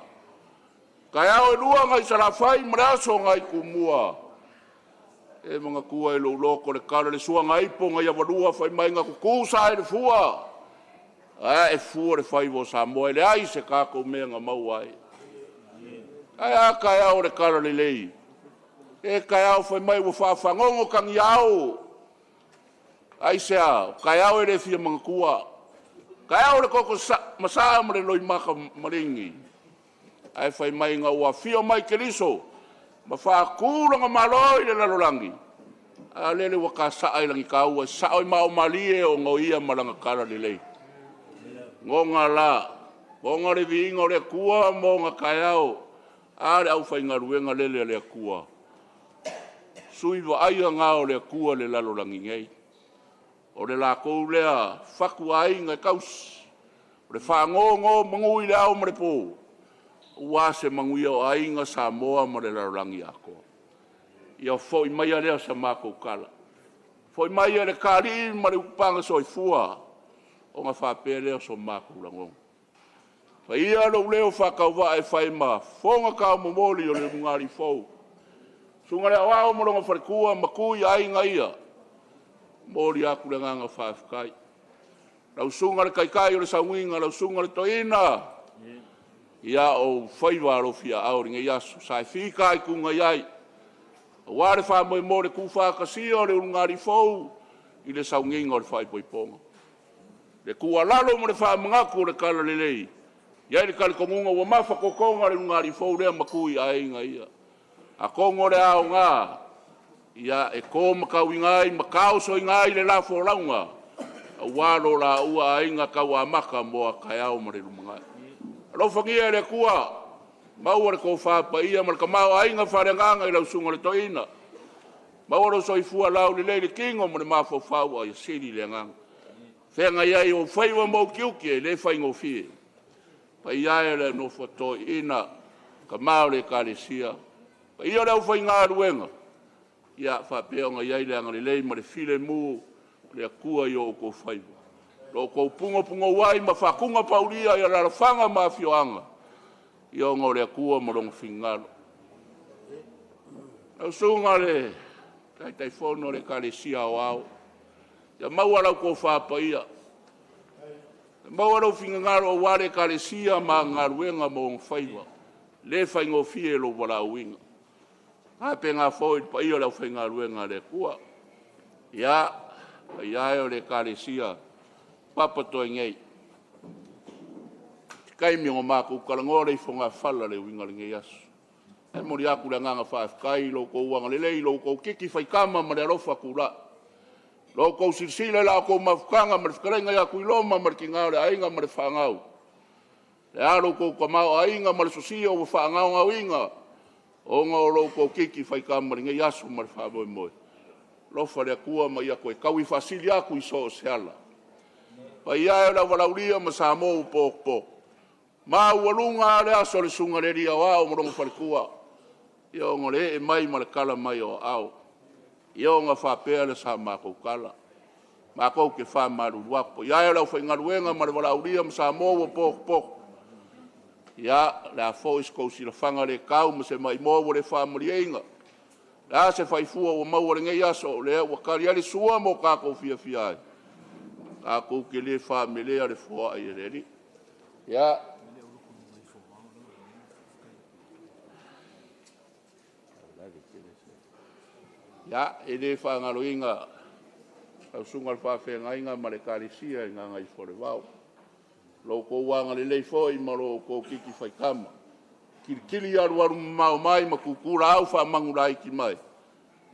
Taeao e lua nai Salafai ma le aso nai Tumua. E manatua e lou loto le tala le suaga ipo nai Avarua fai mai na tutu sa i le fua, ae fua le faiva o Samoa e leai se tatou mea na maua ai. Ae a taeao o le talalelei? E taeao fai mai ua faafagogo tagiao. Aisea? O taeao e le fia manatua. Taeao o le toto masaa ma le loimata maligi. Ae fai mai ina ua afio mai Keriso ma faatu lona Malo i le lalolagi, a lele ua ta saa i lagitaua, e sao i maaomalie ona o ia ma lana talalelei. Goga la, goga le viiga o le Atua ma ona taeao. A le aufaigaluega lele a le Atua, sui vaaia na o le Atua i le lalolagi nei. O le latou lea fatuaiga e tausi, o le faanonomanu i le ao ma le po, aua se manuia o aiga Samoa ma le lalolagi atoa. Ia foi maia lea o sa matou tala, foi mai e le Talii ma le Ulupaga soifua ona faapea lea o so matou lagona. Fai ia lou leo faatauvaa e fai ma fofoga taumomoli o le ulugalii fou, susuga i le Aoao ma lona faletua ma tu i aiga ia. E momoli atu le agaga faafetai. Lau susuga i le Taitai o le Sauniga, lau susuga i le Toeaina, ia o ou faiva alofiaao i lenei aso sa e fitaituga i ai aua le faamoemoe o le tuufaatasia o le ulugalii fou i le sauniga o le faaipoipoga. Le tuualalo ma le faamanatu o le talalelei, e i ai le talitonuga ua mafatotoga le ulugalii fou lea ma tu i aiga ia. Atonu o le aoga, ia, e to matauina ai ma taosoina ai le lafolauga aua lo laua aiga tauamata mo a taeao ma le lumanai. Alofagia e le Atua, maua le tofa paia ma le tamaoaiga faaleagaga i lau susuga i le Toeaina, maua lou soifua laulelei i le tino ma le mafaufau, a ia sili le agaga. Feagai ai ou faiva ma ou tiute, e le faigofie. Paia e o le nofo a toeaiina, tama o le Ekalesia, paia o le aufaigaluega, ia faapea ona i ai le agalelei ma le filemu o le Atua i o outou faiva, lo outou punopunou ai ma faatunapaulia i alaalafaga ma afioaga, ia ona o le Atua ma Lona finagalo. Lau Susuga i le Taitaifono o le Ekalesia Aoao, ia maua lau tofa paia, ia maua lou finagalo aua le Ekalesia ma ana galuega ma ona faiva. E le faigofie lou valaauina. E faapena foi i le paia o le aufaigaluega a le Atua. Ia, le paia e o le Ekalesia Papatoetoe, se taimi ona matou talanoa lea i fogafala i le uiga o lenei aso. Ae momoli atu le agaga faafetai i lo outou agalelei i lo outou titi faitama ma le alofa tulai, lo outou silasila i la outou mafutaga ma le fetalaiga ia Tuiloma ma le tina o le aiga ma le fanau. Le a lo outou tamaoaiga ma le sosia ua faagaogaoina ona o lo outou titi faitama i lenei aso ma le faamoemoe. Alofa le Atua ma ia toe taui faasili atu i so o se ala. Paia e o le auvalaaulia ma Samoa ua potopoto, maualuga lava le aso a le susuga i le Alii Aoao ma lona faletua, ia ona o le ee mai ma le tala mai o aao, ia ona faapea lea o sa matou tala. Matou te faamalulu atu. Paia e o le aufaigaluega ma le valaaulia ma Samoa ua potopoto, ia, o le a foi se tou silafaga le tau ma se maimoa ua le faamalieina, o le a se faifua ua maua i lenei aso, o lea ua tali ai le sua mo tatou fiafia ai, tatou te le faamelea le foai a le Alii. Ia, e le faagaloina lau susuga i le faafeagaiga ma le Ekalesia i Gagaifomauga, lo outou agalelei foi ma lo outou titi faitama, tilitili alualumamao mai ma tutulaau faamanulaiti mai,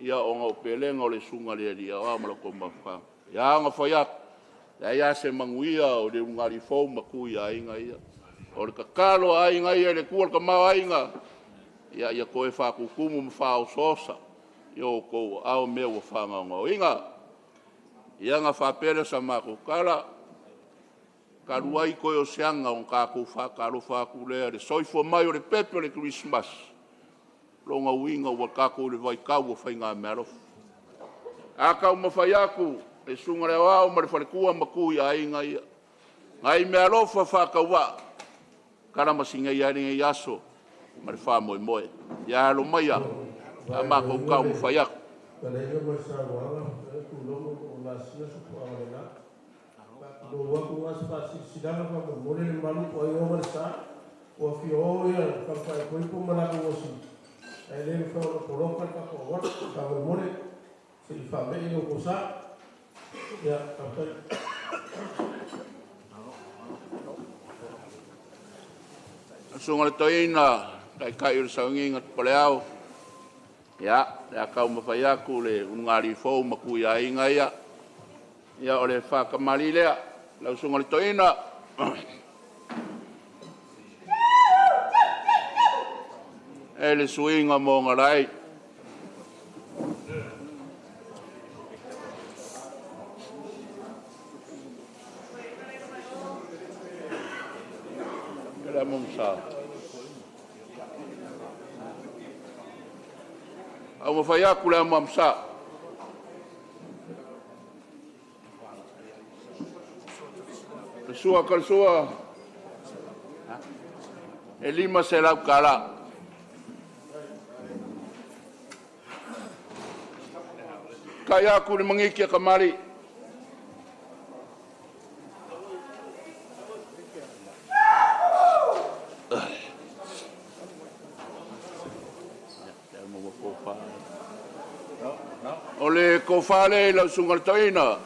ia ona o pelega o le susuga i le Alii Aoao ma la outou mafutaga. E ao ona fai atu, e leai lava se manuia o le ulugalii fou ma tu i aiga ia. O le tatalo a aiga ia i le Atua le Tama o Aiga, ia toe faatutumu ma faaosoosa i outou aao mea ua faagaogaoina. Ia ona faapea lea o sa matou tala, talu ai toe o se aga ona tatou faatalofa atu lea i le soifua mai o le pepe o le Kerisimasi, lona uiga ua tatou i le vaitau o faigameaalofa. A taumafai atu le susuga i le Aoao ma le faletua ma tu i aiga ia, nai meaalofa faatauvaa, kalamasigea ai lenei aso. Ma le faamoemoe. Ia alo mai a matou taumafai atu. Susuga le Toeaina, Taitai o le Sauniga Paleao, ia, le a taumafai atu le ulugalii fou ma tuiaiga ia. Ia, o le faakamali lea, lau Susuga le Toeaina. E le suiga mo galai. Le mo sa. Au mafai aku le amo sa. Le sua ka le sua. E 500 kala. Kai aku le mangiki a kamari. O le kofale lau susuga le toeaina.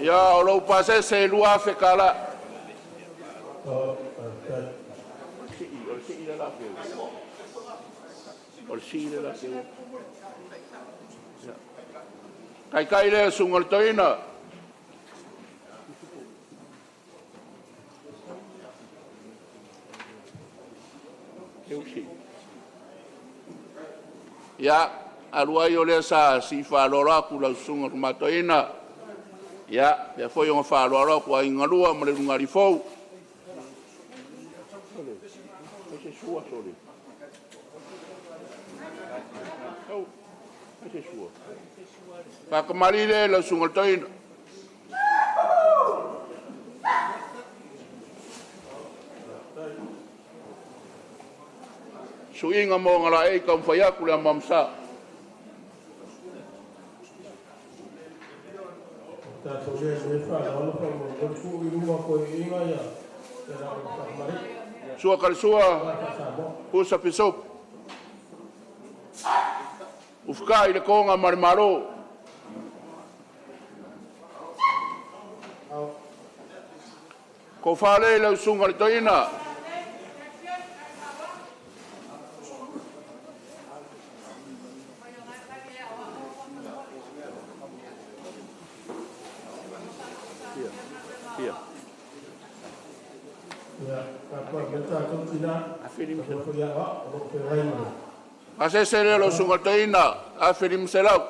Ia, o lou pasese e 2,000 kala. O le sii le la feu. Kaikai lea susuga le toeaina. Ia, alu ai o lea sa sii faaaloalo atu lau susuga le matoeaina. Ia, pea foi o faaaloalo atu ai galua ma le lugali fou. Faakamali le lau susuga le toeaina. Suiga mo ngalaei taumafai atu le amamasa. Sua ka le sua, pusa pisop. Ufukai le konga ma le malo. Ko fale lau susuga le toeaina. Pasese le lau susuga le toeaina, 1500.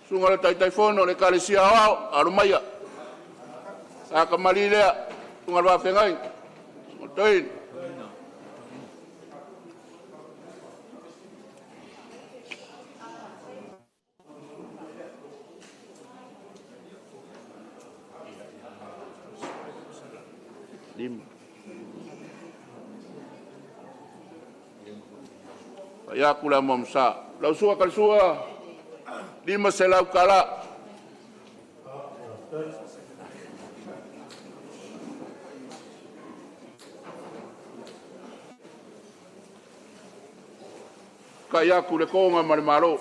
Susuga le Taitaifono le Ekalesia Aoao, alo maia. Sa kamali lea, susuga le Vafeagai, susuga le toeaina. Lima. Ia aku le amamsa. Lau sua ka le sua, 500 kala. Kai aku le konga ma le malo.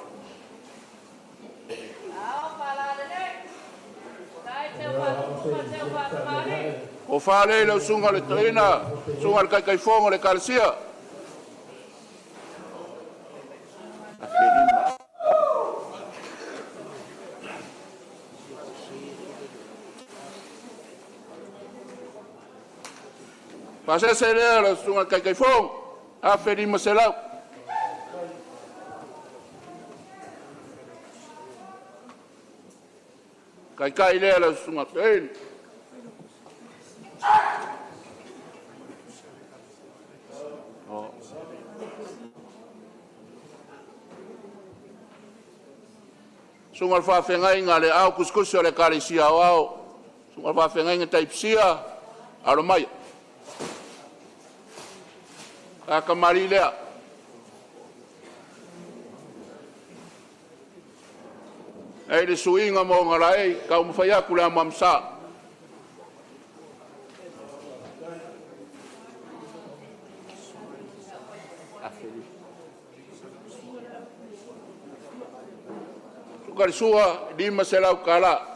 O fale lau susuga le toeaina, susuga le Taitaifono le Ekalesia. Pasese lea le susuga i le Taitaifono, $1,500. Taitai lea le susuga Toeaina. Susuga i le Faafeagaiga le au tusitusi o le Ekalesia Aoao, Susuga i le Faafeagaiga Taipisia, alo mai. A tamalii lea. Ei le suiga mo ngalaei, taumafai atu le amuamusa. Sukarisua, 500 tala.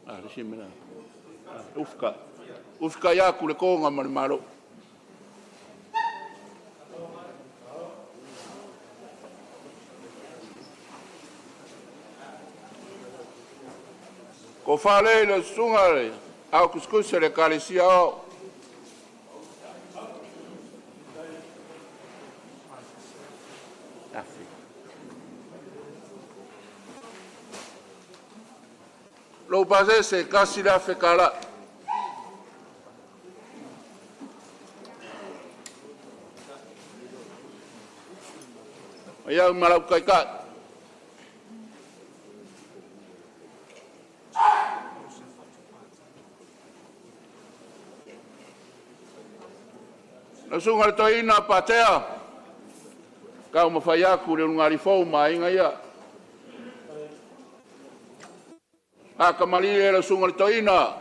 Ah, le simena. Ufka. Ufka ia ku le konga ma le malo. Ko whale le susuga le au kusikusi le ekalesia o. Lou pasese kasi le afe kala. Ia malau kai kai. La susuga le toeaina Patea, kau mafai aku le ulugalifou ma aiga ia. A kamali e la susuga le toeaina.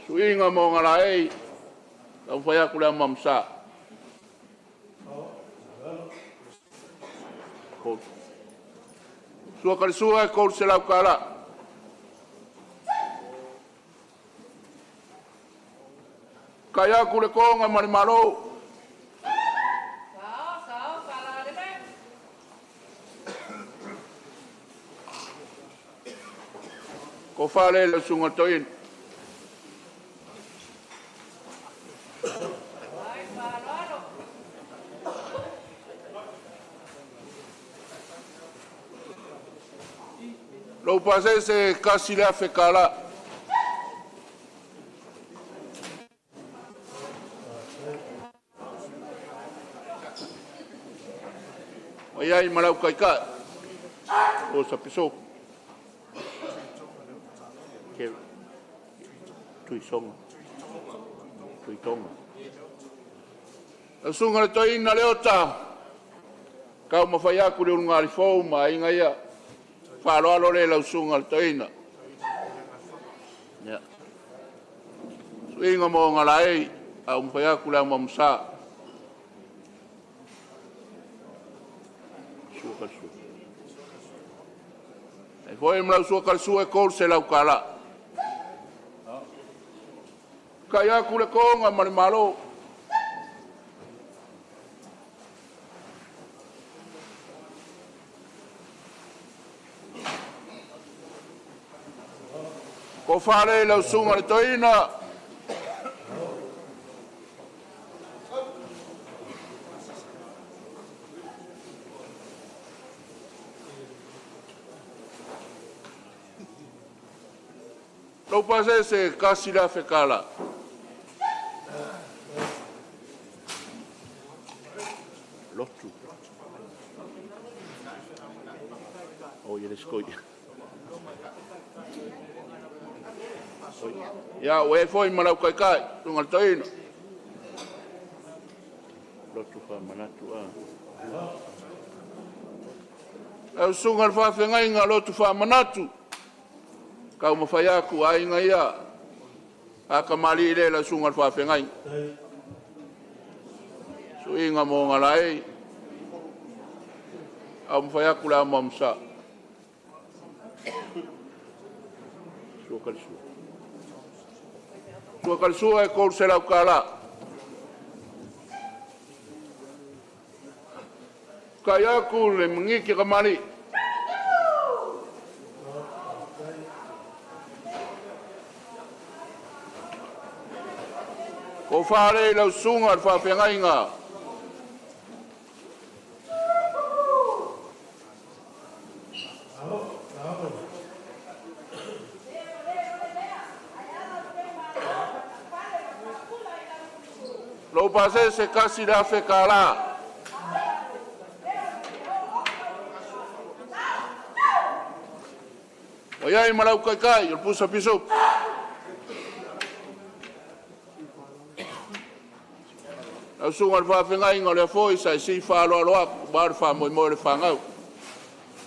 Suiga mo ngalaei, kau mafai aku le amuamusa. Sua kalisua e kou se lau kala. Kai aku le konga ma le malo. Ko whale le sunga toin. Lou pasese kasi le afe kala. O iai malau kai kai. O sa piso. Ke tui songa. Tui tonga. Sunga le toina le ota. Kau mawhai aku le ulugali fou ma inga ia. Whaaloalo le lau sunga le toina. Ya. Suinga mo ngalaei. Au mawhai aku le amuamusa. Sua kalsua. E foi mlau sua kalsua e kou se lau kala. Kai aku le konga ma le malo. Ko whare lau sunga le toina. Lou pasese kasi le afe kala. Lotu. O ia le skoi. Ia, ue foi ma lau kai kai, tunga le toina. Lotu wha manatu a. Lau sunga le whawhengainga lotu wha manatu. Kau mawhai aku a inga ia. A kamali le lau sunga le whawhengainga. Suinga mo ngalaei. Au mawhai aku le amuamusa. Sua kalisua. Sua kalasua e 300 kālā. Kai aku le mangiki kamali. Ko whare lau sunga le whawhengainga. Lou pase se kasi le afe kālā. O iai malau kai kai, o le pusa piso. Lau sunga le whawhengainga o le afoi sa i si whaaloalo aku, ma le whamoemoe le whangau.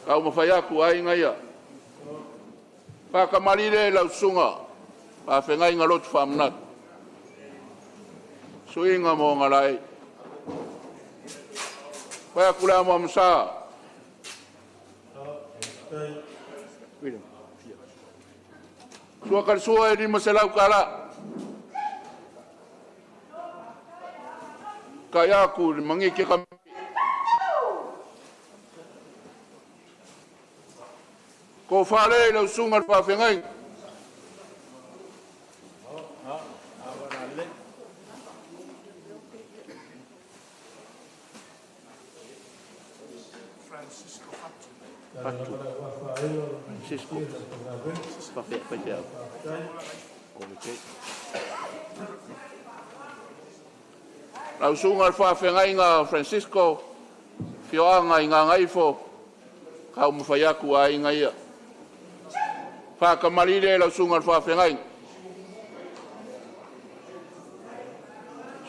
Kau mawhai aku ai ia. Whakamarire lau sunga, whawhengainga lotu whamanatu. Suinga mo ngalai. Whai aku le amo amsa. Sua kalasua e 500 kālā. Kai aku le mangiki kami. Ko whare lau sunga le whawhengai. Fatu. Francisco. Whawhea. Lau sunga le whawhengainga Francisco, fioanga i ngā ngaifo, kau mawhai aku a inga ia. Whakamarire lau sunga le whawhengainga.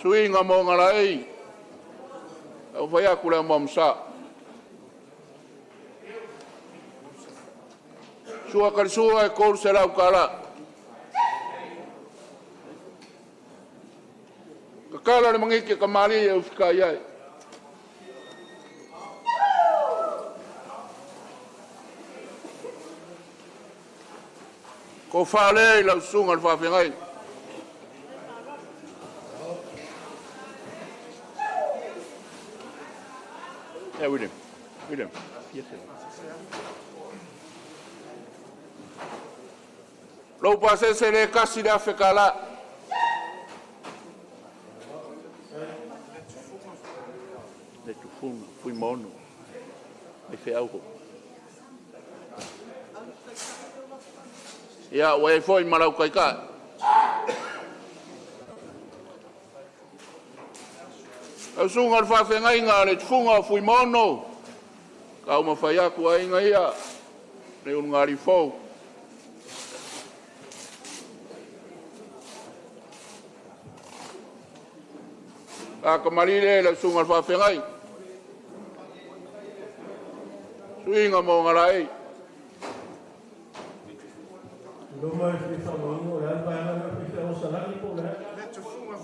Suinga mō ngā laei, lau whai aku leo mamsa. Sua kalasua e 300 kālā. Kakala le mangiki ka mali e ufika iai. Ko whale i lau sunga le whawhengai. Yeah, William. William. Lou pasese le kasi le afe kālā. Le tufunga, fui mono, ai wheauho. Ia, ua e foi malau kai kai. Au sunga le whawhengainga, le tufunga fui mono. Kau mawhai aku a inga ia, le unungari fou. A kamarile le sunga le whawhengai. Suinga mō ngā lai.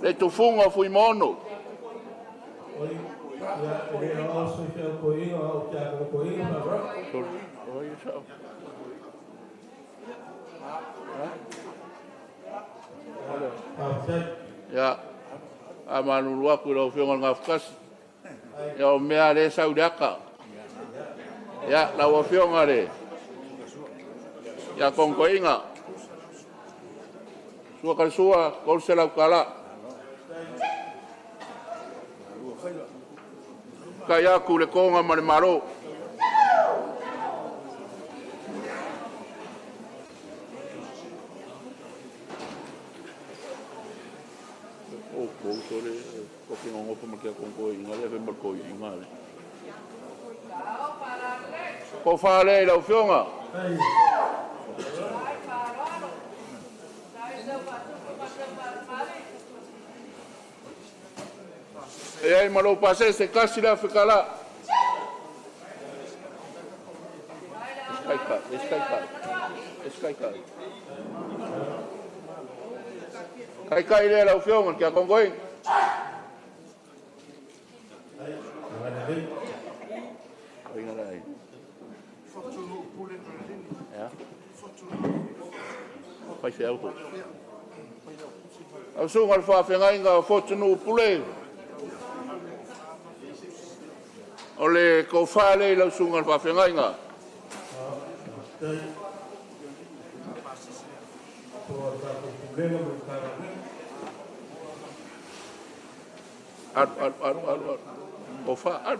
Le tufunga fui mono. Ia, a manulu aku lau whionga ngā whakasi. Ia o mea le sau le aka. Ia, lau whionga le. Ia kongkoinga. Sua kalasua, 300 kālā. Kai aku le konga ma le maro. O kou sore, ko ki ngongo pa makia kongko inga le fe marko inga le. Ko whale lau whionga. E ai malo pase se kasi la whekala. Eskai kai, eskai kai. Eskai kai. Kai kai le lau whionga kia kongoi. Inga lai. Ia. Whai whiau ho. Lau susuga i le faafeagaiga o Fotunuu Pule. O le tofa lea i lau susuga i le faafeagaiga. Alu, alu, alu, alu, alu. Tofa, alu.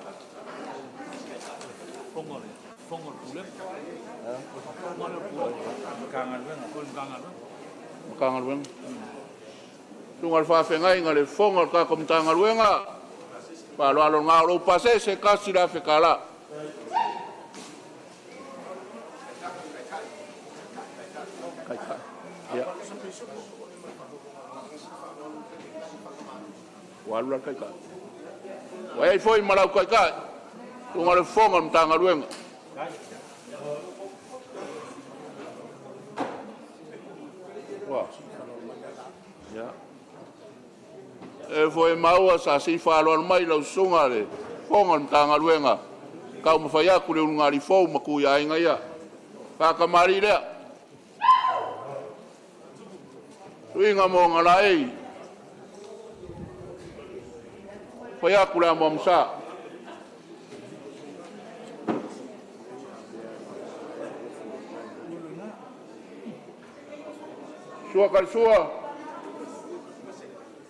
Matagaluega. Susuga i le faafeagaiga le fofoga o le tatou Matagaluega. Faaaloalo lena o lou pasese $1,000. Taitai. Ia. Ua alu la le taitai. Ua i ai foi ma lau taitai. Susuga i le fofoga o le Matagaluega. Ua. Ia. E foi maua sa si faaaloalo mai lau susuga le fofoga o le Matagaluega. Taumafai atu le ulugalii fou ma tu i aiga ia. Faatamalii lea. Suiga mo galaei. Fai atu le amoamosa. Sua kalisua.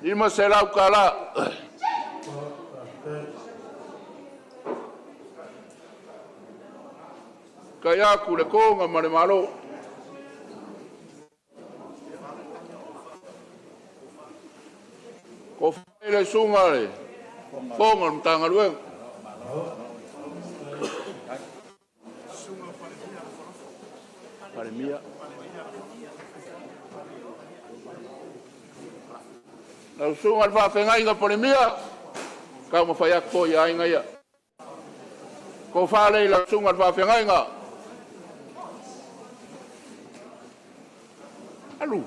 $500. Kai aku le konga ma le malo. Ko le susuga le fofoga o le Matagaluega. Palemia. Lau susuga i le faafeagaiga Palemia, taumafai atu foi i aiga ia. Tofa lea i lau susuga i le faafeagaiga. Alu.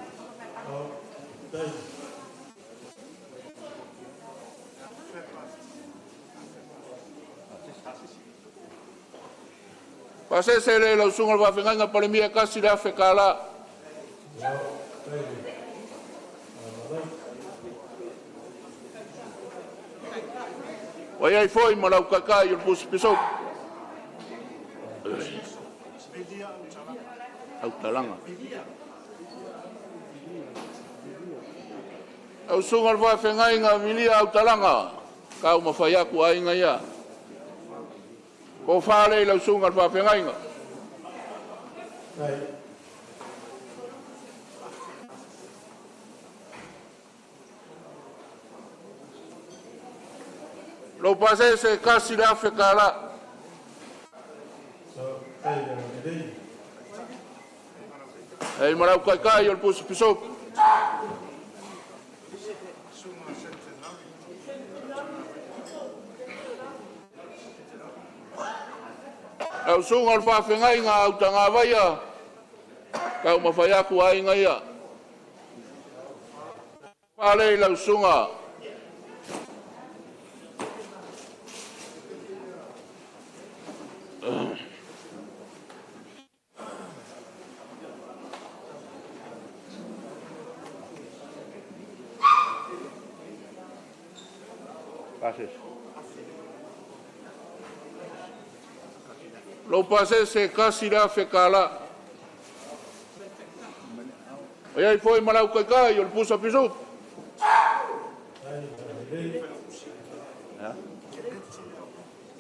Pasese le lau susuga i le faafeagaiga Palemia $1,000. Ua i ai foi ma lau taitai o le pusi pisopo. Autalaga. Lau susuga i le faafeagaiga Vilia Autalaga, taumafai atu aiga ia. Tofa lea i lau susuga i le faafeagaiga. Lou pasese $1,000. Ei ma lau taitai o le pusi pisopo. Lau susuga o le faafeagaiga Autagavaia, taumafai atu aiga ia. Fale i lau susuga. Pasese. Lou pasese $1,000. O iai foi ma lau taitai o le pusa pisupu.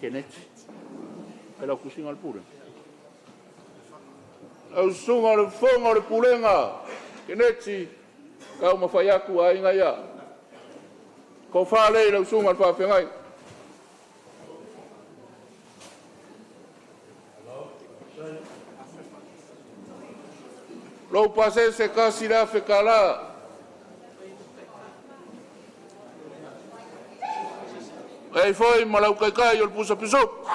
Keneti. E lau kusiga o le pule. Lau susuga o le fofoga o le pulega. Keneti. Taumafai atu aiga ia. Tofa lea i lau susuga i le faafeagai. Lou pasese $1,000. Ei foi ma lau taitai o le pusa pisopo.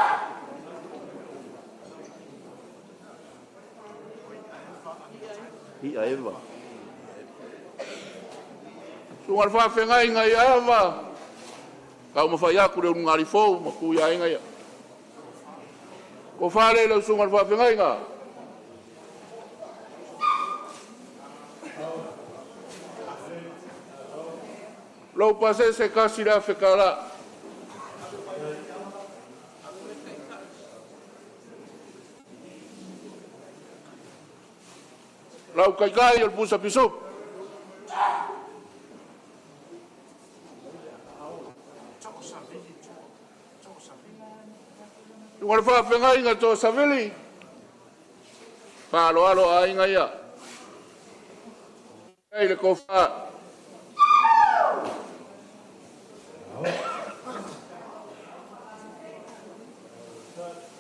Ia Eva. Susuga i le faafeagaiga ia Eva. Taumafai atu le ulugalii fou ma tu i aiga ia. Tofa lea i lau susuga i le faafeagaiga. Lou pasese kasi le afe kala. Lau kaikai o le pusa pisup. Tunga le faafegaiga to savili. Faaloalo aiga ia. Ai le kofa.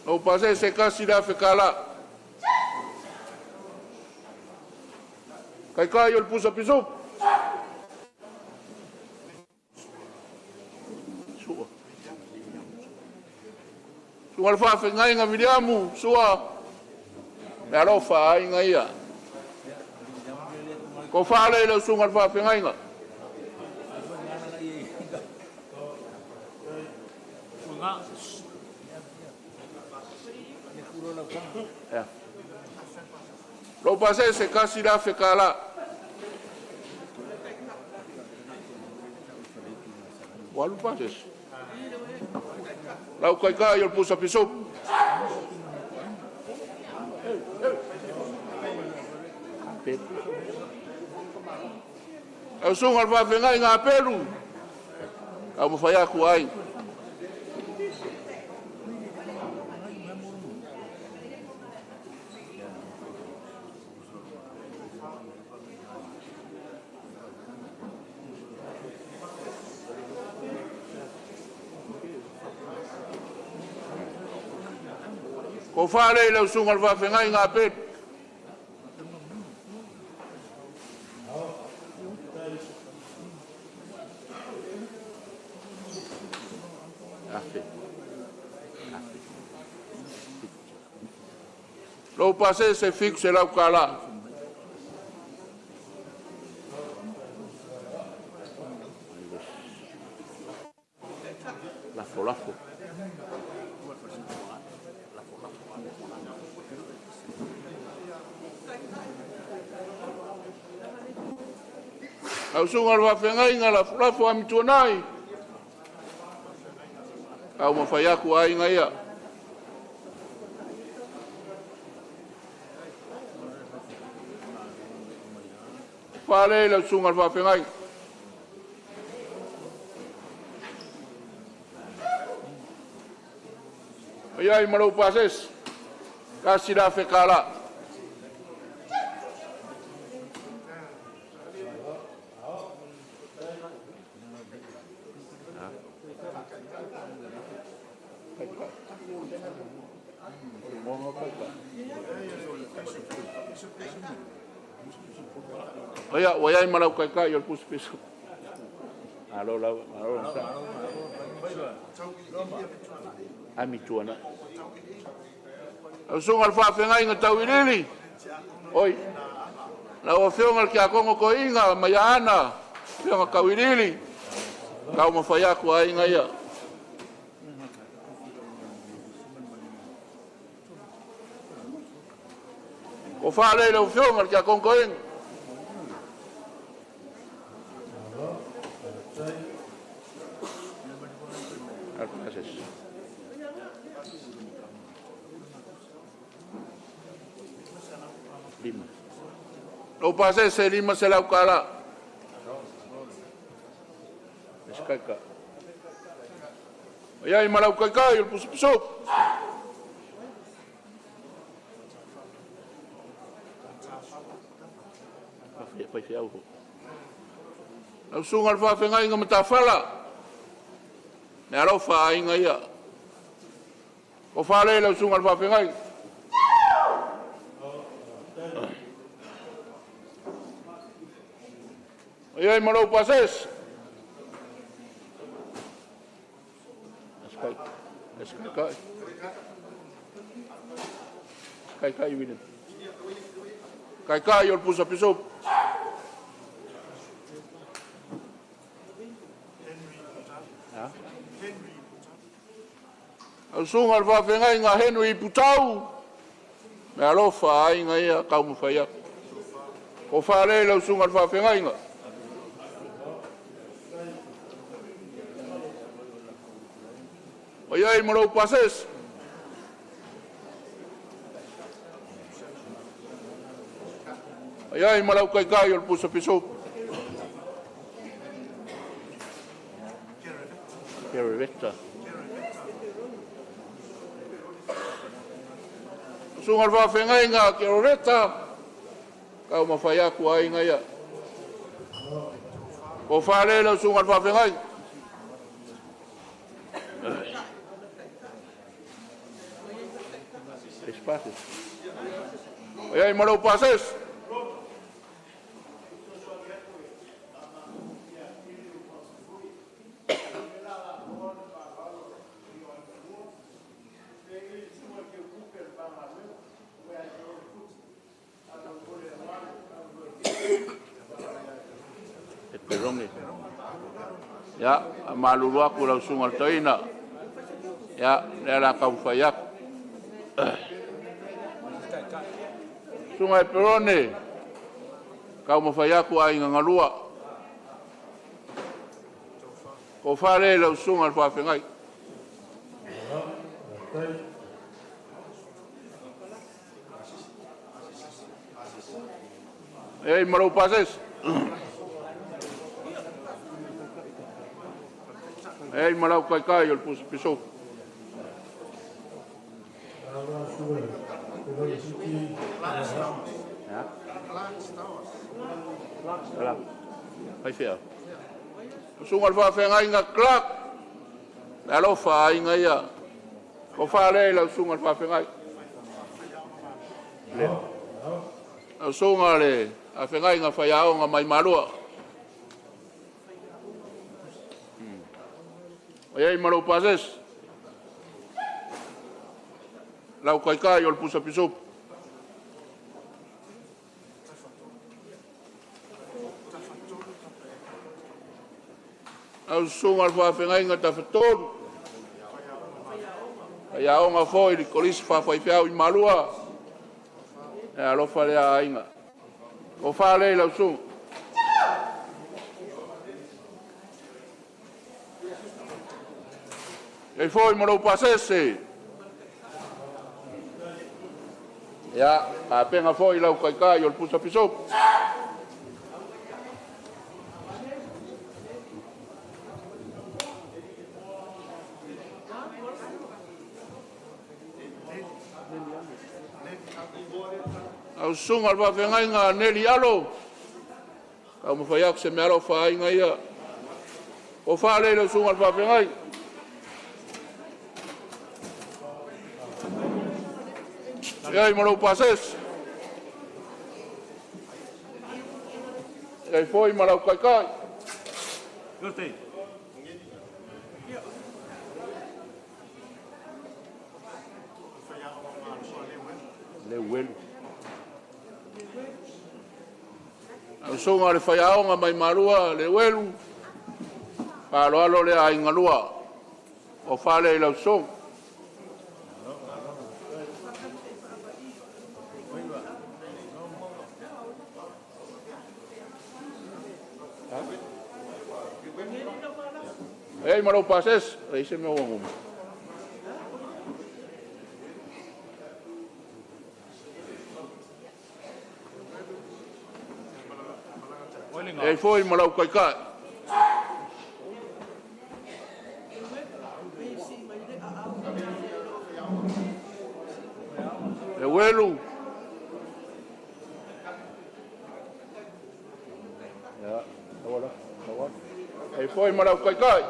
Lou pasese kasi le afe kala. Kaikai o le pusa pisup. Sua. Sua le faafegaiga Viliamu, sua. Me alofa aiga ia. Ko whaale i le usunga le faafegaiga. Lou pasese kasi le afe kala. Walu pasese. Lau kaikai o le pusa pisup. Au sunga le faafegaiga a pelu. Au mawhai aku ai. Ko whare i le usunga le faafegaiga a pelu. Afe. Afe. Lou pasese fixe lau kala. Lafo, lafo. Au sunga le faafegaiga lafo lafo amituanai. Au mawhai aku aiga ia. Whale le usunga le faafegai. Ai ma lou pasese. Kasi le afe kala. Ia, ua iai ma lau kaikai o le pusi pisu. Alo lau, alo sa. Ami tuana. Au sunga le faafegaiga tauilili. Oi. Lau afioga le kiakongo koiga ma ia ana. Afioga kauilili. Kau mawhai aku aiga ia. Ko whale le afioga le kiakongo koiga. Lima. Lou pasese lima se lau kala. Eskaika. Ia i malau kaikai o le pusu pusu. Pai whiau ho. Lau sunga le faafegaiga matafala. Me alofa aiga ia. Ko whale lau sunga le faafegaiga. Ia i malau pasese. Eskai. Eskai. Kai kai William. Kai kai o le pusa piso. Au sunga le faafegaiga Henry Putau. Me alofa aiga ia kaumafai aku. Ko whale lau sunga le faafegaiga. O iai ma lou pasese. O iai ma lau kaikai o le pusa pisopu. Kereveta. Susuga le faafeagaiga Kereveta, kau mafai aku aiga ia. Po fale lau susuga le faafeagaiga. Espacio. O iai ma lou pasese. Peroni. Ia, malulu aku lau susuga le toeaina. Ia, lea la taumafai atu. Susuga e Perone, taumafai atu aiga galua. Tofa lea i lau susuga i le faafeagai. E ma lou pasese. E ma lau kaikai o le pusa pisopu. Fai fea. Susuga le faafeagaiga Clark. Le alofa aiga ia. Tofa lea i lau susuga le faafeagai. Lau susuga le faafeagaiga Faiaoga mai Malua. O iai ma lou pasese. Lau kaikai o le pusa pisopu. Lau susuga le faafeagaiga Tafatolu. Faiaoga foi i le kolisi faafaifeau i Malua. E alofa lea aiga. Tofa lea i lau susuga. E foi ma lou pasese. Ia, apenga foi lau kaikai o le pusa pisopu. Lau susuga le faafeagaiga Neli Alo. Taumafai atu se mea alofa aiga ia. Tofa lea i lau susuga le faafeagai. Iai ma lou pasese. Iai foi ma lau kaikai. Leuelu. Lau susuga le faiaoga mai Malua, Leuelu. Faaaloalo lea aiga lua. Tofa lea i lau susuga. Ei, ma lou pasese. Ei se mea ua nguma. Ei foi ma lau kaikai. E welu. Ia, tawala, tawala. Ei foi ma lau kaikai.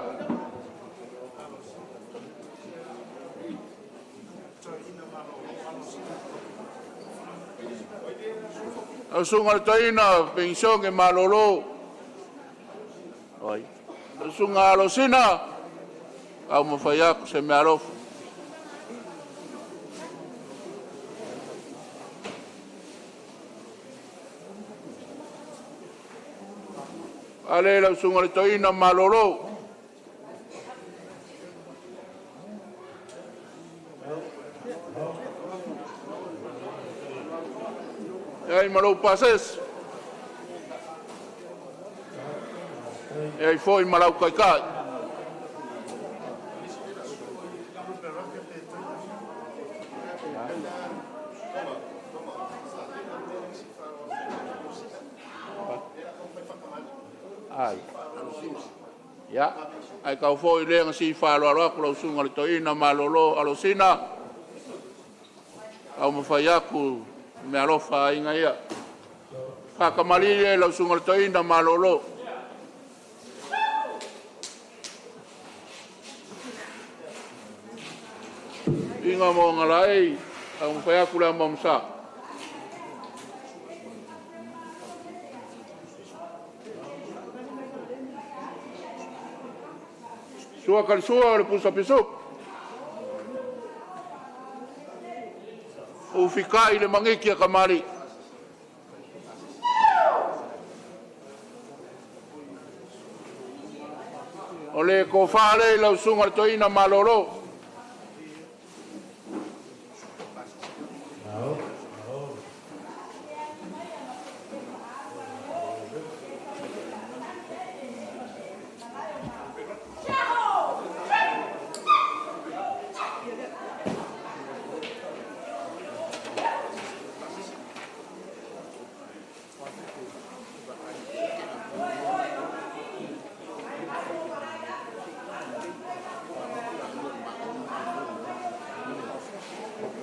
Lau susuga le toeaina Penisione Malolo. Lau susuga Alosina, taumafai atu se mea alofa. Ale lau susuga le toeaina Malolo. Iai ma lou pasese. Iai foi ma lau kaikai. Ai. Ia, ai kau foi le nga si faaaloalo atu lau susuga i le toeaina malolo Alosina, taumafai atu i meaalofa a aiga ia. Faakamalii e lau susuga i le toeaina malolo. Inga mo ngalai, taumafai atu le amo. Sua kalisua o le pusa pisu. Ufikai le mangiki a kamari. O le kofale lau susuga le toeaina malolo.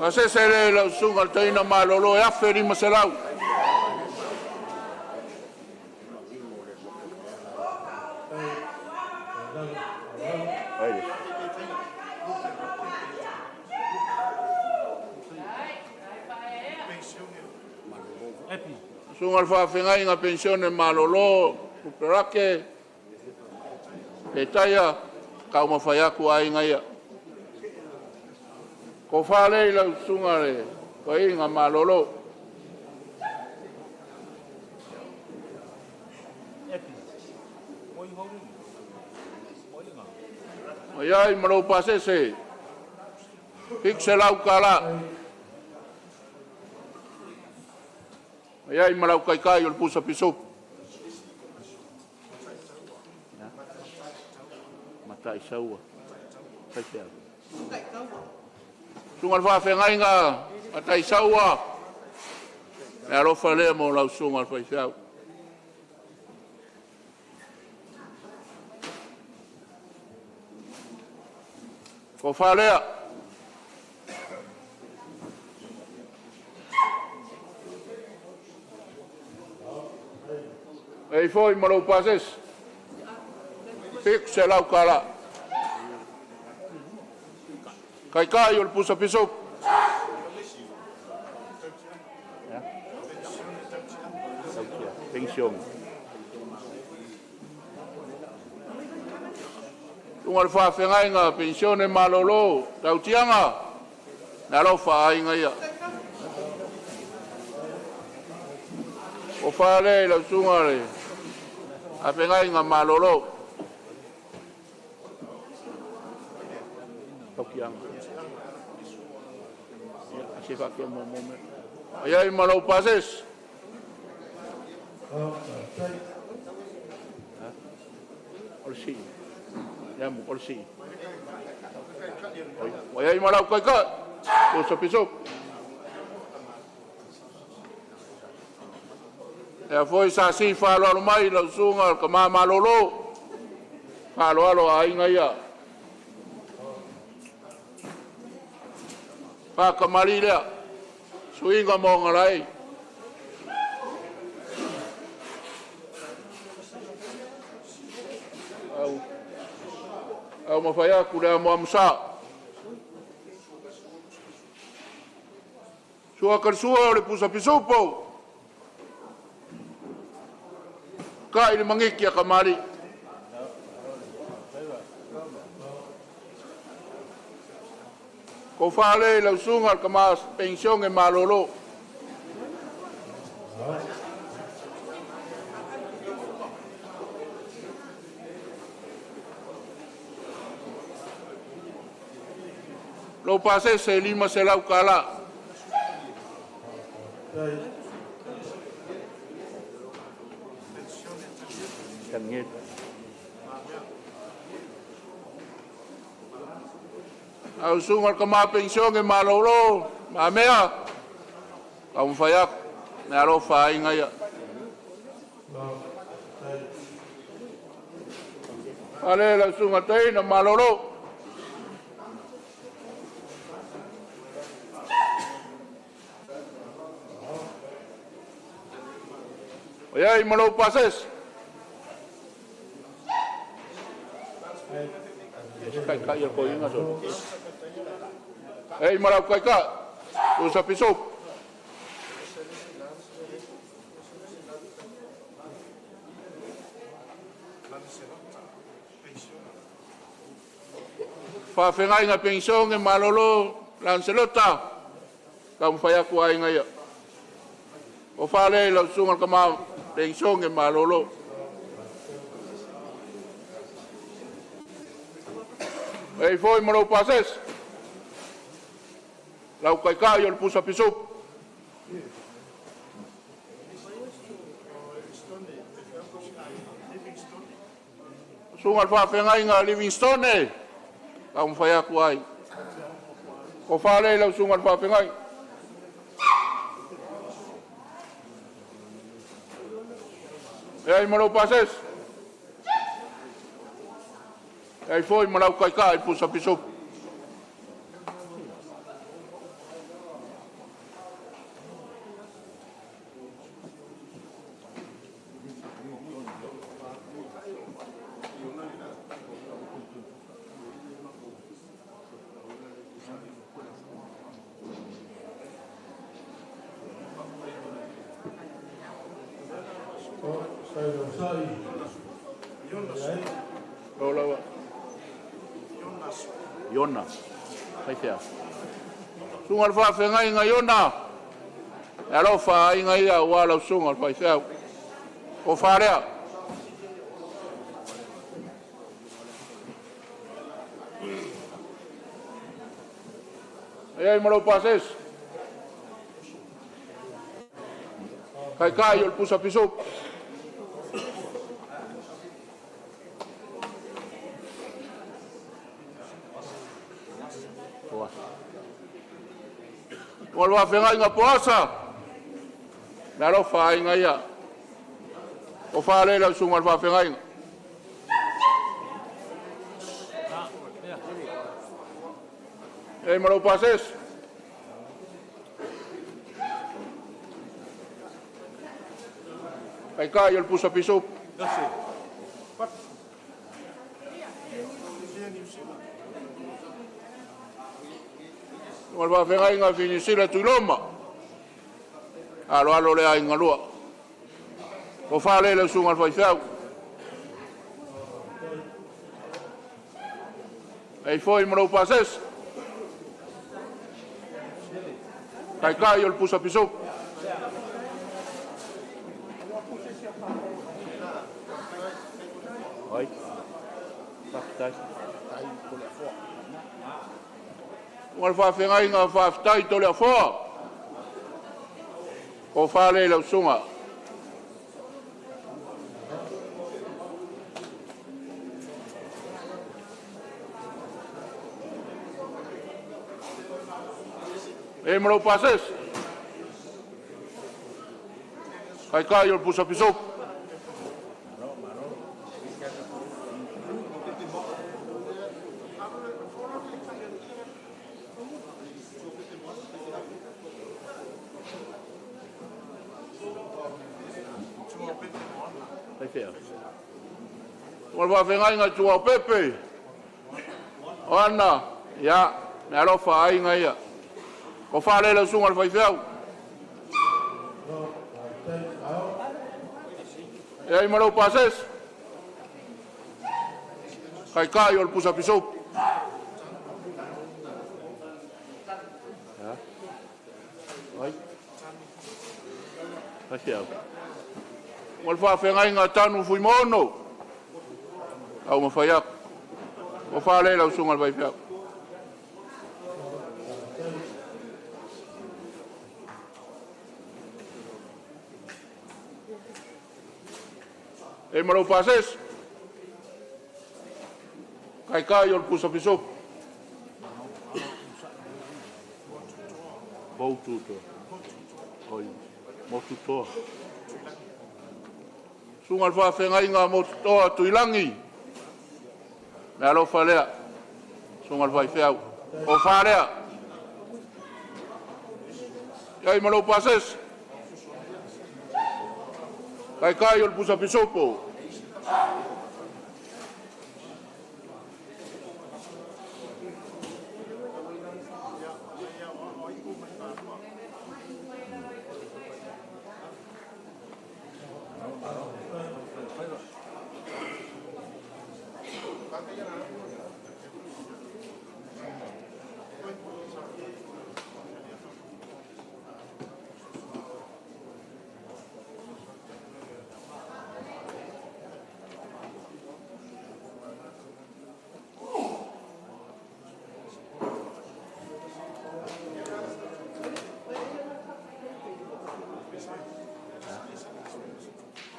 Asese le lau susuga le toeaina malolo e 1500. Susuga le faafeagaiga penisione malolo Tuperake Petaia, taumafai atu aiga ia. Ko lei lau susuga le toeaina malolo. Ai ai ma lou pasese. 700 tala. Ai ai ma lau kaikai o le pusa pisupu. Matai saua. Faifeau. Susuga le faafeagaiga matai saua. E alofa lea mo lau susuga le faifeau. Ko lea. Ei foi ma lou pasese. 700 tala. Kaikai o le pusa pisupu. Pension. Susuga le faafeagaiga penisione malolo tautiaga le alofa aiga ia. O fale lau susuga le afeagaiga malolo. Tautiaga. Ia, ase faapea mo mo. Ai ai ma lou pasese. O le sii. Ia mo o le sii. Oi ai ma lau kaikai. Pusa pisupu. Ea foi sa si faaaloalo mai lau susuga le kama malolo. Faaaloalo a aiga ia. Faakamali lea. Suiga mo ngalai. Au au mafai atu le amo amusa. Sua kalisua o le pusa pisupo. Ka i le mangiki a kamari. Ko fale lau susuga le kama pensione malolo. Lou pasese 500 tala. Au susuga le kama pensione malolo mamea. Taumafai atu le alofa aiga ia. Ale lau susuga toeaina malolo. O iai ma lou pasese. Kai ko inga so. Ei ma lau kai ka. Usa piso. Faafegai pension e malolo Lancelota. Taumafai atu aiga ia. O fale lau susuga le tama pension e malolo. Ei foi ma lou pasese. Lau kaikai o le pusa pisupu. Susuga le faafegaiga Livingstone. Taumafai atu ai. O fale lau susuga le faafegai. E ai ma lou pasese. E ai foi ma lau kaikai pusa pisupu. Iona. Faifea. Susuga le faafegaiga Iona. E alofa aiga ia ua lau susuga le faifeau. O faalea. E ai ma lou pasese. Kaikai o le pusa pisupu. O le faafegaiga poasa. Le alofa aiga ia. O fale lau susuga le faafegaiga. E ma lou pasese. Kaikai o le pusa pisupu. O le faafegaiga Finisila Tuiloma. Alo alo le aiga lua. O fale lau susuga le faifeau. Ei foi ma lou pasese. Kaikai o le pusa pisupu. Ai. Faafetai. O le faafegaiga faafetai to le afoa. O fale lau susuga. E ma lou pasese. Kaikai o le pusa pisupu. O le faafegaiga Tuao Pepe. O ana, ia, me alofa aiga ia. O fale lau susuga le faifeau. E ai ma lou pasese. Kaikai o le pusa pisupu. Ai. Faifeau. O le faafegaiga Tanu Fuimono. Taumafai atu. O fale lau susuga le faifeau. E ma lou pasese. Kaikai o le pusa pisupu. Motu toa. Oi, motu toa. Susuga le faafegaiga Motu Toa Tuilagi. Me alofa lea, susuga i le faifeau. O fa lea. Ia i ma lou pasese. Kaikai o le pusa pisupo.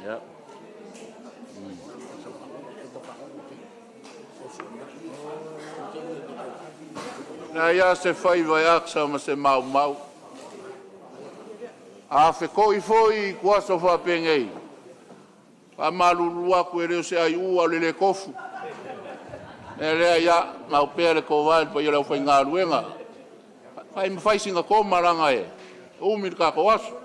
Ia. Na ia se faiva e aksa ma se maumau. A feko'i foi i kuaso faapenei, faamalulu atu e le o se aiua o le lē tofu. Mea lea ia maopea le tofa i le paia o le aufaigaluega, fai ma fai sina koma leaga e umi le tatou aso.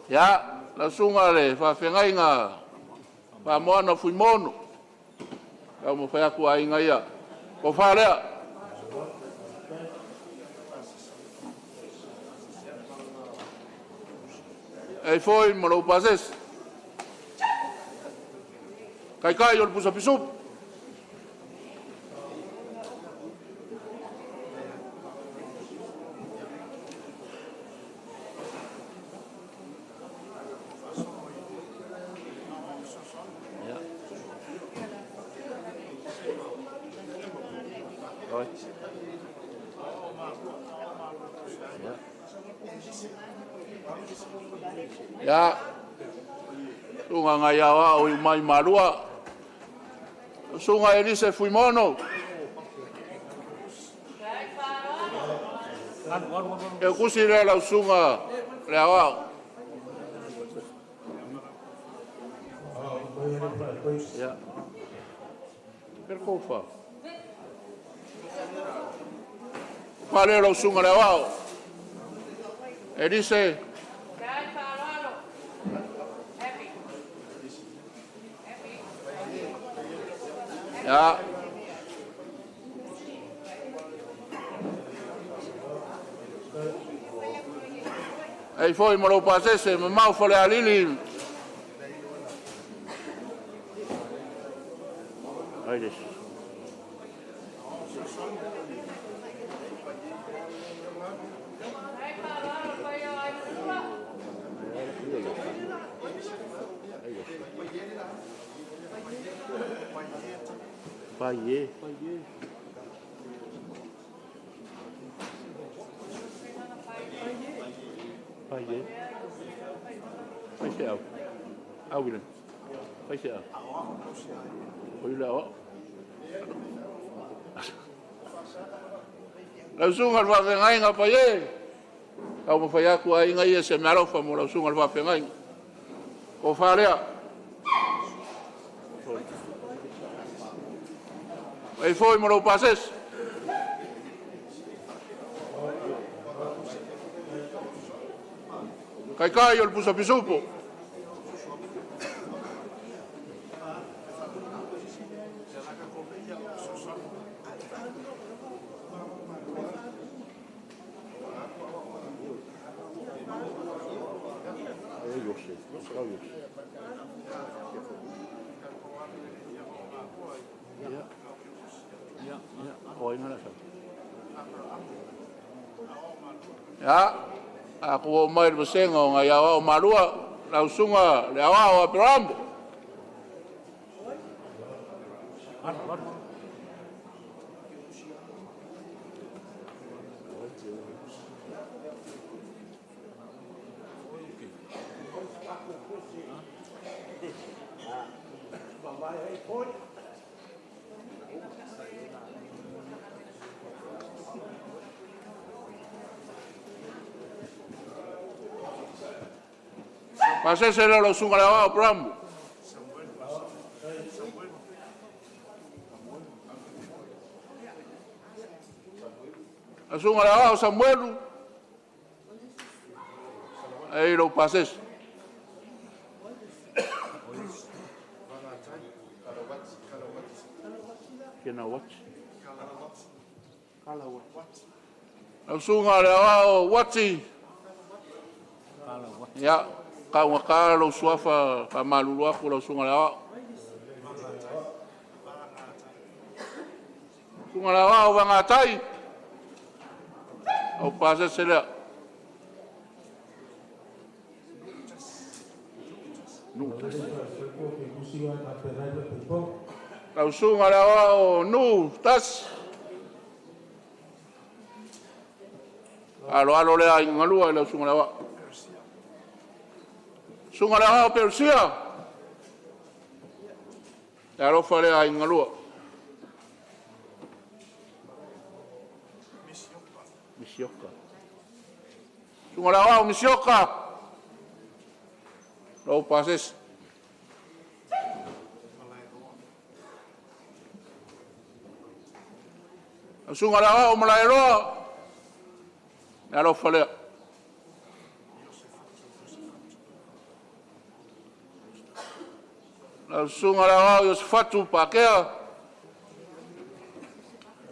Ia, lau susuga i le faafeagaiga Faamoana Fuimono, taumafai atu aiga ia. Tofa lea. Ei foi ma lou pasese. Kaikai o le pusa pisupu. Ia, susuga nai aoao i mai malua. Susuga Elise Fuimono. E kusi lea lau susuga le aoao. Ia. Per kofa. Fale lau susuga le aoao. Elise. Ia. Ei foi ma lou pasese, mamao Falealili. Ai le. Paie. Paie. Fai se au. Au ile. Fai se au. O ile au. Lau susuga i le faafeagaiga paie. Taumafai atu aiga ia se mealofa mo lau susuga i le faafeagaiga. Tofa lea. Ei foi ma lou pasese. Kaikai o le pusa pisupo. E Iose. Lau Iose. Ia. Ia, ia. O ai ngana sa. Ia, a ku o mai le vasenga o ngai aoao malua, lau susuga le aoao Aperamo. Pasese lea lau susuga le aoao Aperamo. Lau susuga i le Aoao Samuelu, e i lou pasese. Lau susuga i le Aoao Uati, ia, taugata lou suafa, faamalulu atu lau susuga i le Aoao. Susuga i le Aoao Vagatai, lau pasese lea. Lau susuga i le Aoao Nuu Tasi, aloalo lea i galua i lau susuga i le Aoao. Susuga i le Aoao Pelusia, le alofa lea i galua. Misioka. Susuga i le Aoao Misioka, lou pasese. Lau susuga i le Aoao Malaeroa, le alofa lea. Lau susuga i le Aoao Iosefatu Pakea,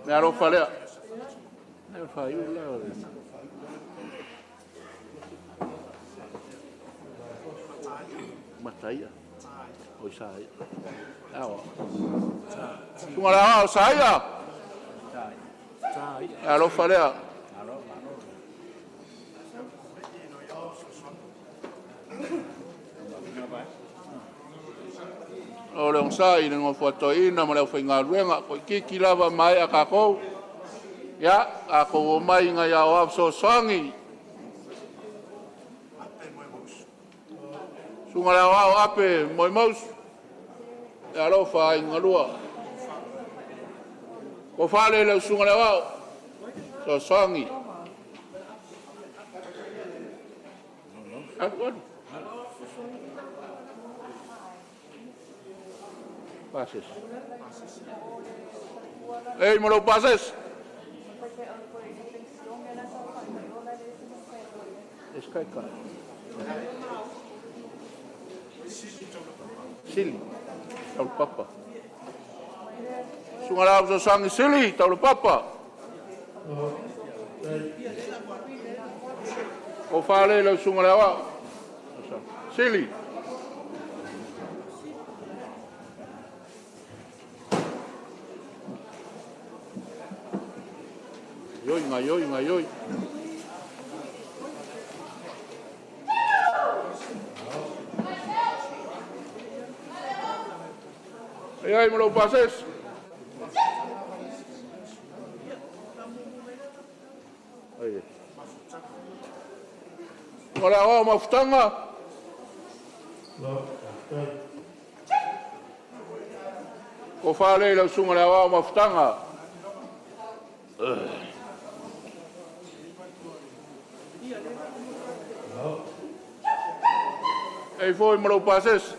le alofa lea. Mataia. O Isaia. Susuga i le Aoao Saia, le alofa lea. O le onosai i le nofoatoeina ma le aufaigaluega, toeitiiti lava maea tatou. Ia, tatou omai ina ia aoao fesoasoani. Susuga i le Aoao Ape Moemausu, le alofa ai galua. Ko fale lau susuga i le Aoao, fesoasoani. Alu, alu. Pasese. Ei, mo lou pasese. Sili, tau papa. Susuga i le Aoao Fesoasoani Sili, tau papa. O fale lau susuga i le Aoao. Sili. Ioi, ngaioi, ngaioi. Ai ai mo lou pasese. Ai. O le Aoao Mafutaga. Ko fale lau susuga i le Aoao Mafutaga. Ei foi mo lou pasese.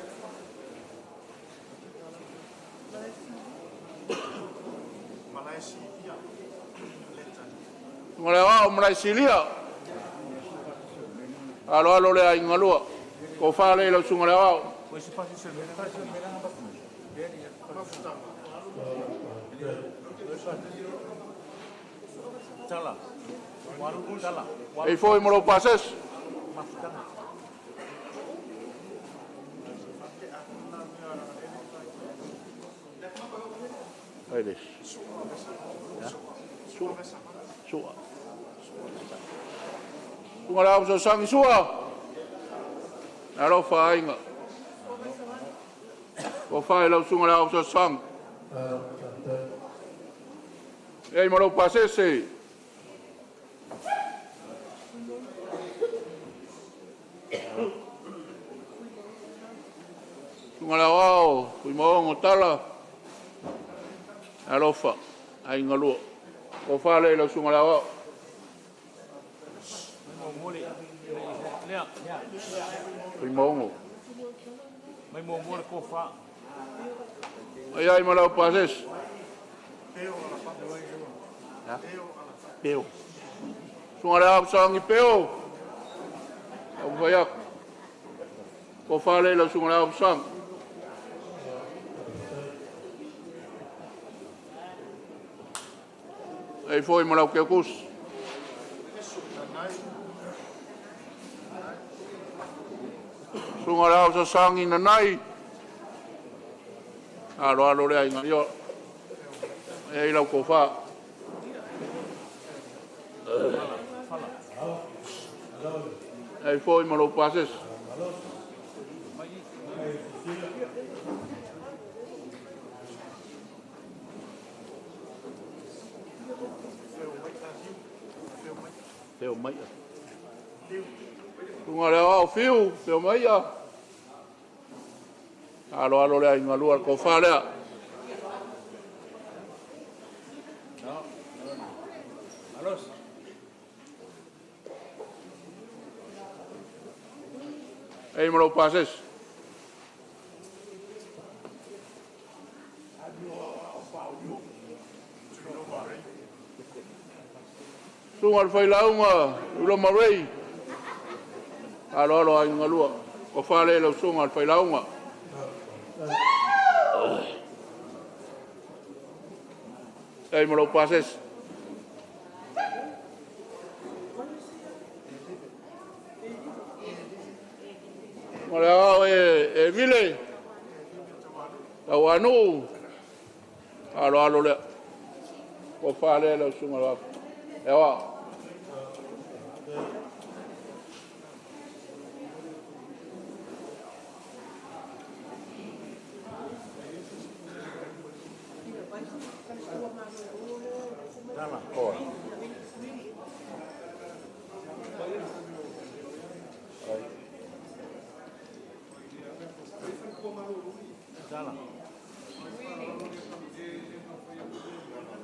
Susuga i le Aoao Malaesilia. Alo alo lea i galua. Ko fale lau susuga i le Aoao. Ei foi mo lou pasese. Ai les. Sua. Sua. Susuga i le Aoao Fesoasoani Sua. Alofa aiga. Ko fai lau susuga i le Aoao Fesoasoani. Ei mo lou pasese. Susuga i le Aoao Fuimaono Tala. Alofa aiga lua. Ko fale lau susuga i le Aoao. Fuimaono. Ai ai ma lau pasese. Peo. Susuga i le Ao Fesoasoani Peo. Taumafai atu. Tofa lea i lau Susuga i le Ao Fesoasoani. Ai foi ma lau teutusi. Susuga i le Ao Fesoasoani Nanai. Alo alo le aiga io. E ai lau tofa. Ai foi ma lou pasese. Teo mai. Susuga i le Aoao Fiu, Feo Maia. Alo alo le aiga lua le tofa lea. Ei ma lou pasese. Susuga i le Failauga, Ulo Marei. Alo alo aiga lua. Tofa lea i lau Susuga i le Failauga. Ei ma lou pasese. Ma le ao e vile. Tau anu. Alo alo lea. Tofa lea i lau Susuga i le E oa.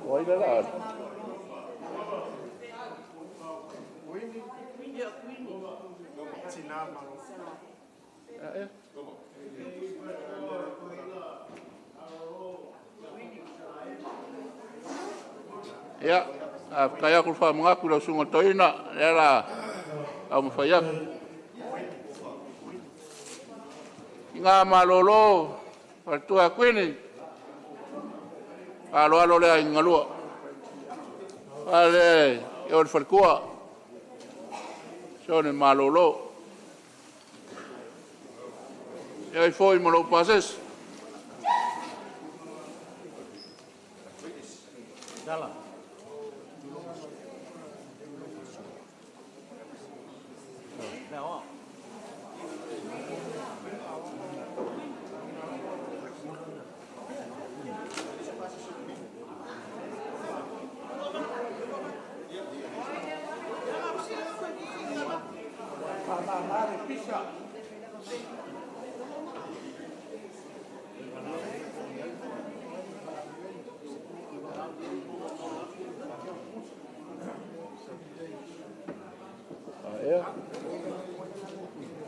Oi le la. Ia, a kai aku fa mangaku lau susuga toina, ia la au mafai atu. I ngā malolo, faletua Kuini, alo alo lea i ngalua. Ale, e o le falekua, sione malolo. E ai foi ma lou pasese. Dala.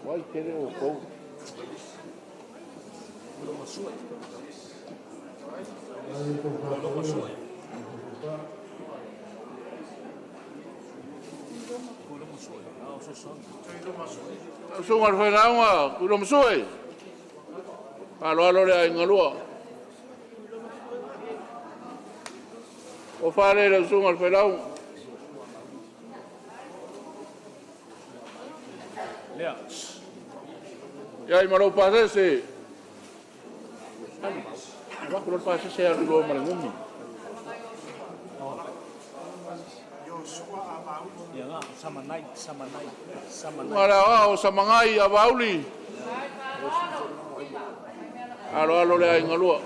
Wai tele o kou. Susuga i le Failauga, Tuilamasue. Alo alo le aiga lua. O fale le Susuga i le Failauga. Lea. Ia i ma lou pasese. Avatu le pasese alu loa ma le gumi. Ia nga, samanai, samanai, samanai. Ngā lea ao samangai a vauli. Alo alo le aiga lua.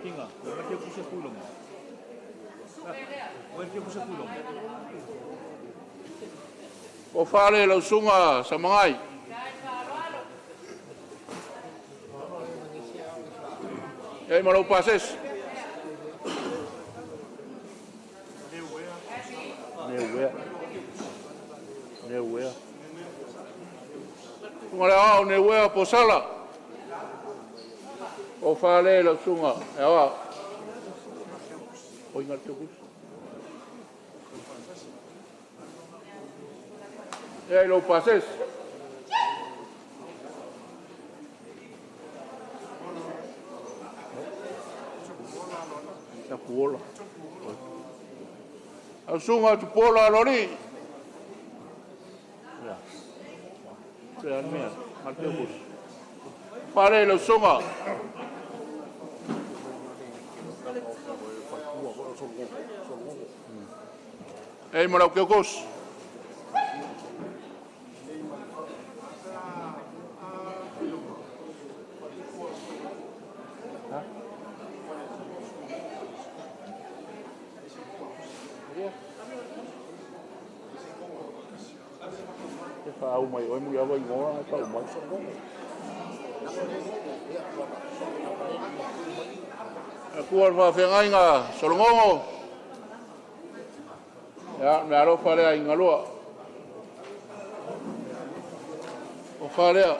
Kinga, ma te puse kuilonga. Ma te puse kuilonga. O fale lau susuga samangai. Ia i ma lou pasese. Neuea. Neuea. Susuga le ao Neuea Posala. O fale lau susuga e aoao. Oi ngal te kus. E lo pases. Sa puola. Au sunga tu pola lori. Ya. Se almea, al te kus. Pare lo sunga. Ei marau ke kos. E whaau mai, oi mui awa ingoa, e whaau mai. E kua le whawhengainga, solongongo. Ia, me alofa lea i ngaloa. O whalea.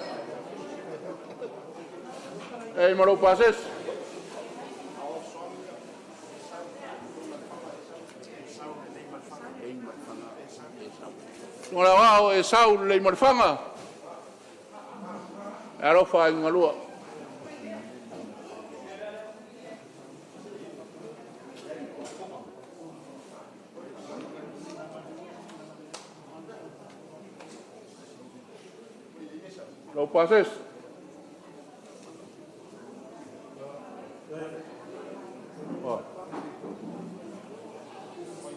Ei marau pases. Ngā wao e sau le marwhanga. E alofa i ngalua. Lau pases.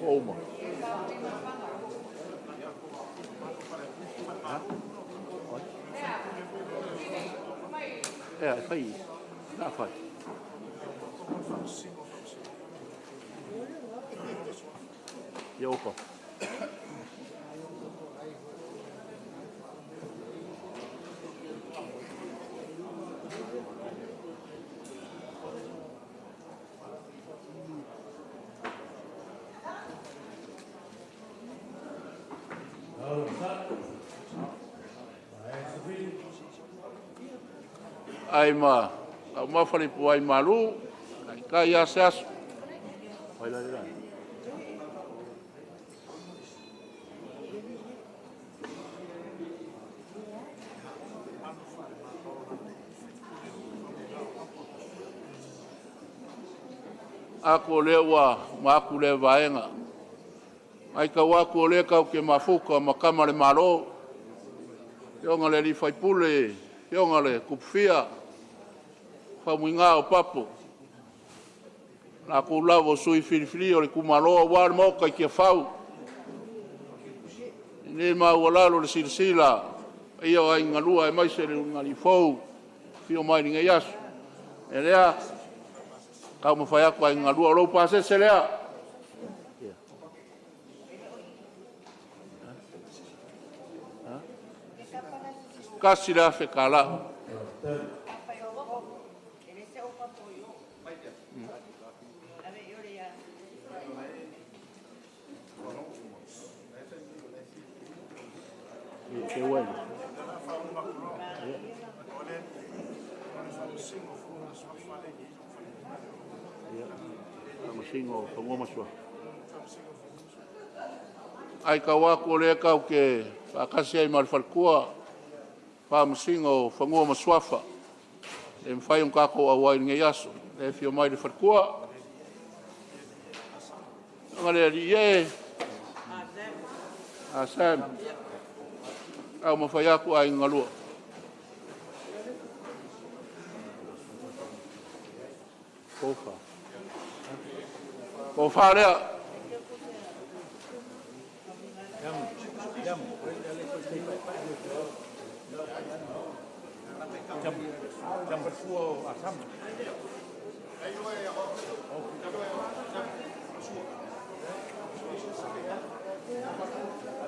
Oma. Ea, e whai. Nā whai. Ia opa. Ai ma, au mawhari po ai malu, ai kai ase aso. Wai lai lai. Ako lea ua maaku lea vaenga. Ai kau aku o lea kau ke mafuka makama le malo. Fionga le lifaipule, fionga le kupufia. Whamuinga o papo. Nā kou lavo sui filifili o le kumaloa wā le maoka i kia whau. Ne mau walalo le silasila. Ia o ai ngalua e maise le ngali fou. Fio mai ni ngai aso. E lea, kau mawhai aku ai ngalua o lou pasese lea. Kasi le afe ka la. Ke uele. Ai kau aku o lea kau ke whakasi ai marwhalkua whamasinga o whangua masuafa. E mwhai un kako au ai ngai aso. E whio mai le whalkua. Nga lea li e. A Sam. Au mawhai aku ai ngalua. Kofa. Kofa lea.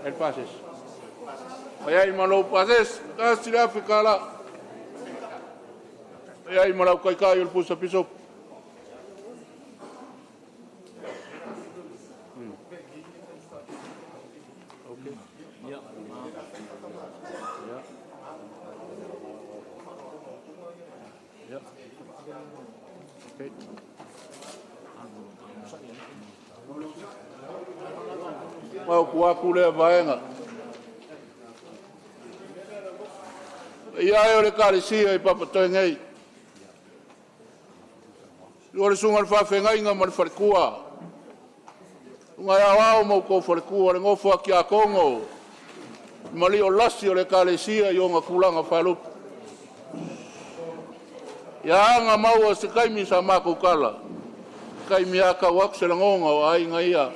El pases. Ai malau pases, kasi le Afrika la. Ai malau kai kai o le pusa piso. Okay. Yeah. Yeah. Yeah. Okay. Ma upu aku lea vaega. Ia e o le Ekalesia i Papatoe nei. Lua le susuga i le faafeagaiga ma le faletua. Susuga ia Aoao ma outou faletua, le nofo a tiakono ma lio lasi o le Ekalesia i ona tulaga faalupe. Ia aga maua se taimi sa matou tala, taimi lava tau atu se lagona o aiga ia.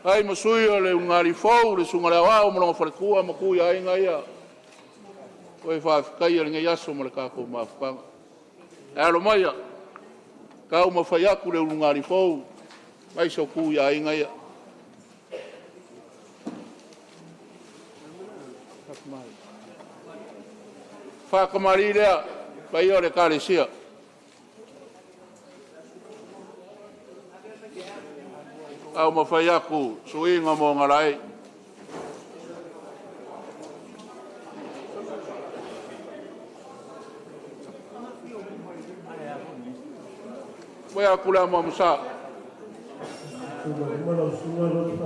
Ai ma sui o le ulugalii fou, le susuga i le Aoao ma lona faletua ma tu i aiga ia. Toe faafetaia lenei aso ma le tatou mafutaga. E alo maia, taumafai atu le ulugalii fou, mai so tu i aiga ia. Faakamali lea, paia o le Ekalesia. Taumafai atu suiga mo galae. Moe aku le amo amosa.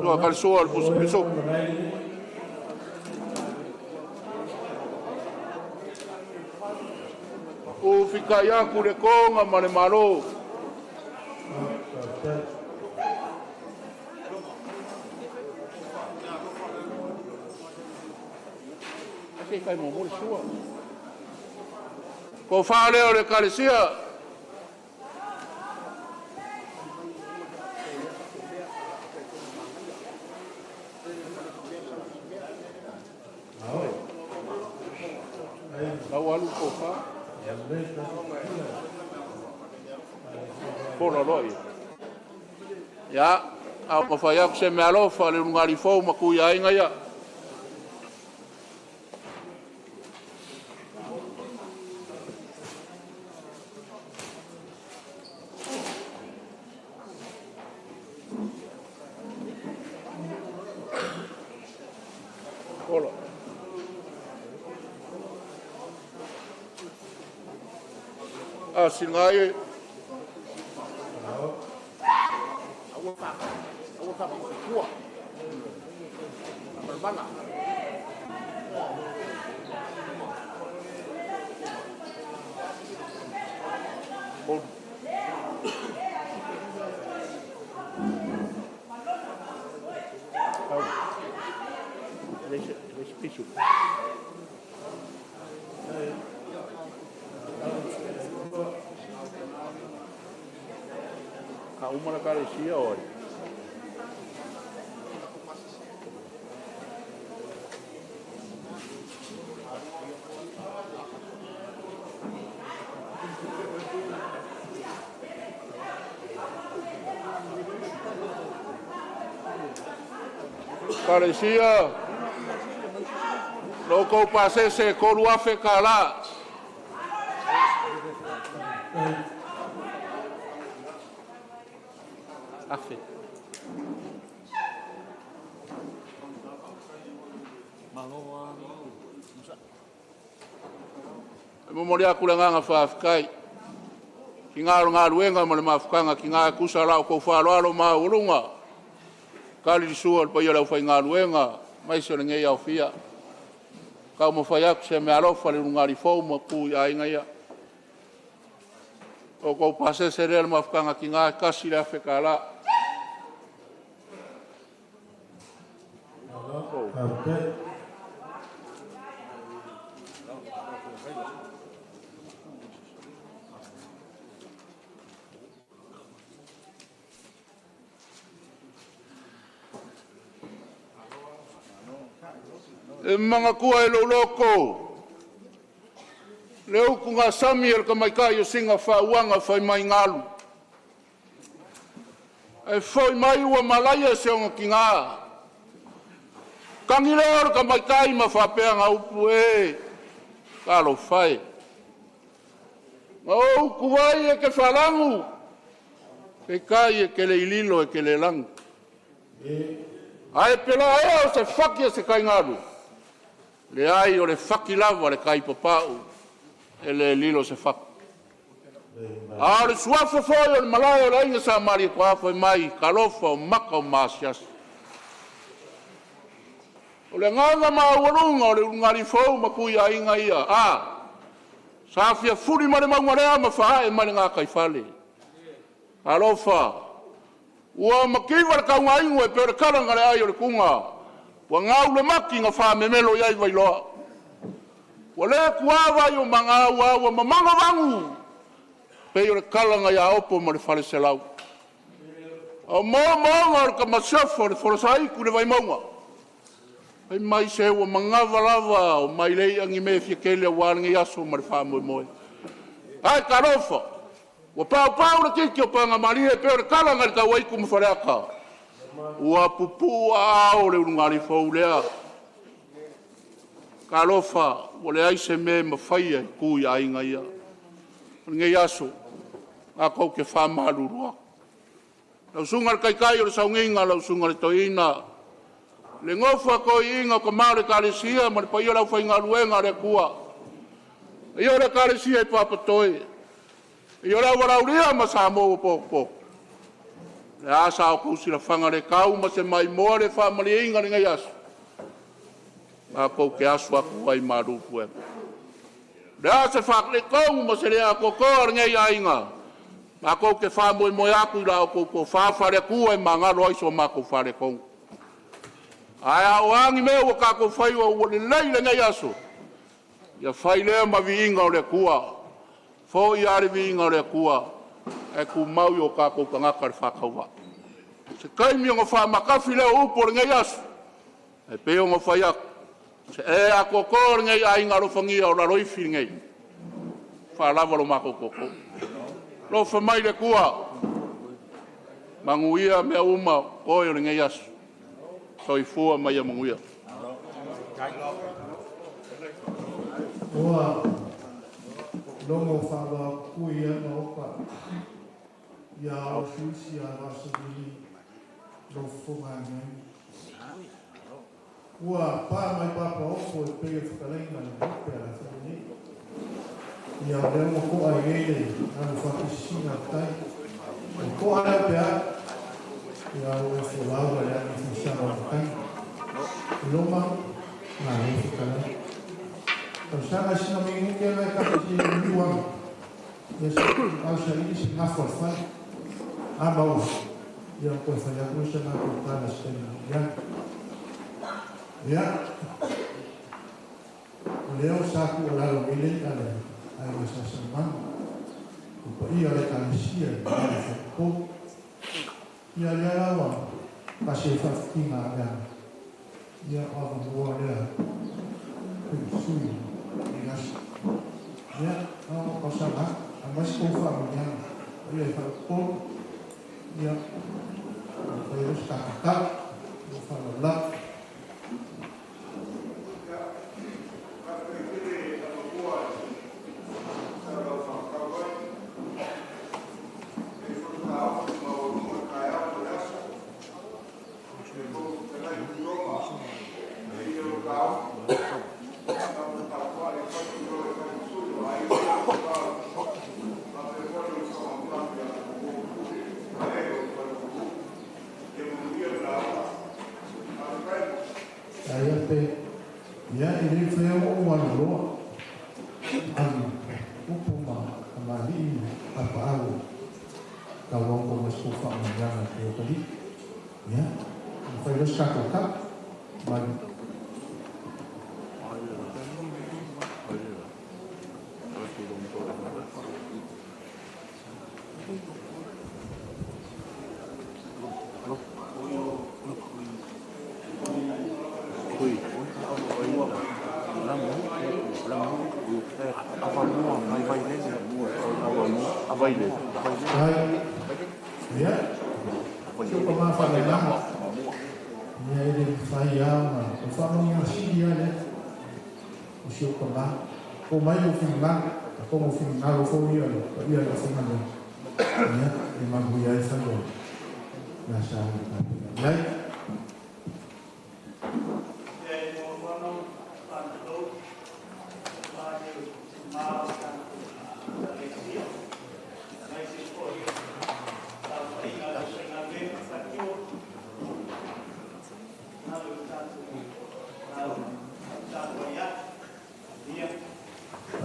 Lua kalesua o le pusa piso. Ufikai aku le konga ma le malo. Ase kai mo mo le sua. Ko whale o le Ekalesia. Lau alu ko wha. Pola loa ia. Ia, au mawhai aku se mea alofa le ulugali fou ma kui aiga ia. Pola. A singai. A uma na carecia, olha. Kalesia, loko pasese kolu afe kala. Afe. E momoli aku le agaga faafetai ki ngā galuega ma le mafutaga ki ngā kusa lau kou faaaloalo maualuga. Kali le sua o le paia o le aufaigaluega maise o lenei aofia. Taumafai atu se meaalofa le ulugalii fou ma ku i aiga ia. O kou pasese lea le mafutaga ki ngā kasi le afe kālā. E mangakua e loko. Le uku ngā sami e le kamaikai o singa whauanga whai mai ngalu. E foi mai ua malaia se onga ki ngā. Kangi leo le kamaikai ma whapea ngā upu e. Kalo whai. Ngā uku vai e ke whalangu. Ke kai e ke le ililo e ke le langu. Ae pela ea o se whaki e se kai ngalu. Le ai o le whaki lava le kai papau e le lilo se whaki. A o le suafa foi o le malae o le aiga Sa Malietoa, fai mai, talofa o maka o maasiasi. O le agaga maualuga o le ulugalifou ma Tuiaiga ia, a, sa fia fuli mai le mauga lea ma faaee mai le gataifale. Talofa, ua mativa le taugainu e pei o le tala na le ai o le tuna, ua gau le mati na faamemelo i ai Vailoa. Ua le tuā vai o Magaua ua mamago vanu, pei o le tala na iaopo ma le faleselau. O moomooga o le kamasiofo o le folosaitu i le Vaimauga, fai mai se ua manava lava o mailei a ni mea e fia tele aua lenei aso ma le faamoemoe. Ae talofa, ua paopao le titi o Pagamalie pei o le tala nai le Tauaitu ma Faleata, ua pupuu aao o le ulugalifou lea. Talofa, ua leai se mea e mafaia e tu i aiga ia. O lenei aso, tatou te faamalulu atu. Lau susuga i le Taitai o le Sauniga, lau susuga i le Toeaina, le nofo a toeaiina o tama o le Ekalesia ma le paia o le aufaigaluega a le Atua, paia o le Ekalesia i Papatoe, paia o le auvalaulia ma Samoa ua potopoto, o le a sa outou silafaga le tau ma se maimoa le faamalieina i lenei aso? Matou te aso atu ai i malu i puega. O le a se faaletonu ma se le atoatoa o lenei aiga, matou te faamoemoe atu i la outou tofa faale-Atua e magalo ai so matou faaletonu. Ae a o a ni mea ua tatou faia ua lelei i lenei aso, ia fai lea ma viiga o le Atua. Foi lava le viiga o le Atua ae tumau i o tatou tagata le faatauvaa. Se taimi ona faamatafi lea o upu o lenei aso, e pei ona fai atu, se e atoatoa o lenei aiga alofagia o Laloifi lenei, faalava lo matou tootoo. Alofa mai le Atua, manuia mea uma o toe o lenei aso. Soifua ma ia manuia. Ua logo whaaloa ia ma opa ia o suisi a vasavili lo fofoga nei. Ua pā mai papa opo e pei o whakalaina le hope a la whalenei. Ia o lea ua koa i ele alu whakisina tai. O koa lea pea ia o e folaua le ani whisara o tai. Loma ngā le whakalai. Tausaga sina mingu ke ngai ka si niuanga. Ia se au sa ili si ngafo al whai. A mau. Ia koe whai aku sa ngā koe tāna se ia. Ia. O leo sa ku o lalo mele ale ai ma sa sa manu. O pa ia le kalesia i le whapo. Ia lea lawa ka se whawhitinga lea. Ia o awa mua lea. Kui sui. Ia, o ka a mai se kou whaamanianga. O ia e whapo. Ia, o whai o se kakata. O whalala. Ia e le whea o alu loa alu upu ma kamali'i a paau tau au ko mas ko whaamanianga te o kali. Ia, whai ros kako ka malu. Ia, sio pa mawhalelanga. Ia e le whai au o whaamanianga sili a lea. O sio pa ma. Ko mai o whinganga, a kongo whingalo fo ia le, pa ia le whingalo. Ia, e mahu ia e whai o. Nā sa o ka. Iai.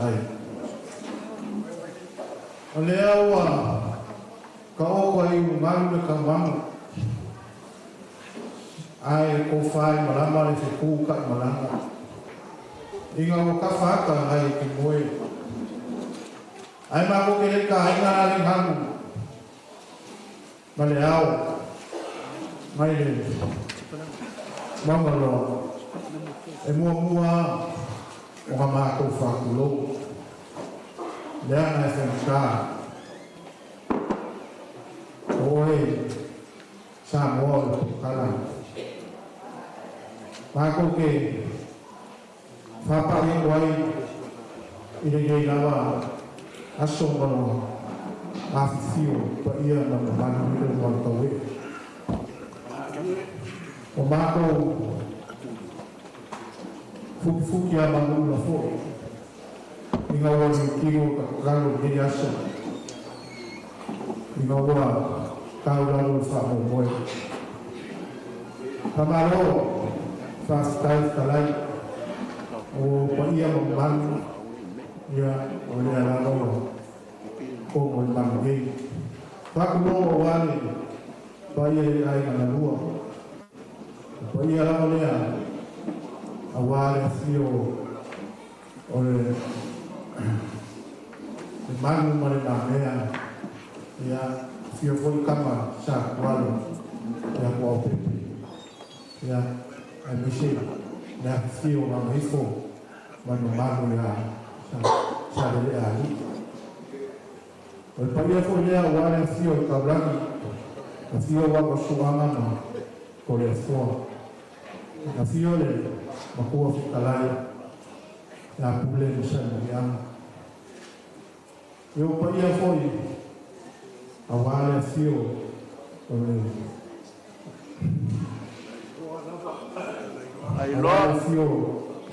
ai. O lea ua ka o ai ugalu le kaumagu ae kofā i malama le fekū kaʻimalaga iga ua kafa aka agai e ke moe ae makou ke lei kāiga la le galu ma le ao mai le maugaloa e muamua o ga makou fakulou leaga e faigata o oe Samoa o le polokala makou ke faapaʻi aku ai i lenei lava aso ma lo afifio paia ma mamalu i le maotaueʻe o makou fukifuki a manuʻula foʻi ina ua liutilo tatalo i lenei aso ina ua taulalo le faamoemoe faamalo faafetai fetalai o paia ma mamalu ia o lea lava ua kogo i malu nei faakulō auā le paia i aiga galua o paia lava lea auā le afio o le le malu ma le mamea ia afio foi kama sa kualo ia kuaopepe ia aemaise le afifio o gagaifo ma le mamalu ia sa leleʻa aliʻi o le paia foi lea auā le afio o le taulagi afio ua masuaga ma Toleafoa afio le makua fetalai ia Pule ma Salemuliaga e o paia foi auā le afio o le Ailoa auā le afio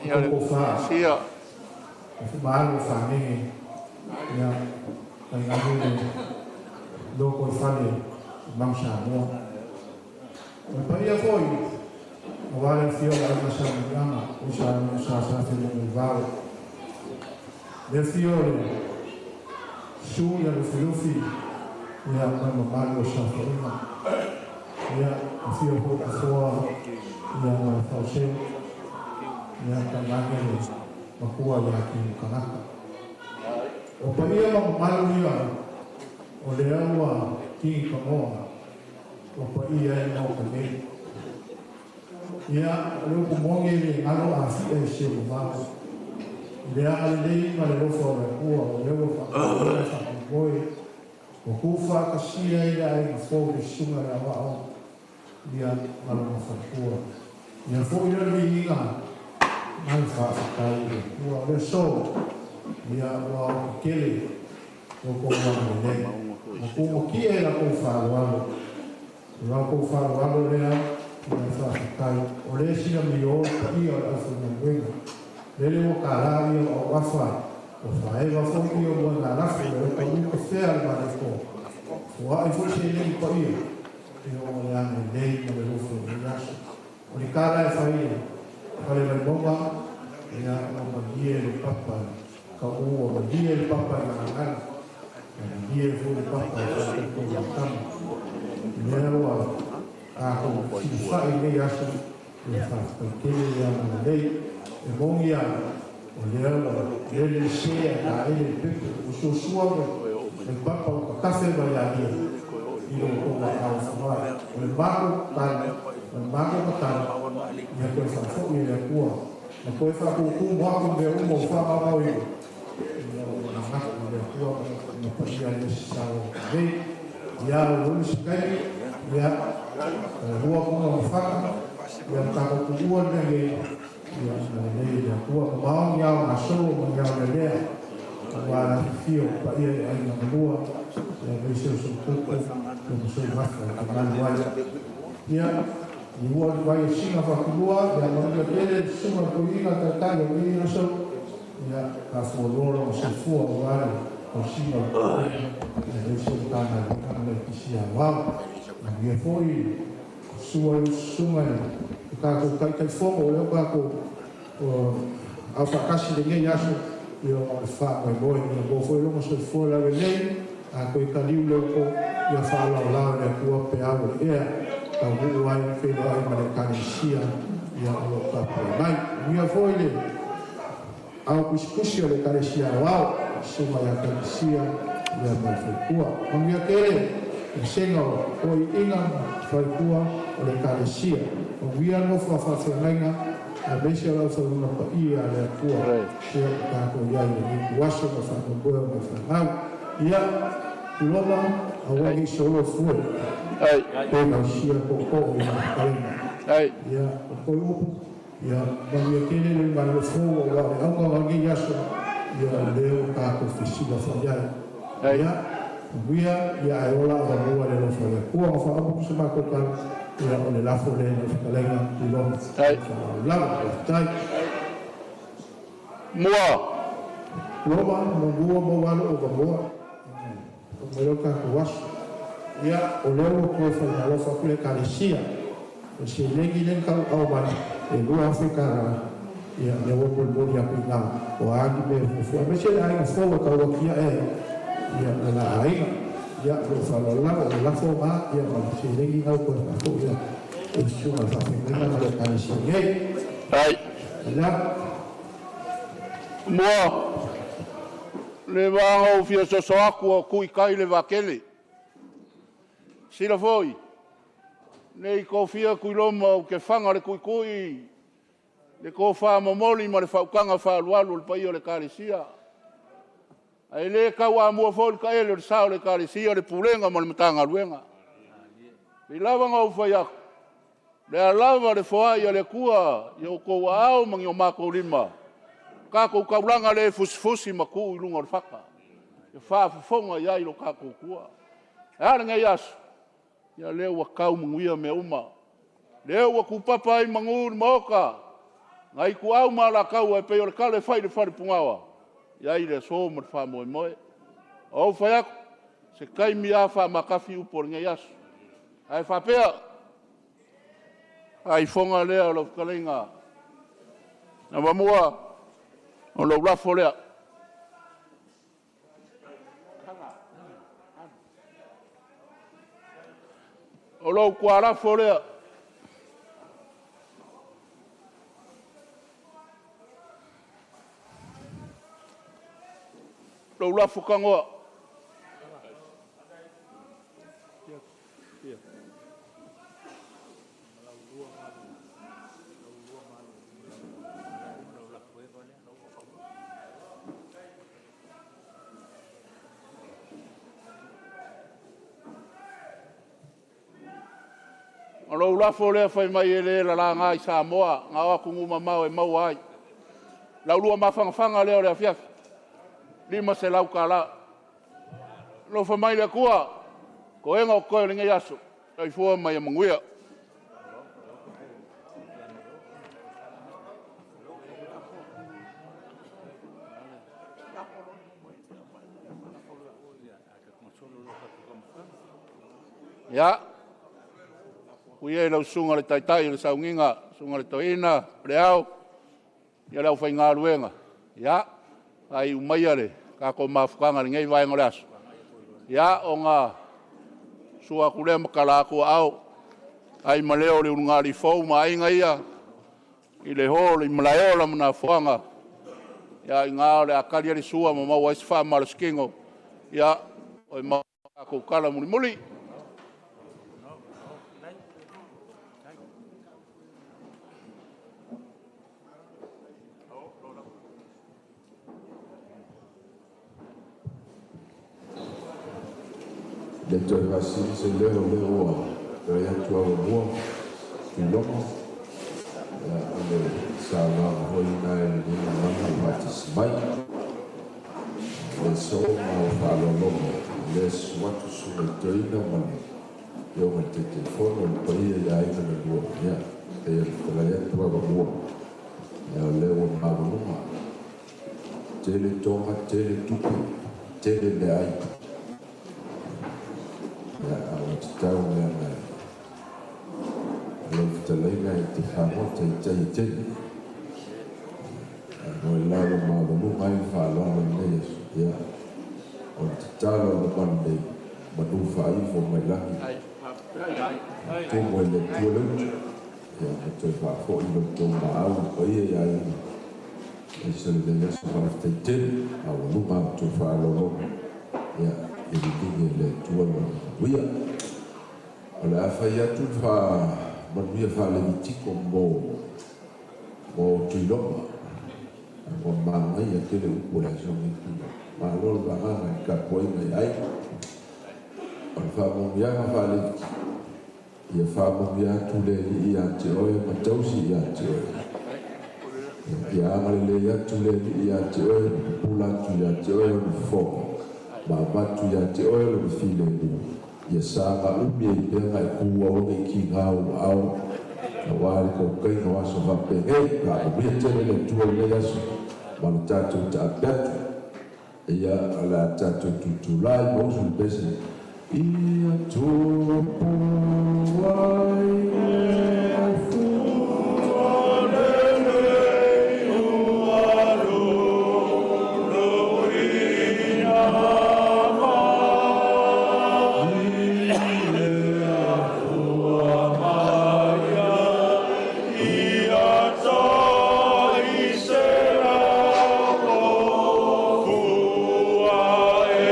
ia le o koko sia o fagege ia taigane le loko i fale i Magusamoa o le paia foi auā le afio o le aiga Salemuliaga o sa sa sa fenunuivao le afio o le susu ia Lufilufi ia ma le mamalu o saofaiga ia afio foi afoa ia ma le faoseu ia taigane le makua ia Kimu Kanaka o paia ma mamalu ia o lea ua kigi kamoa o paia e maota nei ia o le upu moni e le galo afiʻa i se mamao i le agalelei ma le lofa o le Akua o lea ua faaaoga faamoemoe ua kufaatasia ai le aiga fou le susuga le aoao ia ma lona faletua ia foʻi lea le viiga ma le faafetai i le Atua o le aso ia ua aoatetele o kou agalelei ma kumakia e lakou faaaloalo o lakou faaaloalo lea ia faafetai o le silamiō le paia o le aufaigaluega lele ua kalā ia o auafa ua faaeva foʻi ia o moegalafo le taulu kafea le malaifo foaʻi foi seleni paia ia o le agalelei ma le lofo i lenei aso o le kala e fai le fale vaimauga ia ua malie le papa kaʻū ua malie le papa i gagagala ua malie foi le papa i faatoutou matama lea ua tatou filifaʻi lenei aso ia faafetaitele le agalelei e mogi a o lea ua lele se a taele le pepe ua suasua le papa ua tatafe mai alia i lo tou aao fanoai o le matou tali o le matou tatalo ia toe faafoʻi e le Atua ma toe faatūtū mo atu mea uma ua faagaogao ia ua manatu i le Atua ma paia le sasao nei ia ua se taimi ia lua kuna mafaka ia ma tatou tuua le mea nei ia ma lelei le Atua mamaoni ao gasolo ma ni ao lelea aua le afifio paia i aiga malua ia maise o soutupu ia ma sou gafa i te malu ai ia i ua le vai e siga faatulua ia manuia tele le susuga le toeaina taitai o lenei aso ia tafualoa lona soifua aua le tausiga o le pulega aemaise o le Matagaluega ma le EPC Aoao manuia foi sua i susuga i tatou taitaifono o lea ua tatou aufaatasi i lenei aso Ia o le wha mai moe ia mo foi longa soifua laulelei a koe kaliu le uko ia faalaolao le Atua peau o le ea taunuu ai feiloai ma le Ekalesia ia o loo tapuai mai. Manuia foi le ao pusipusi o le Ekalesia aoao susuga ia Kalisia ia ma le faletua. Manuia tele vasega o toeaiina ma faletua o le Ekalesia. Manuia le nofo a faafeagaiga aemaise o le aufaigaluega paia a le Atua ia ua tatou i ai i lenei ituaso ma le faamoemoe o mai fanau. Ia Loma aua nei solo fue pe gausia tootoo i lau fetalaiga. Ia o le toe upu ia manuia tele le malolo fou aua o le auga o lenei aso ia o lea ua tatou fesilafai ai. Ia manuia ia ae ola avamua i le alofa o le Atua. Ma faaopoopo se matou tala ia o le lafo lea i lau fetalaiga Loma. Faaaloalo lava. Faafetai. Mua. Loma muamua maua lou avanoa. O mai lea o le tatou aso. Ia, o lea ua toe faigalofa atu le Ekalesia. O le seleni lea na tauaao mai e $2,000, ia, lea ua molimoli atu i ina, o a ni mea e fuafua, aemaise le aiga fou e tau atiae ai, ia, le la aiga. Ia, o lou faaaloalo lava, o le lafo lena, ia, ma le seleni lena ua toe faafoi i le susuga i le faafeagaiga ma le Ekalesia nei. Ia. Mua. Le vaega ua fia soso atu o tui tai le vaatele. Sila foi, nei tofia Tuiloma ou te faga le tuitui le tofa momoli ma le faautaga faaalualu o le paia o le Ekalesia. Ae le tauamua foi le taele o le sa o le Ekalesia, le Pulega ma le Matagaluega. E pei lava ona ou fai atu, o le a lava le foai a le Atua i outou aao ma ni o matou lima, tatou taulaga lea e fusifusi ma tuu i luga o le fata, e faafofoga i ai lo tatou Atua. Ae a lenei aso? Ia o lea ua tau manuia mea uma, lea ua tupapa ai manu i le Maota, nai ituau ma alataua e pei o le tala e fai i le falepunaoa, e i ai le aso ma le faamoemoe. Ou fai atu, se taimi lava faamatafi upu o lenei aso. Ae faapea, faifoga lea o lau fetalaiga Avamua, o lou lafo lea. O lou tualafo lea. Lou lafo tanoa. O lou lafo lea fai mai e le lalaga i Samoa, na o atunuu mamao e maua ai. Laulua mafanafana lea o le afiafi, $500. Alofa mai le Atua, toega o totoe o lenei aso. Soifua ma ia manuia. Ia, ui e lau susuga i le Taitai o le Sauniga, susuga i le Toeaina Leao, ia le aufaigaluega, ia, faaiu maia le tatou mafutaga i lenei vaega o le aso, ia, ona sua atu lea ma tala atu aao, ai ma leo o le ulugalii fou ma aiga ia i le hall i Malaeola ma Nafoaga, ia, i ina o le a tali ai le sua ma maua ai se faamalositino, ia, oi ma tatou tala mulimuli. Le toe faasili se leo lea ua toe atu avamua Tuiloma o le saunoaga foi lena e lelei ona matou faatasi mai. Le so ma o faaaloaloga lea susu atu susuga i toeaina ma le afioga i le Taitaifono le paia i aiga na lua. Ia, pei ona fetalai atu avamua, ia o lea ua maualuga. Tele toga, tele tupe, tele meaai. Ia, a ua tatau lea na lau fetalaiga e te fagota i tai e tele. Ae mo le la ua maualuga. maualuga ai le faaaloalo i lenei aso. Ia, o le tatalo a le mamalu nei, manu faaifo mai lagi, tumu e le Atua le utu, ia, ma toe faafoi lo outou maau i le paia i aiga, aemaise o lenei aso. Faafetai tele, maualuga a outou faaaloaloga, ia, ia liligi e le Atua lona manuia. O le a fai atu le faamanuia faale-Levitiko mo Tuiloma. Ua manaia tele upu o le aso lenei Tuiloma. Malo le vagaga i le tapuaiga i aiga. O le faamanuiaga faale-Levitiko, ia faamanuia atu le Alii ia te oe ma tausi ia te oe. Ia agalelei atu le Alii ia te oe ma pupula atu ia te oe ona fofoga, ma avatu ia te oe lona filemu. Ia saga umi ai pea na e ku aua nei ki ngā o ao, aua le kaukaiga o aso faapenei. Faamanuia tele le Atua i lenei aso ma le tatou taape atu. Ia, o le a tatou tutulai ma usu le pese. Ia tupu ai le afua lelei ua luluina mai le Atua maia ia tai se lako fua e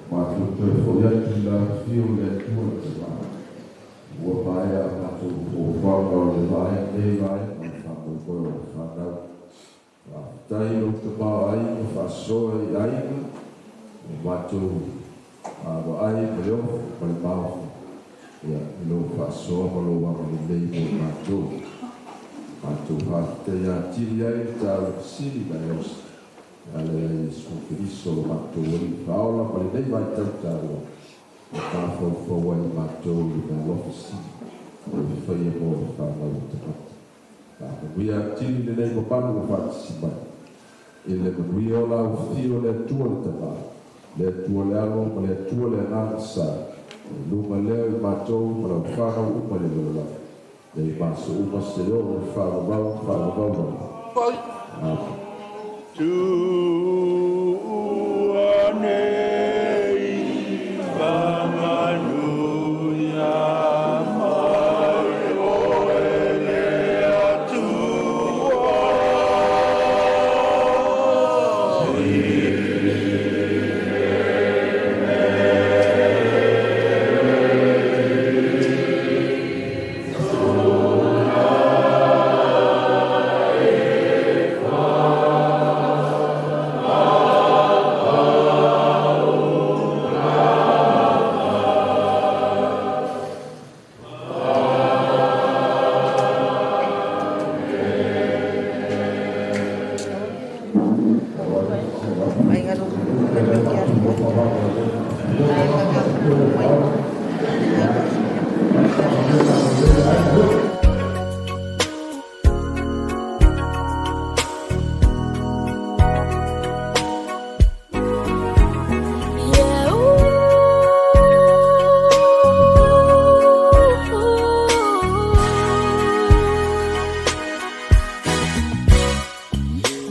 Matou toe foi atu i le afifio o le Atua le Tama, ua maea a matou fuafuaga o le vaega nei vaega o le faamoemoe o le fanau. Faafetai i lou tamaoaiga faasoa i aiga, ua matou vaai ma le ofo ma le maofa, ia, i lou faasoa ma lou agalelei mo i matou. Matou faafetaia atili ai le taua sili na e osi, e ala ia Iesu Keriso lo matou Alii Faaola ma lenei vaitau taua, e mafaufau ai matou i le meaalofa sili o le faia mo le fanau a tagata. Faamanuia atili lenei mamalu ua faatasi mai, i le manuia o lau afio le Atua le Tama, le Atua le Alo ma le Atua le Agaga Sa, e luga lea i matou ma lau fanau uma i le lalolagi, nei ma aso uma seia oo i le faavavau faavavau lava. Amen. Tuua nei faamanuia mai oe le Atua. Yeah, ooh.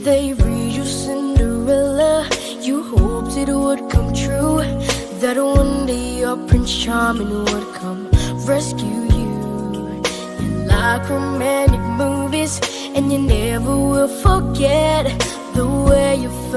They read you Cinderella. You hoped it would come true, that one day your Prince Charming would come rescue you. You like romantic movies, and you never will forget the way you felt.